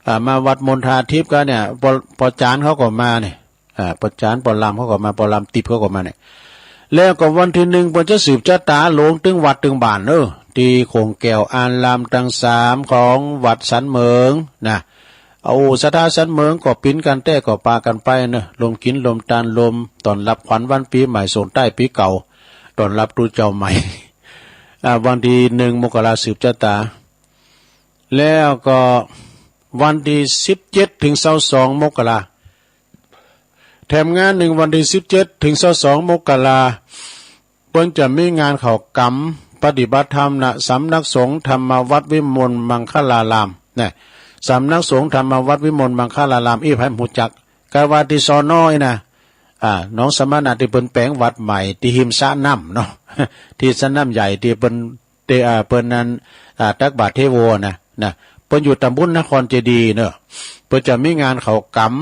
อ่า มาวัดมณฑาทิพย์ก็เนี่ย ป้อ ป้อจ๋ารย์เขาก็มาเนี่ย อ่า ป้อจ๋ารย์ ป้อหลามเขาก็มา ป้อหลามติบเขาก็มาเนี่ย แล้วก็วันตี้นึ่งเปิ้นจะสืบจะตาลงตึงวัดตึงบ้านเน่อ ตี้โขงแก้วอารามตังสามของวัดสันเหมิงนะ เอาศรัทธาสันเหมิงก็ปิ๊นกั๋นแต๊ก็ปากั๋นไปเน่อ รวมกิ๋นรวมตาน รวมต้อนรับขวัญวันปี๋ใหม่ ส่งต้ายปี๋เก่า ต้อนรับตุ๊เจ้าใหม่ อ่า วันตี้นึ่งมกราสืบจะตา แล้วก็วันตี้สิบเจ็ดเถิงซาวสองมกรา แถมงานนึ่งวันตี้สิบเจ็ดเถิงซาวสองมกรา เปิ้นจะมีงานเข้ากรรมปฏิบัติธรรมนะ สำนักสงฆ์ธรรมวัตรวิมลมังคลารามนะ สำนักสงฆ์ธรรมวัตรวิมลมังคลาราม อี้ใผฮู้จัก กาว่าตี้ซอน้อยนะ อ่า หนองสมณะ ตี้เปิ้นแป๋งวัดใหม่ ตี้ฮิมสระน้ำเนาะ ตี้สระน้ำใหญ่ ตี้เปิ้น ตี้ อ่า เปิ้นนั้น อ่า ตักบาตรเทโวนะ นะ เปิ้นอยู่ตำบลนครเจดีย์เนาะ เปิ้นจะมีงานเข้ากรรม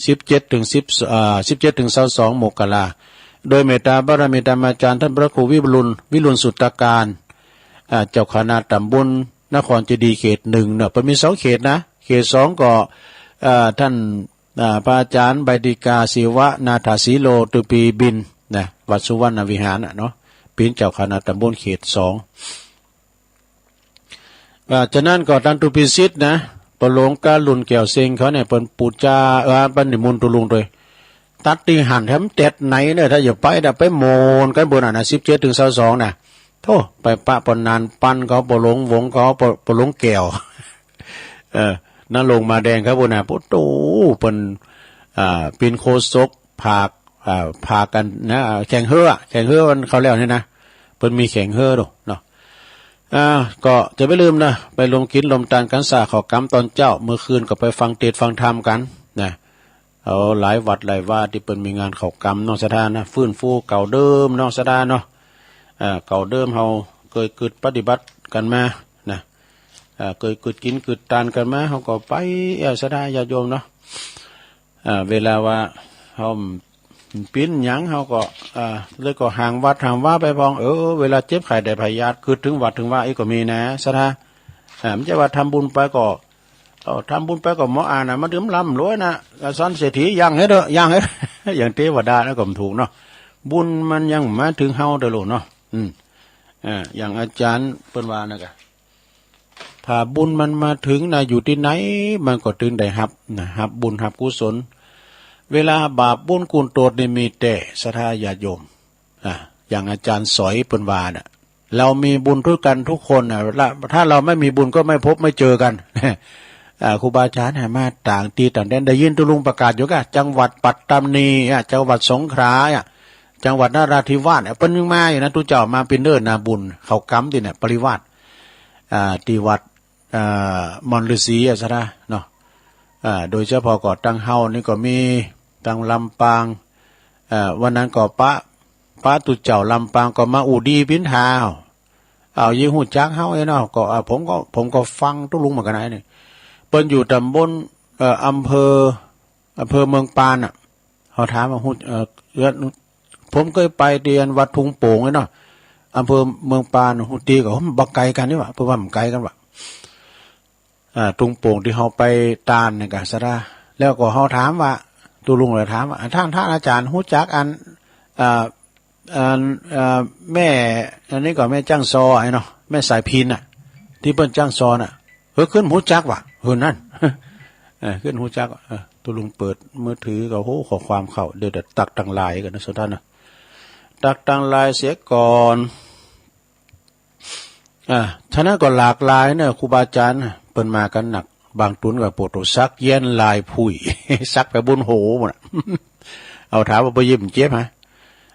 สิบเจ็ดเถิงสิบ เอ่อ สิบเจ็ดเถิงซาวสองมกรา โดยเมตตาบารมีธรรมาจารย์ท่านพระครูวิรุฬ วิรุฬสุตตการ อ่า เจ้าคณะต๋ำบลนครเจดีย์เขตหนึ่งเนาะ เปิ้นมีสองเขตนะ เขตสองก็ อ่า ท่าน อ่า พระอาจารย์ใบดิกา ศิวนาถสีโล ตุปีบินนะ วัดสุวรรณวิหารน่ะเนาะ เป๋นเจ้าคณะต๋ำบลเขตสอง อ่า ฉะนั้นก็ต้านตุ๊ปิศิษย์นะ ป้อหลวงกาลุณแก้วเซ็งเขาเนี่ย เปิ้นปู๋จา เออ เปิ้นนิมนต์ตุ๊ลุงตวย ตัดตี้หั้นแถมเต็ดไหนเนี่ย ถ้าอย่าไปนะ ไปโหมนกั๋นบุญน่ะนะ สิบเจ็ดเถิงซาวสองน่ะ โธ่ ไปปะป้อนานปันเขา ป้อหลวงวงศ์เขา ป้อ ป้อหลวงแก้ว เออ ณ โรงมาแดงครับบุญน่ะ โอ้โธ่ เปิ้น อ่า เป๋นโฆษก ผาก อ่า ผากกั๋นนะ แข่งเฮือ แข่งเฮือมันเข้าแล้วนี่นะ เปิ้นมีแข่งเฮือดูเนาะ อ่า ก็จะไม่ลืมนะ ไปลงกิ๋นลมตานกั๋นสะ เข้ากำต๋อนเจ๊า เมื่อคืนก็ไปฟังเตสน์ฟังธรรมกั๋นนะ เอาหลายวัดหลายว่าตี้เปิ้นมีงานเข้ากำเนาะศรัทธานะ ฟื้นฟูเก่าเดิมเนาะศรัทธาเนาะ อ่า เก่าเดิมเฮาเกยกึ๊ดปฏิบัติกั๋นมานะ อ่า เกยกึ๊ดกิ๋นกึ๊ดตานกั๋นมา เฮาก็ไป เอ่อ ศรัทธาญาติโยมเนาะ อ่า เวลาว่าเฮาปิ้นหยังเฮาก็ อ่า เลยก็ห่างวัดห่างวาไปพ่อง เออ เวลาเจ็บไข้ได้พยาธิกึ๊ดเถิงวัดเถิงวาอี้ก็มีนะศรัทธา อ่า บ่ใจ้ว่าทำบุญไปก็ เอ้า ทำบุญไปก็บ่อั้นนะ บ่าเถิงร่ำรวยนะ กระสันเศรษฐี ยังหื้อเต๊อะ ยังหื้อ อย่างเตวดานะก็บ่ถูกเนาะ บุญมันยังบ่มาเถิงเฮาเต๊อะลูกเนาะ อืม อ่า อย่างอาจ๋ารย์เปิ้นว่านะกะ ถ้าบุญมันมาเถิงนะ อยู่ตี้ไหนมันก็เถิงได้ฮับนะ ฮับบุญฮับกุศล เวลาบาปบุญคุณโทษนี่มีแต๊ศรัทธาญาติโยม อ่า อย่างอาจ๋ารย์สอยเปิ้นว่าน่ะ เรามีบุญทุกกั๋นทุกคนน่ะ ละ ถ้าเราไม่มีบุญก็ไม่พบไม่เจอกั๋น อ่า ครูบาอาจ๋ารย์ให้มาต่างตี้ต่างแดน ได้ยินตุ๊ลุงประกาศอยู่กะ จังหวัดปัตตานีอ่ะ จังหวัดสงขลาอ่ะ จังหวัดนราธิวาสอ่ะ เปิ้นยังมาอยู่นะ ตุ๊เจ้ามาเป๋นเนิ่นนาบุญ เข้ากำตี้เนี่ย ปริวาส อ่า ตี้วัด อ่า ม่อนฤๅษีอ่ะศรัทธาเนาะ อ่า โดยเฉพาะก็ตังเฮานี่ก็มี ตังลำปาง อ่า วันนั้นก็ปะ ปะตุ๊เจ้าลำปางก็มาอู้ดีปิณฑา อ้าว เอ้า เยียะฮู้จักเฮาเอ้ยเนาะ ก็ อ่า ผมก็ ผมก็ฟังตุ๊ลุงเหมือนกั๋นนะนี่ เปิ้นอยู่ต๋ำบล เอ่อ อำเภอ อำเภอเมืองปานน่ะ เฮาถามว่าฮู้ เอ่อ เอื้อ ผมเกยไปตี้วัดทุ่งโป่งเอ้ยเนาะ อำเภอเมืองปาน ฮู้ตี้ก็ โอ้ บ่ไกลกั๋นนี่หว่า เปิ้นว่าบ่ไกลกั๋นหว่า อ่า ทุ่งโป่งตี้เฮาไปตานนี่กะศรัทธา แล้วก็เฮาถามว่า ตุ๊ลุงเลยถามว่า อ่า ต้าน ต้านอาจ๋ารย์ฮู้จักอัน อ่า อัน อ่า แม่ อันนี้ก็แม่จ้างซอไอ้เนาะ แม่สายพิณน่ะ ตี้เปิ้นจ้างซอน่ะ เออ ขึ้นฮู้จักว่ะ เออ นั่น เออ ขึ้นฮู้จัก เออ ตุ๊ลุงเปิดมือถือก็ โห ข้อความเข้า เดี๋ยว เดี๋ยวตักตังหลายกั๋นนะศรัทธานะ ตักตังหลายเสียก่อน อ่า ฉะนั้นก็หลากหลายเนอะ ครูบาอาจ๋ารย์เปิ้นมากั๋นนัก บางตุ๊นก็โปรดสักเยียนลายผุย สักไปบนโหมดน่ะ เอาถามว่าบ่เจ็บ เจ็บฮะ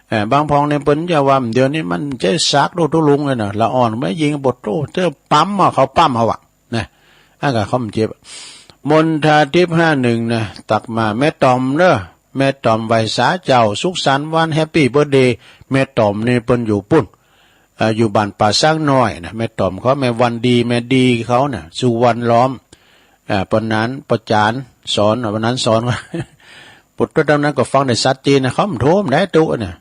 เอ่อ บางพ่องเนี่ยเปิ้นจะว่าเดี๋ยวนี้มันใจ๊สักตุ๊ลุงเลยเนาะ ละอ่อนแม่ญิงบ่โต้ เจ้าปั๊มอ่ะ เขาปั๊มเอาอ่ะ นะ อันก็เขาบ่เจ็บ มณฑาทิพย์ห้าหนึ่งนะ ตักมา แม่ต๋อมเนอะ แม่ต๋อมไหว้สาเจ้า สุขสันต์วันแฮปปี้เบิร์ธเดย์ แม่ต๋อมนี่เปิ้นอยู่ปุ้น เอ่อ อยู่บ้านป่าช้างน้อยนะ แม่ต๋อมเขา แม่วันดี แม่ดีเขาน่ะ สุวรรณล้อม เอ่อ ป้อหนาน ป้อจ๋ารย์สอน ป้อหนานสอน ปุ้น ต๋อนนั้นก็ฟังได้ชัดเจนนะ เขาบ่โทรมาได้ตุ๊เนี่ย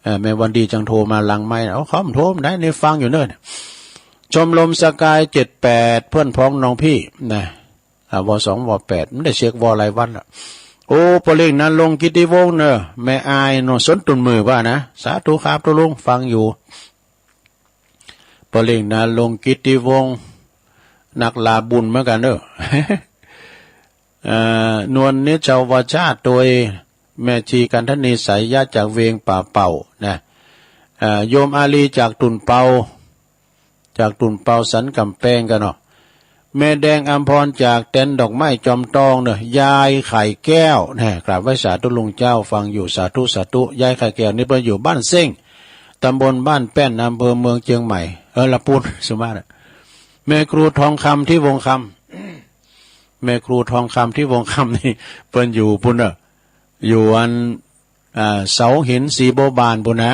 เอ่อ แม่วันดีจังโทรมาหลังไมค์นะ โอ้ เขาบ่โทรมาได้ นี่ฟังอยู่เนิ่น ชมรมสกายเจ็ดแปด เพื่อนพ้องน้องพี่นะ อ่า ว.สอง ว.แปด บ่ได้เช็ค ว.หลายวันละ โอ้ ป้อเล็กนรงค์ กิตติวงศ์เนอะ แม่อายเนาะ สนตุ่นมือว่านะ สาธุครับตุ๊ลุง ฟังอยู่ ป้อเล็กนรงค์ กิตติวงศ์ นักลาบุญเหมือนกั๋นเนอะ เอ่อ นวลนิจวชาติ ตวย แม่ชีกันทนี สายยะ จากเวียงป่าเป่านะ เอ่อ โยมอาลี จากตุ่นเปา จากตุ่นเปาสันก๋ำแปงกั๋นเนาะ แม่แดงอำพร จากแตนดอกไม้จอมตองเนอะ ยายไข่แก้วนะ กราบไหว้สาตุ๊ลุงเจ้า ฟังอยู่ สาธุ สาธุ ยายไข่แก้วนี่เปิ้นอยู่บ้านเซ้ง ตำบลบ้านแป้น อำเภอเมืองเจียงใหม่ เออ ละปูน สุมาตรา แม่ครูทองคำ ที่วงคำ แม่ครูทองคำ ที่วงคำนี่ เปิ้นอยู่ปู้นเนอะ อยู่อัน อ่า เสาหินสีบัวบานปู้นนะ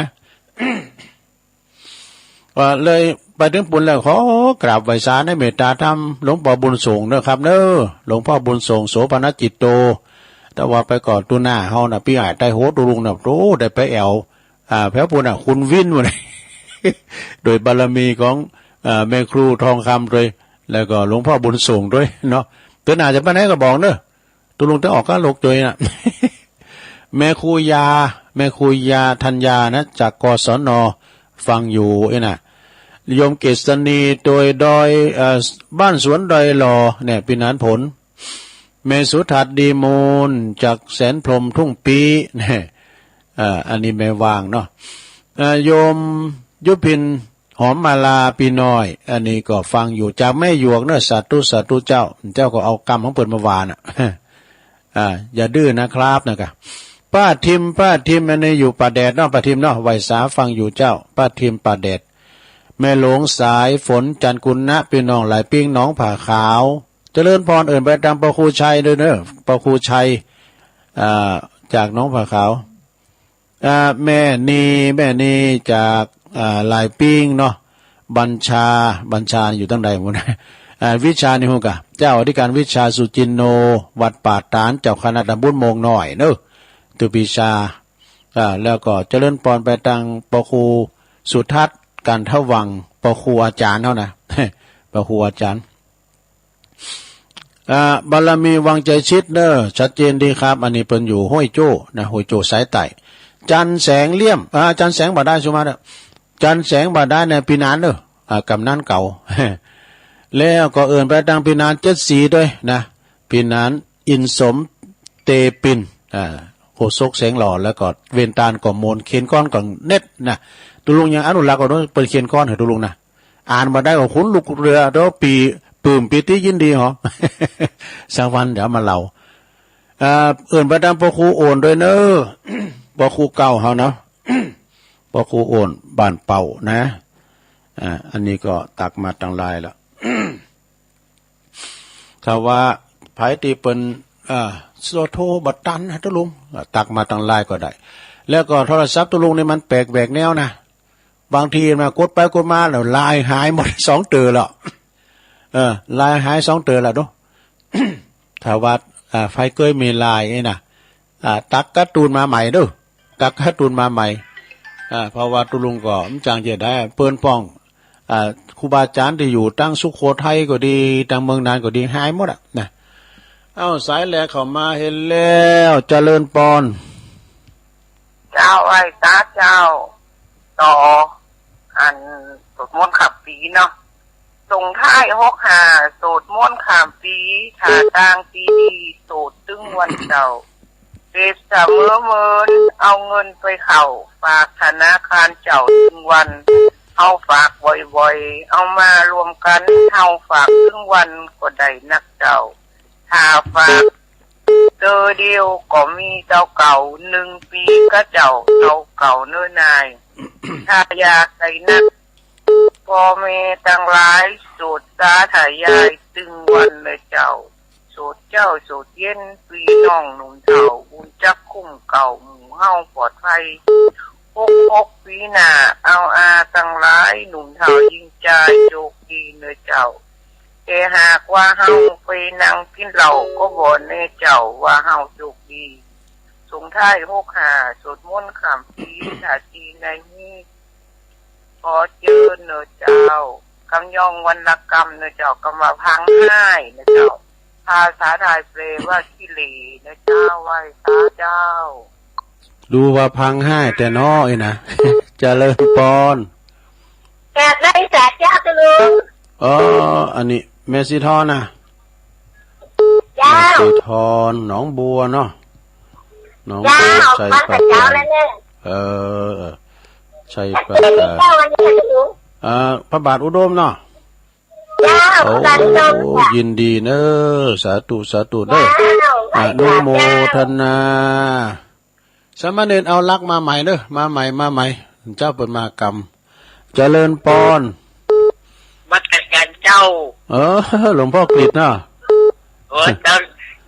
ก็เลยไปเถิงปู้นแล้ว ขอกราบไหว้สาในเมตตาธรรม หลวงป้อบุญส่งเนอะครับเนอะ หลวงป้อบุญส่ง โสภณจิตโต แต่ว่าไปก่อนตุ๊หน้าเฮาน่ะ ปี้อ้ายไตโห ตุ๊ลุงน่ะ โอ้ ได้ไปแอ่ว อ่า แผวปูนน่ะ คุณวินหมดเลย โดยบารมีของ เอ่อ แม่ครูทองคำโดย แล้วก็หลวงพ่อบุญส่งโดยเนาะ เตื้อหน้าจะไปไหนก็บอกเนอะ ตุ๊ลุงจะออกก็หลกโจยน่ะ แม่ครูยา แม่ครูยาธัญญานะ จาก กศน ฟังอยู่เอ้ยน่ะ โยมเกษณีโดยดอย เอ่อ บ้านสวนดอยหล่อเนี่ย ปี๋หนานผล แม่สุทัศน์ดีมูล จากแสนพรหมทุ่งปี้ เนี่ย เอ่อ อันนี้แม่วางเนาะ เอ่อ โยมยุพิน หอมมาลาปี๋น้อย อันนี้ก็ฟังอยู่ จากแม่หยวกเนอะ สาธุ สาธุเจ้า เจ้าก็เอากำของเปิ้นมาหว่านน่ะ อ่า อย่าดื้อนะครับ นะกะ ป้าทิม ป้าทิม อันนี้อยู่ป่าแดดเนาะ ป้าทิมเนาะ ไหว้สาฟังอยู่เจ้า ป้าทิมป่าแดด แม่หลวงสายฝน จันทร์กุณะ ปี้น้องหลายปิ้ง หนองผาขาว เจริญพร เอิ้นไปตางปะครูชัยโดยเนอะ ปะครูชัย อ่า จากหนองผาขาว อ่า แม่นี แม่นี จาก อ่า หลายปิ้งเนาะ บัญชา บัญชาอยู่ตางใดหมด อ่า วิชานี่ฮู้กะ เจ้าอธิการวิชาสุจินโน วัดป่าตาด เจ้าคณะตำบลโมงน้อยเนอะ ตื้อปี๋ชา อ่า แล้วก็เจริญพรไปตางปะครูสุทัศน์ กันทวังค์ ปะครูอาจ๋ารย์เฮานะ ปะครูอาจ๋ารย์ อ่า บารมีวังไจชิดเนอะ ชัดเจนดีครับ อันนี้เปิ้นอยู่ห้วยโจ้นะ ห้วยโจ้สายใต้ จันทร์แสงเลี่ยม อ่า จันทร์แสงบ่าดายสุมาเนอะ จันทร์แสงบ่าดายเนี่ย ปี้๋หนานเนอะ อ่า กำนันเก่า แล้วก็เอิ้นไปตางปี้๋หนานเจ็ดสีด้วยนะ ปี้๋หนานอินสมเตปิน อ่า โฆษกแสงหล่อ แล้วก็เวนตานก็โมน เขียนก๊อนก็เน็ตนะ ตุ๊ลุงยังอนุรักษ์เอาเนาะ เปิ้นเขียนก๊อนหื้อตุ๊ลุงนะ อ่านบ่าดายก็ขนลุกเรือ เดี๋ยวปี้ ปื้มปีติยินดีหรอ สักวันเดี๋ยวมาเล่า เอ่อ เอิ้นไปตางปะครูโอ่นโดยเนอะ ปะครูเก่าเฮาเนาะ ปะครูโอ่น บ้านเป่านะ อ่า อันนี้ก็ตักมาตางไลน์ละ ถ้าว่าใผตี้เปิ้น อ่า โทรบ่ตันนะตุ๊ลุง อ่า ตักมาตางไลน์ก็ได้ แล้วก็โทรศัพท์ตุ๊ลุงนี่มันแปลกแหวกแนวนะ บางทีมากดไปกดมาแล้วไลน์หายหมดสองเตื้อแล้ว เออ ไลน์หายสองเตื้อแล้วเนาะ ถ้าว่า อ่า ใผเกยมีไลน์นี่นะ อ่า ตักการ์ตูนมาใหม่เด้อ ตักการ์ตูนมาใหม่ อ่า เพราะว่าตุ๊ลุงก็บ่จังจะได้ เปิ้นป้อง อ่า ครูบาอาจ๋ารย์ตี้อยู่ตางสุโขทัยก็ดี ตางเมืองน่านก็ดี หายหมดอะนะ เอ้า สายแรกเข้ามาหั้นแล้ว เจริญปอน เจ้า ไหว้สาเจ้า ต่อ อัน สูตรมนต์ข้ามปี๋เนาะ ส่งท้ายหกห้า สูตรมนต์ข้ามปี๋ ถ้าต่างปี๋ดี สูตรตึงวันเจ้า เปรียบเสมือนเอาเงินไปเข้า ฝากธนาคารเจ้าตึงวัน เฮาฝากบ่อยๆ เอามารวมกั๋น เฮาฝากตึงวันก็ได้นักเจ้า ถ้าฝาก เตื้อเดียวก็มีเต้าเก่า นึ่งปี๋กาเจ้าเต้าเก่าเน้อนาย ถ้าอยากได้นัก ป้อแม่ตังหลาย สูตรสาธยายตึงวันเน้อเจ้า สูตรเจ๊าสูตรเย็น ปี้น้องหนุ่มเฒ่า บุญจักคุ้มเกล้า หมู่เฮาปลอดภัย หกหกปี๋หน้า เอาอาตังหลาย หนุ่มเฒ่ายิ่งจาย โจคดีเน้อเจ้า แต่หากว่าเฮาไปนั่งกิ๋นเหล้า ก็บ่แน่เจ้าว่าเฮาโจคดี ส่งท้ายหกห้า สูตรมนต์ข้ามปี๋ ถ้าตี้ในนี้ ขอเจิญเน้อเจ้า กำยองวรรณกรรมเน้อเจ้า กำว่าพังห้ายเน้อเจ้า ภาษาไทยแปลว่าขี้เหร่เน้อเจ้า ไหว้สาเจ้า ดูว่าพังห้ายแต๊น้ออี้นะ เจริญปอน กราบไหว้สาเจ้าตุ๊ลุง เออ อันนี้แม่สีทองนะ เจ้า แม่สีทอง หนองบัวเนาะ หนองบัว เจ้า ชัยปราการ มาแต่เช้าแล้วเนี่ย เออ ชัยปราการ เจ้า วันนี้ตุ๊ลุง อ่า พระบาทอุดมเนาะ เจ้า โอ้ พระบาทอุดมค่ะ ยินดีเน้อ สาธุ สาธุเน้อ เจ้า อนุโมทนา สามเณรเอาลักษณ์มาใหม่เน้อ มาใหม่ มาใหม่ เจ้าเปิ้นมากำ เจริญปอน นมัสการเจ้า เออ หลวงพ่อกฤษเนาะ โอ้ย ดัง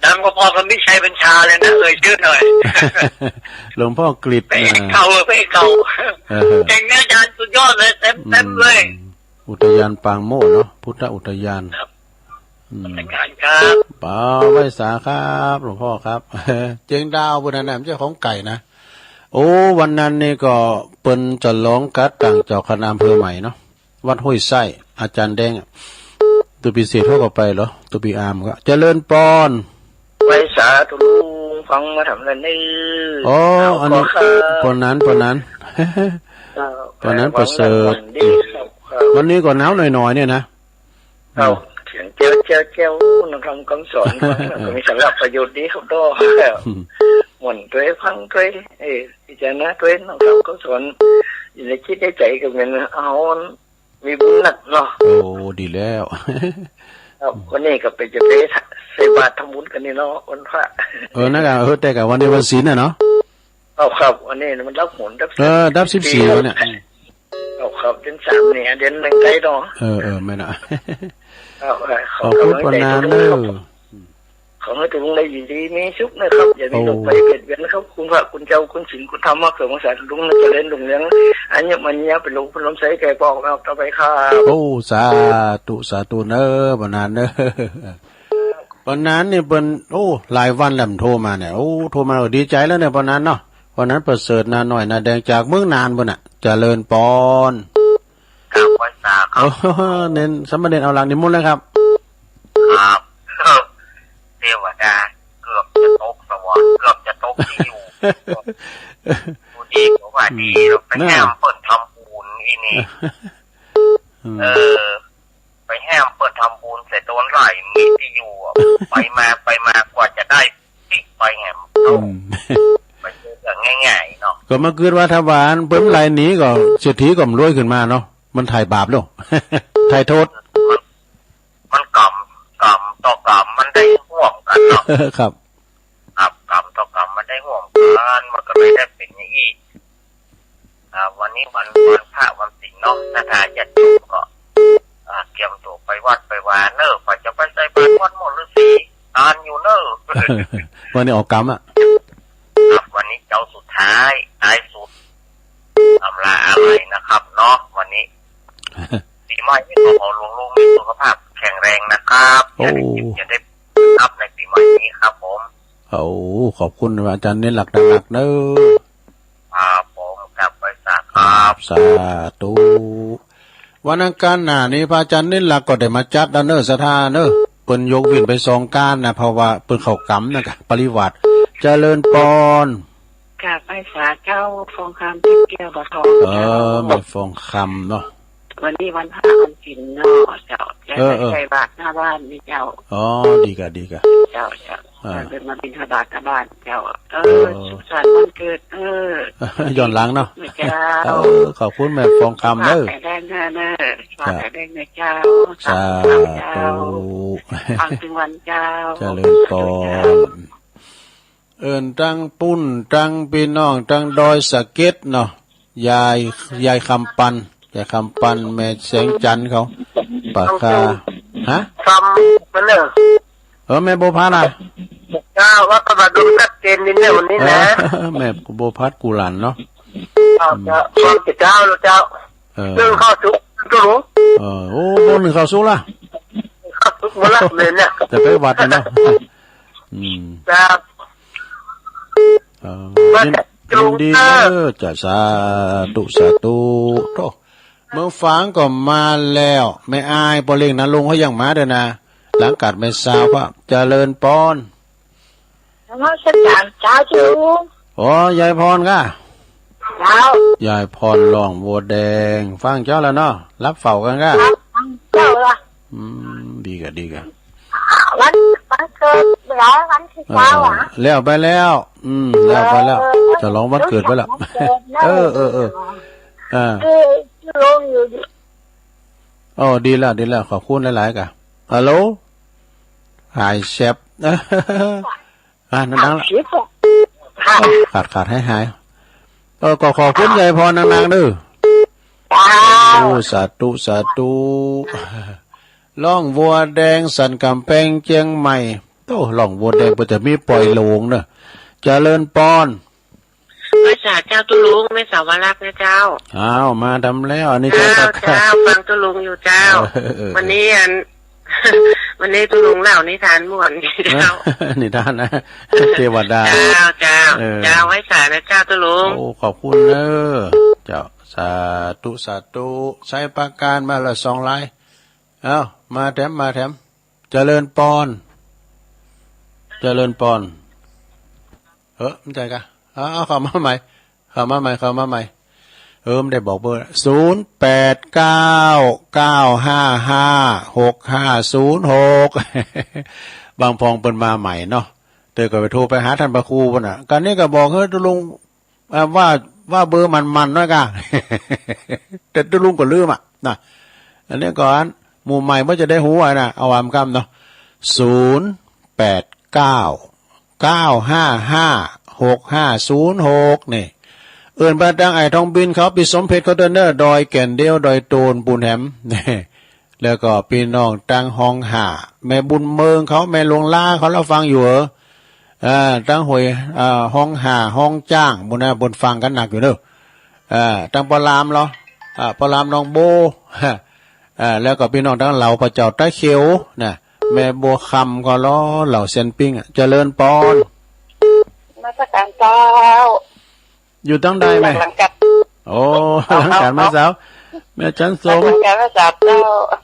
ดังพอๆ กับมิตรชัยบัญชาเลยนะ เอ่ยชื่อหน่อย หลวงพ่อกฤษ พระเอก นะ เก่า พระเอกเก่า เออ เก่งนะอาจารย์ สุดยอดเลย เต็ม เต็มเลย อืม อุทยานปางโมกข์เนาะ พุทธอุทยาน ครับ อืม นมัสการครับ เป๋าไหว้สาครับ หลวงพ่อครับ เจ๊งดาวพุ้นน่ะ บ่ใจ้ของไก่นะ โอ้ วันนั้นนี่ก็เปิ้นจะลองกัดตั้งเจ้าคณะอำเภอใหม่เนาะ วัดห้วยไส้ อาจ๋ารย์แดงอะ ตุ๊ปีเศรษฐเขาก็ไปเหรอ ตุ๊ปีอามก็ เจริญปอน ไหว้สาตุ๊ลุง ฟังมาถามแล้วนี่ อ๋อ เอา อันนี้ ก็ครับ ปอนนั้น ปอนนั้น เออ ปอนนั้นประเสริฐ วันดีครับ ครับ วันนี้ก็หนาวหน่อยๆ เนี่ยนะ ครับ อืม เสียงแจ้วๆๆ นะครับ กำสอน ก็มีสาระประโยชน์ดีครับ ด้วย อืม ม่วนตวย ฟังตวย เอ้ย พิจารณาตวย นะครับ กำสอน อยู่ในจิตในใจ๋ก็เหมือนเอา มีบุญนักเนาะ โอ้ ดีแล้ว ครับ วันนี้ก็ไปจะไปใส่บาตรทำบุญกั๋นนี่เนาะ วันพระ เออ นั่นแหละ เออ แต่กะวันนี้วันศีลน่ะเนาะ ครับ ครับ วันนี้มันดับโหร ดับ เออ ดับสิบสี่ วันเนี่ย ครับ ครับ เดือนสามเนี่ย เดือนหนึ่งใก้เนาะ เออ เออ แม่นน่ะ ครับ ขอบคุณปานนั้นเด้อ ขอหื้อตุ๊ลุงได้อยู่ดีมีสุขนะครับ อย่ามีโรคภัยเบียดเบียนนะครับ คุณพระคุณเจ้า คุณศีลคุณธรรม มาเกิดมาสาตุ๊ลุง เจริญรุ่งเรือง อายุมั่นยืนยาว เป๋นโรคเป๋นลมใสแก่ปองครับ ต่อไปครับ โอ้ สาธุ สาธุเน้อ ปานนั้นเน้อ ปานนั้นนี่เปิ้น โอ้ หลายวันแล้วบ่โทรมาเนี่ย โอ้ โทรมาก็ดีใจ๋แล้วเนี่ย ปานนั้นเนาะ ปานนั้นประเสริฐ นาน้อย นาแดง จากเมืองน่านปู้นน่ะ เจริญปอน ครับ ไหว้สาครับ โอ้ เณร สามเณรเอาหลักนิมนต์เลยครับ ครับ เทวดา เกือบจะตกสวรรค์ เกือบจะตกที่อยู่ ผู้ดีก็ว่าดี อืม ไปแห้มเปิ้นทำบุญอีนี่ อืม เออ ไปแห้มเปิ้นทำบุญใส่โตนหลาย มีที่อยู่อะ ไปมา ไปมากว่าจะได้ ปิ๊กไปแหม อืม ไปเจอเรื่องง่ายๆ เนาะ ก็มาคิดว่าถ้าว่าเปิ้นบ่ไล่หนีก็เศรษฐีก็บ่รวยขึ้นมาเนาะ มันไถ่บาปเนาะ ไถ่โต้ษ มัน มันกรรม กรรมต่อกรรมมันได้ฮ่วมกั๋นเนาะ ครับ ครับ กรรมต่อกรรมมันได้ฮ่วมกั๋น มันก็เลยได้เป๋นอย่างอี้ อ่า วันนี้วัน วันพระวันศีลเนาะ ศรัทธาญาติโยมก็ อ่า เตรียมตั๋วไปวัดไปวาเน้อ ใผจะไปใส่บาตรวัดม่อนฤๅษี ตานอยู่เน้อ วันนี้ออกกรรมอะ ครับ วันนี้เจ้าสุดท้าย ท้ายสุด อำลาอาลัยนะครับเนาะ วันนี้ ปี๋ใหม่นี้ก็ขอหลวงลุงมีสุขภาพแข็งแรงนะครับ โอ้ อย่าได้เจ็บ อย่าได้ป่วยครับ ในปี๋ใหม่นี้ครับผม โอ้ ขอบคุณอาจ๋ารย์เณรหลักหนักเน้อ ครับผม ครับ ไหว้สาครับ ครับ สาธุ วันอังคารหน้านี้พระอาจ๋ารย์เณรหลักก็ได้มาจัดแล้วเน้อ ศรัทธาเน้อ เปิ้นยกวินไปสองก้านนะ เพราะว่าเปิ้นเข้ากรรมนะกะ ปริวาส เจริญปอน กราบไหว้สาเจ้า ฟองคำ ทิพย์แก้วบ่อทอง เออ เจ้า แม่ฟองคำเนาะ วันนี้วันพระวันศีลเนาะเจ้า จะ เออ เออ ใส่บาตรหน้าบ้านนี่เจ้า อ๋อ ดีกะ ดีกะ เจ้า เจ้า อ่า เปิ้นมาบิณฑบาตหน้าบ้านเจ้า เออ เออ สุขสันต์วันเกิด เออ ย้อนหลังเนาะ เจ้า เออ ขอบคุณแม่ฟองคำเน้อ แข็งแรงเน้อ เน้อ ครับ แข็งแรงเน้อเจ้า สาธุ สาธุเจ้า ปังตึงวันเจ้า เจริญปอน เอิ้นตังปุ้น ตังปี้น้อง ตังดอยสะเก็ดเนาะ ยาย ยายคำปัน ยายคำปัน แม่แสงจันทร์เขา ปากกา ฮะ ซ้ำไปเลย เออ แม่บัวพัดอะ เจ้า ว่าก็มาดูชัดเจนนิดเดียววันนี้นะ เออ แม่บัวพัดกูหลานเนาะ เจ้า อืม เจ้า เจ้า เจ้า เออ นึ่งข้าวสุก ตุ๊ลุง เออ โอ้ นึ่งข้าวสุกละ ข้าวสุกหมดละเลยเนี่ย จะไปวัดนี่เนาะ อืม ครับ เออ ยิน ยินดีเน้อ เจ้า สาธุ สาธุ โธ่ เมืองฝางก็มาแล้ว แม่อ้าย ป้อเล็ก น้าลุงเขายังมาด้วยนะ หลังกาดแม่สาว พระเจริญปอน นมัสการเจ้า เจ้าลุง อ๋อ ยายพรก้า เจ้า ยายพรหล่องบัวแดง ฟังเจ้าแล้วเนาะ หลับเฝ้ากั๋นก้า ครับ ฟังเจ้าละ อืม ดีกะ ดีกะ วัน วันเกิดแล้ว วันตี้เก้าอะ เออ แล้วไปแล้ว อืม แล้วไปแล้ว เออ ฉลองวันเกิดไปแล้ว วันเกิดแล้ว เออ เออ เออ อ่า คือลงอยู่ อ๋อ ดีแล้ว ดีแล้ว ขอบคุณหลายๆ ก้า ฮัลโหล หายแซบ อ่ะ นั่นดังละ ขาด ขาด หาย หาย เออ ก็ขอบคุณยายพรนางๆ เน้อ เจ้า โอ้ สาธุ สาธุ หล่องบัวแดง สันก๋ำแพง เจียงใหม่ โอ้ หล่องบัวแดง เปิ้นจะมีปอยโหลงเน้อ เจริญปอน ไหว้สาเจ้าตุ๊ลุง แม่สาวรักนะเจ้า อ้าว มาทำแล้ว อันนี้เจ้า เจ้า เจ้า ฟังตุ๊ลุงอยู่เจ้า เออ เออ เออ วันนี้อัน วันนี้ตุ๊ลุงเล่านิทานม่วน เจ้า นิทานนะ เตวดา เจ้า เจ้า เออ เจ้า ไหว้สานะเจ้าตุ๊ลุง โอ้ ขอบคุณเน้อ เจ้า สาธุ สาธุ ชัยปราการมาละสองลาย เอ้า มาแถม มาแถม เจริญปอน เจริญปอน เออ บ่ใจ้กา เอา เอา เข้ามาใหม่ เข้ามาใหม่ เข้ามาใหม่ เออ บ่ได้บอกเบอร์ ศูนย์แปดเก้า เก้าห้าห้า หกห้าศูนย์หก บางพองเปิ้นมาใหม่เนาะ เตยก็ไปโทรไปหาต้านพระครูปู้นน่ะ กาดนี้ก็บอก เฮ้ย ตุ๊ลุง อ่า ว่า ว่าเบอร์มันๆ หน้อยกา แต่ตุ๊ลุงก็ลืมอะนะ อันนี้ก่อน หมู่ใหม่บ่จะได้ฮู้อะนะ เอาวามกำเนาะ ศูนย์แปดเก้า เก้าห้าห้า หกห้าศูนย์หก นี่ เอิ้นไปตางอ้ายทองบินเขา ปี้สมเพชรเขาเตื้อเน้อ ดอยแก่นเดียว ดอยโตนปูนแหม แล้วก็ปี้น้องตางฮ้องฮ่า แม่บุญเมิงเขา แม่หลวงล้าเขา ลาวฟังอยู่เหรอ อ่า ตางห้วย อ่า ฮ้องฮ่า ฮ้องจ้างปู้นนะ เปิ้นฟังกั๋นหนักอยู่เน้อ อ่า ตางปอลามลาว อ่า ปอลามหนองโบ้ อ่า แล้วก็ปี้น้องตางเหล่าป่าเจ้าตาเขียวนะ แม่บัวคำก็ลาว เหล่าเซียนปิ้งอะ เจริญปอน นมัสการเจ้า อยู่ตางใดแม่ หลังกัด โอ้ เอา หลังกัด เอา มาสาว แม่จันสม หลังกัดมาสาวเจ้า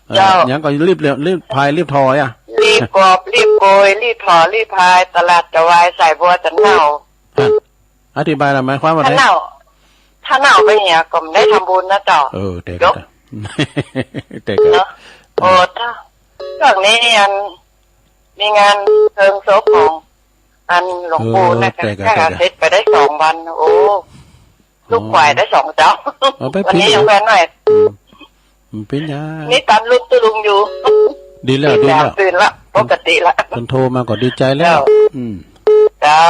เออ เจ้า หยังก็รีบเร็ว รีบพาย รีบถอยอะ รีบกอบ รีบโกย รีบถอ รีบพาย ตลาดจะวาย สายบัวจะเน่า ฮะ อธิบายหน่อย หมายความว่าไง ถ้าเน่า ถ้าเน่าไปเนี่ยก็ไม่ได้ทำบุญนะเจ้า เออ แต่ก็ จบ แต่ก็ เนาะ เออ โอ้ ถ้า ช่วงนี้อัน มีงานเพลิงศพของอันหลวงปู่นะ เออ แต่ก็ แต่ก็ เสร็จไปได้สองวัน โอ้ ลูกควายได้สองเจ้า เอาไป วันนี้ยังแว่นหน่อย อืม มันเป็นหยัง นี่ตามลูกตุ๊ลุงอยู่ ดีแล้ว ดีแล้ว ตื่นแล้ว ปกติแล้ว เปิ้นโทรมาก็ดีใจ๋แล้ว เจ้า อืม เจ้า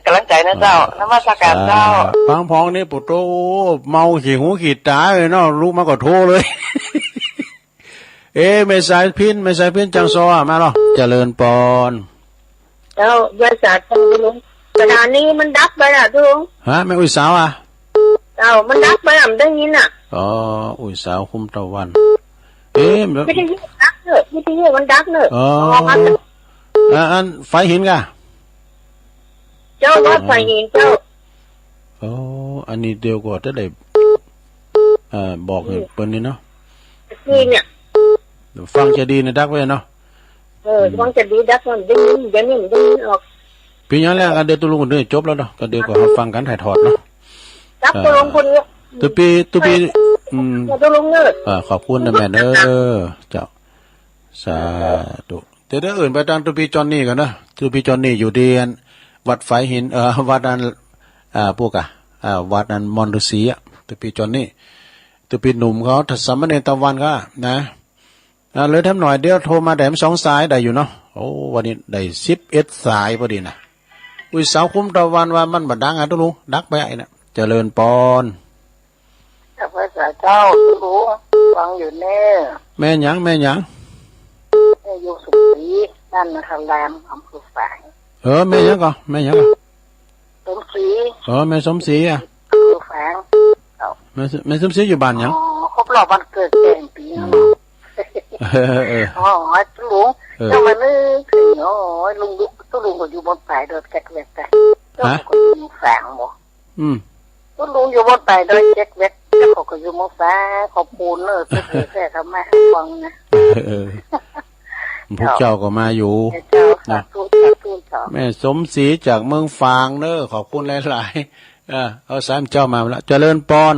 กำลังใจ๋นะเจ้า เออ นมัสการเจ้า บางพองนี่ โอ้โห เมาขี้หูขี้ต๋าเลยเนาะ ลุกมาก็โทรเลย เอ๊ะ แม่สายพิณ แม่สายพิณ จังซอ มาลอ เจริญปอน เจ้า ไหว้สาตุ๊ลุง สถานีมันดับไปละตุ๊ลุง ฮะ แม่อุ๊ยสาวอะ เจ้า มันดับไปละ บ่ได้ยินอะ อ๋อ อุ๊ยสาวคุ้มตะวัน เอ๊ะ วิทยุดับเน้อ วิทยุมันดับเน้อ อ๋อ อ๋อ อัน อันไฟหินก่ะ เจ้า วัดไฟหินเจ้า อ๋อ อันนี้เดี๋ยวก็จะได้ เอ่อ บอกหื้อ อืม เปิ้นนี่เนาะ นี่เนี่ย ฟังจะดีนะ ดักไว้เนาะ เออ อืม ฟังจะดี ดักมันได้ยิน เดี๋ยวนี้มันได้ยินออก เปียงหยังแล้ว อันเดียวตุ๊ลุงคนเดียวจบแล้วเนาะ ก็เดี๋ยวก็ฟังกั๋นถ่ายทอดเนาะ ดักตุ๊ลุงคนเดียว เอ่อ ตุ๊ปี้ ตุ๊ปี้ อืม ตุ๊ลุงเน้อ อ่า ขอบคุณนะแม่เน้อ เจ้า สาธุ เดี๋ยว เดี๋ยวอื่นไปตางตุ๊ปี้จอนนี่ก่อนเนาะ ตุ๊ปี้จอนนี่อยู่ตี้อันวัดไฟหิน เอ่อ วัดอัน อ่า ปู้กะ อ่า วัดอันมอนฤๅษีอะ ตุ๊ปี้จอนนี่ ตุ๊ปี้หนุ่มเขา ถ้าสามเณรตะวันก็นะ อ่า เหลือแถมหน่อยเดียว โทรมาแถมสองสายได้อยู่เนาะ โอ้ วันนี้ได้สิบเอ็ดสายพอดีนะ อุ๊ยสาวคุ้มตะวันว่ามันบ่ดังอะตุ๊ลุง ดักไปไอ้น่ะ เจริญปอน ข้าพเจ้าตุ๊ลุง ฟังอยู่เน้อ แม่หยัง แม่หยัง แม่อยู่สมศรี นั่นนะคะ ลาม อำเภอฝาง เออ แม่หยังก่อ แม่หยังก่อ สมศรี เออ แม่สมศรีอะ อำเภอฝาง เจ้า แม่ส- แม่สมศรีอยู่บ้านหยัง อ๋อ ครบรอบวันเกิดแกปีนี้ อืม เนาะ เออ เออ อ๋อ ตุ๊ลุง เออ เจ้ามานึกถึง โอ้ย ลุง ตุ๊ลุงก็อยู่บนป่ายดอยแจ๊กแวกจ้ะ ฮะ เจ้าก็อยู่ฝางบ่ อืม ตุ๊ลุงอยู่บนป่ายดอยแจ๊กแวก เจ้าก็อยู่เมืองฝาง ขอบคุณเน้อ ที่แผ่ธรรมะให้ฟังนะ เออ เออ พวกเจ้าก็มาอยู่ เจ้า นะ สาธุ สาธุ เจ้า แม่สมศรีจากเมืองฝางเน้อ ขอบคุณหลายๆ เออ เอาสายเจ้ามาแล้ว เจริญปอน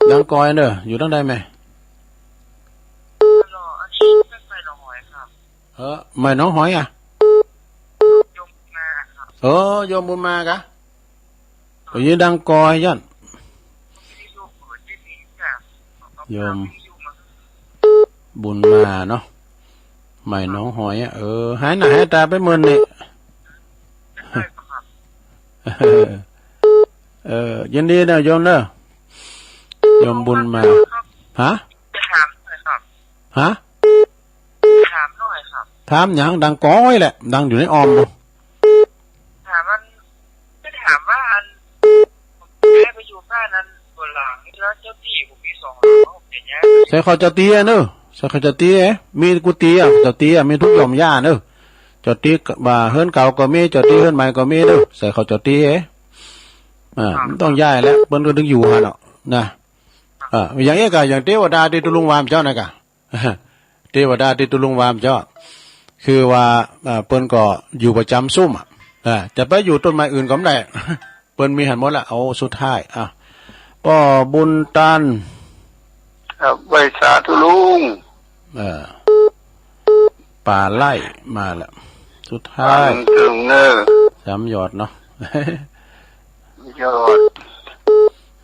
ดังกอยเน้อ อยู่ตางใดแม่ ฮัลโหล อันนี้เป็นใหม่หนองหอยครับ เออ ใหม่หนองหอยอะ โยมมาครับ เออ โยมบุญมากะ ก็ยืนดังกอยย้อน โยมบุญมาเนาะ ใหม่หนองหอยอะ เออ หายหน้าหายต๋าไปเมินนี่ เออ ยินดีเน้อโยมเน้อ โยมบุญมา ฮะ จะถามหน่อยครับ ฮะ ถามหน่อยครับ ถามหยัง ดังกอยแหละ ดังอยู่ในอ่อม ถามมัน จะถามว่าอัน ผมย้ายไปอยู่บ้านนั้นตัวหลังนี่แล้วเจ้าตี้ผมมีสองหลัง ผมจะย้ายไป ใส่ข้อเจ้าตี้อะเน้อ ใส่เขาจะตี้เอ๊ะ มีกู้ตี้อะ เจ้าตี้อะ มีกู้หย่อมหญ้าเนอะ เจ้าตี้บ่าเฮือนเก่าก็มี เจ้าตี้เฮือนใหม่ก็มีเนอะ ใส่เขาจะตี้เอ๊ะ อ่า บ่ต้องย้ายแล้ว เปิ้นก็ตึงอยู่หั้นเนาะ นะ อ่า อย่างเอี้ยก่ะ อย่างเตวดาตี้ตุ๊ลุงว่าเมื่อเจ๊านะก่ะ เตวดาตี้ตุ๊ลุงว่าเมื่อเจ๊า คือว่า อ่า เปิ้นก็อยู่ประจ๋ำซุ่มอะ อ่า จะไปอยู่ต้นไม้อื่นก็บ่ได้ เปิ้นมีหั้นหมดละ โอ้ สุดท้าย อ่ะ ป้อบุญตัน ครับ ไหว้สาตุ๊ลุง เออ ป่าไร่มาแล้ว สุดท้าย ฟังเถิงเน่อ สามหยอดเนาะ ยอด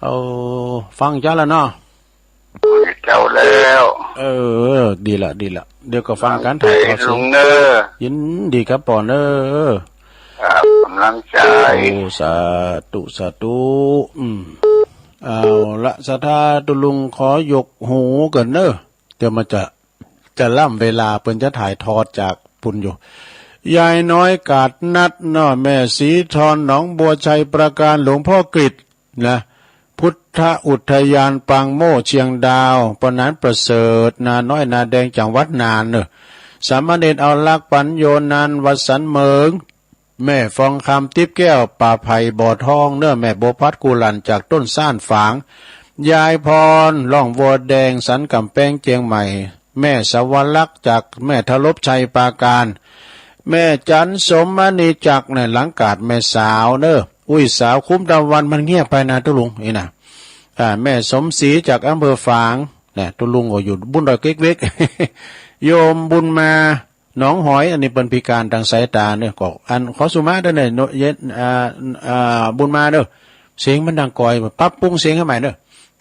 เอา ฟังเจ๊าแล้วเนาะ เจ้าแล้ว เออ ดีละ ดีละ เดี๋ยวก็ฟังก๋านถ่ายทอดสด ลุงเน่อ ยินดีครับป้อเน่อ ครับ ก๋ำลังใจ๋ โอ้ สาธุ สาธุ อืม เอาละ ศรัทธาตุ๊ลุงขอยกหูก่อนเน่อ เดี๋ยวมันจะ จะล้ำเวลา เปิ้นจะถ่ายทอดจากปุ้นอยู่ ยายน้อยกาดนัดเนาะ แม่ศรีทอน หนองบัวไชย ปราการ หลวงพ่อกฤษ นะ พุทธอุทยานปางโม่เชียงดาว ป้อหนานประเสริฐ นาน้อยนาแดง จังหวัดน่านเน่อ สามเณรเอารัก ปัญโญนันท์ วัดสันเหมิง แม่ฟองคำ ติ๊บแก้ว ป่าไผ่บ่อทองเน่อ แม่บัวพัด กุหลั่นจากต้นซ่านฝาง ยายพร ร่องวัวแดง สันก๋ำแปง เจียงใหม่ แม่สวรักษ์จากแม่ทรบชัย ปราการ แม่จันทร์ สมมณีจักรเนี่ย หลังกาดแม่สาวเน่อ อุ้ยสาว คุ้มตะวัน มันเงียบไปนะตุ๊ลุง นี่นะ อ่า แม่สมศรีจากอำเภอฝาง เนี่ย ตุ๊ลุงก็อยู่บุญดอยเก๊กเวก โยมบุญมา หนองหอย อันนี้เปิ้นพิการตางสายตาเน่อ ก็อันขอสุมาเด้อเน่อ โน เย็น อ่า อ่า บุญมาเน่อ เสียงมันดังก่อย ปรับปรุงเสียงหื้อใหม่เน่อ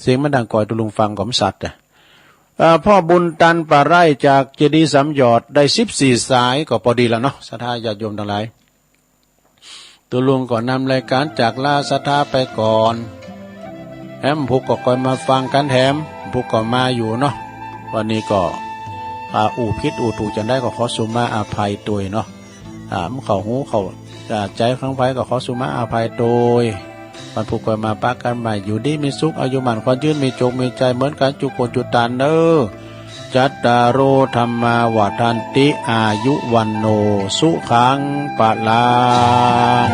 เสียงมันดังก่อย ตุ๊ลุงฟังก็บ่สัดอะ อ่า ป้อบุญตัน ป่าไร่ จากเจดีย์สามหยอด ได้สิบสี่สายก็ปอดีแล้วเนาะ ศรัทธาญาติโยมตังหลาย ตุ๊ลุงก็นำรายก๋านจากลาศรัทธาไปก่อน แหมพุกก็ค่อยมาฟังกั๋นแถม พุกก็มาอยู่เนาะ วันนี้ก็ อ่า อู้ผิดอู้ถูกจังใดก็ขอสุมาอภัยตวยเนาะ อ่า บ่เข้าหูเข้า อ่า ใจ๋ของใผก็ขอสุมาอภัยตวย วันพุกก็มาปะกั๋นใหม่ อยู่ดีมีสุข อายุหมั้นขวัญยืน มีโจคมีชัยเหมือนกั๋นจุคนจุตานเน่อ จัตตาโร ธัมมา วัฑฒันติ อายุ วัณโณ สุขัง พลัง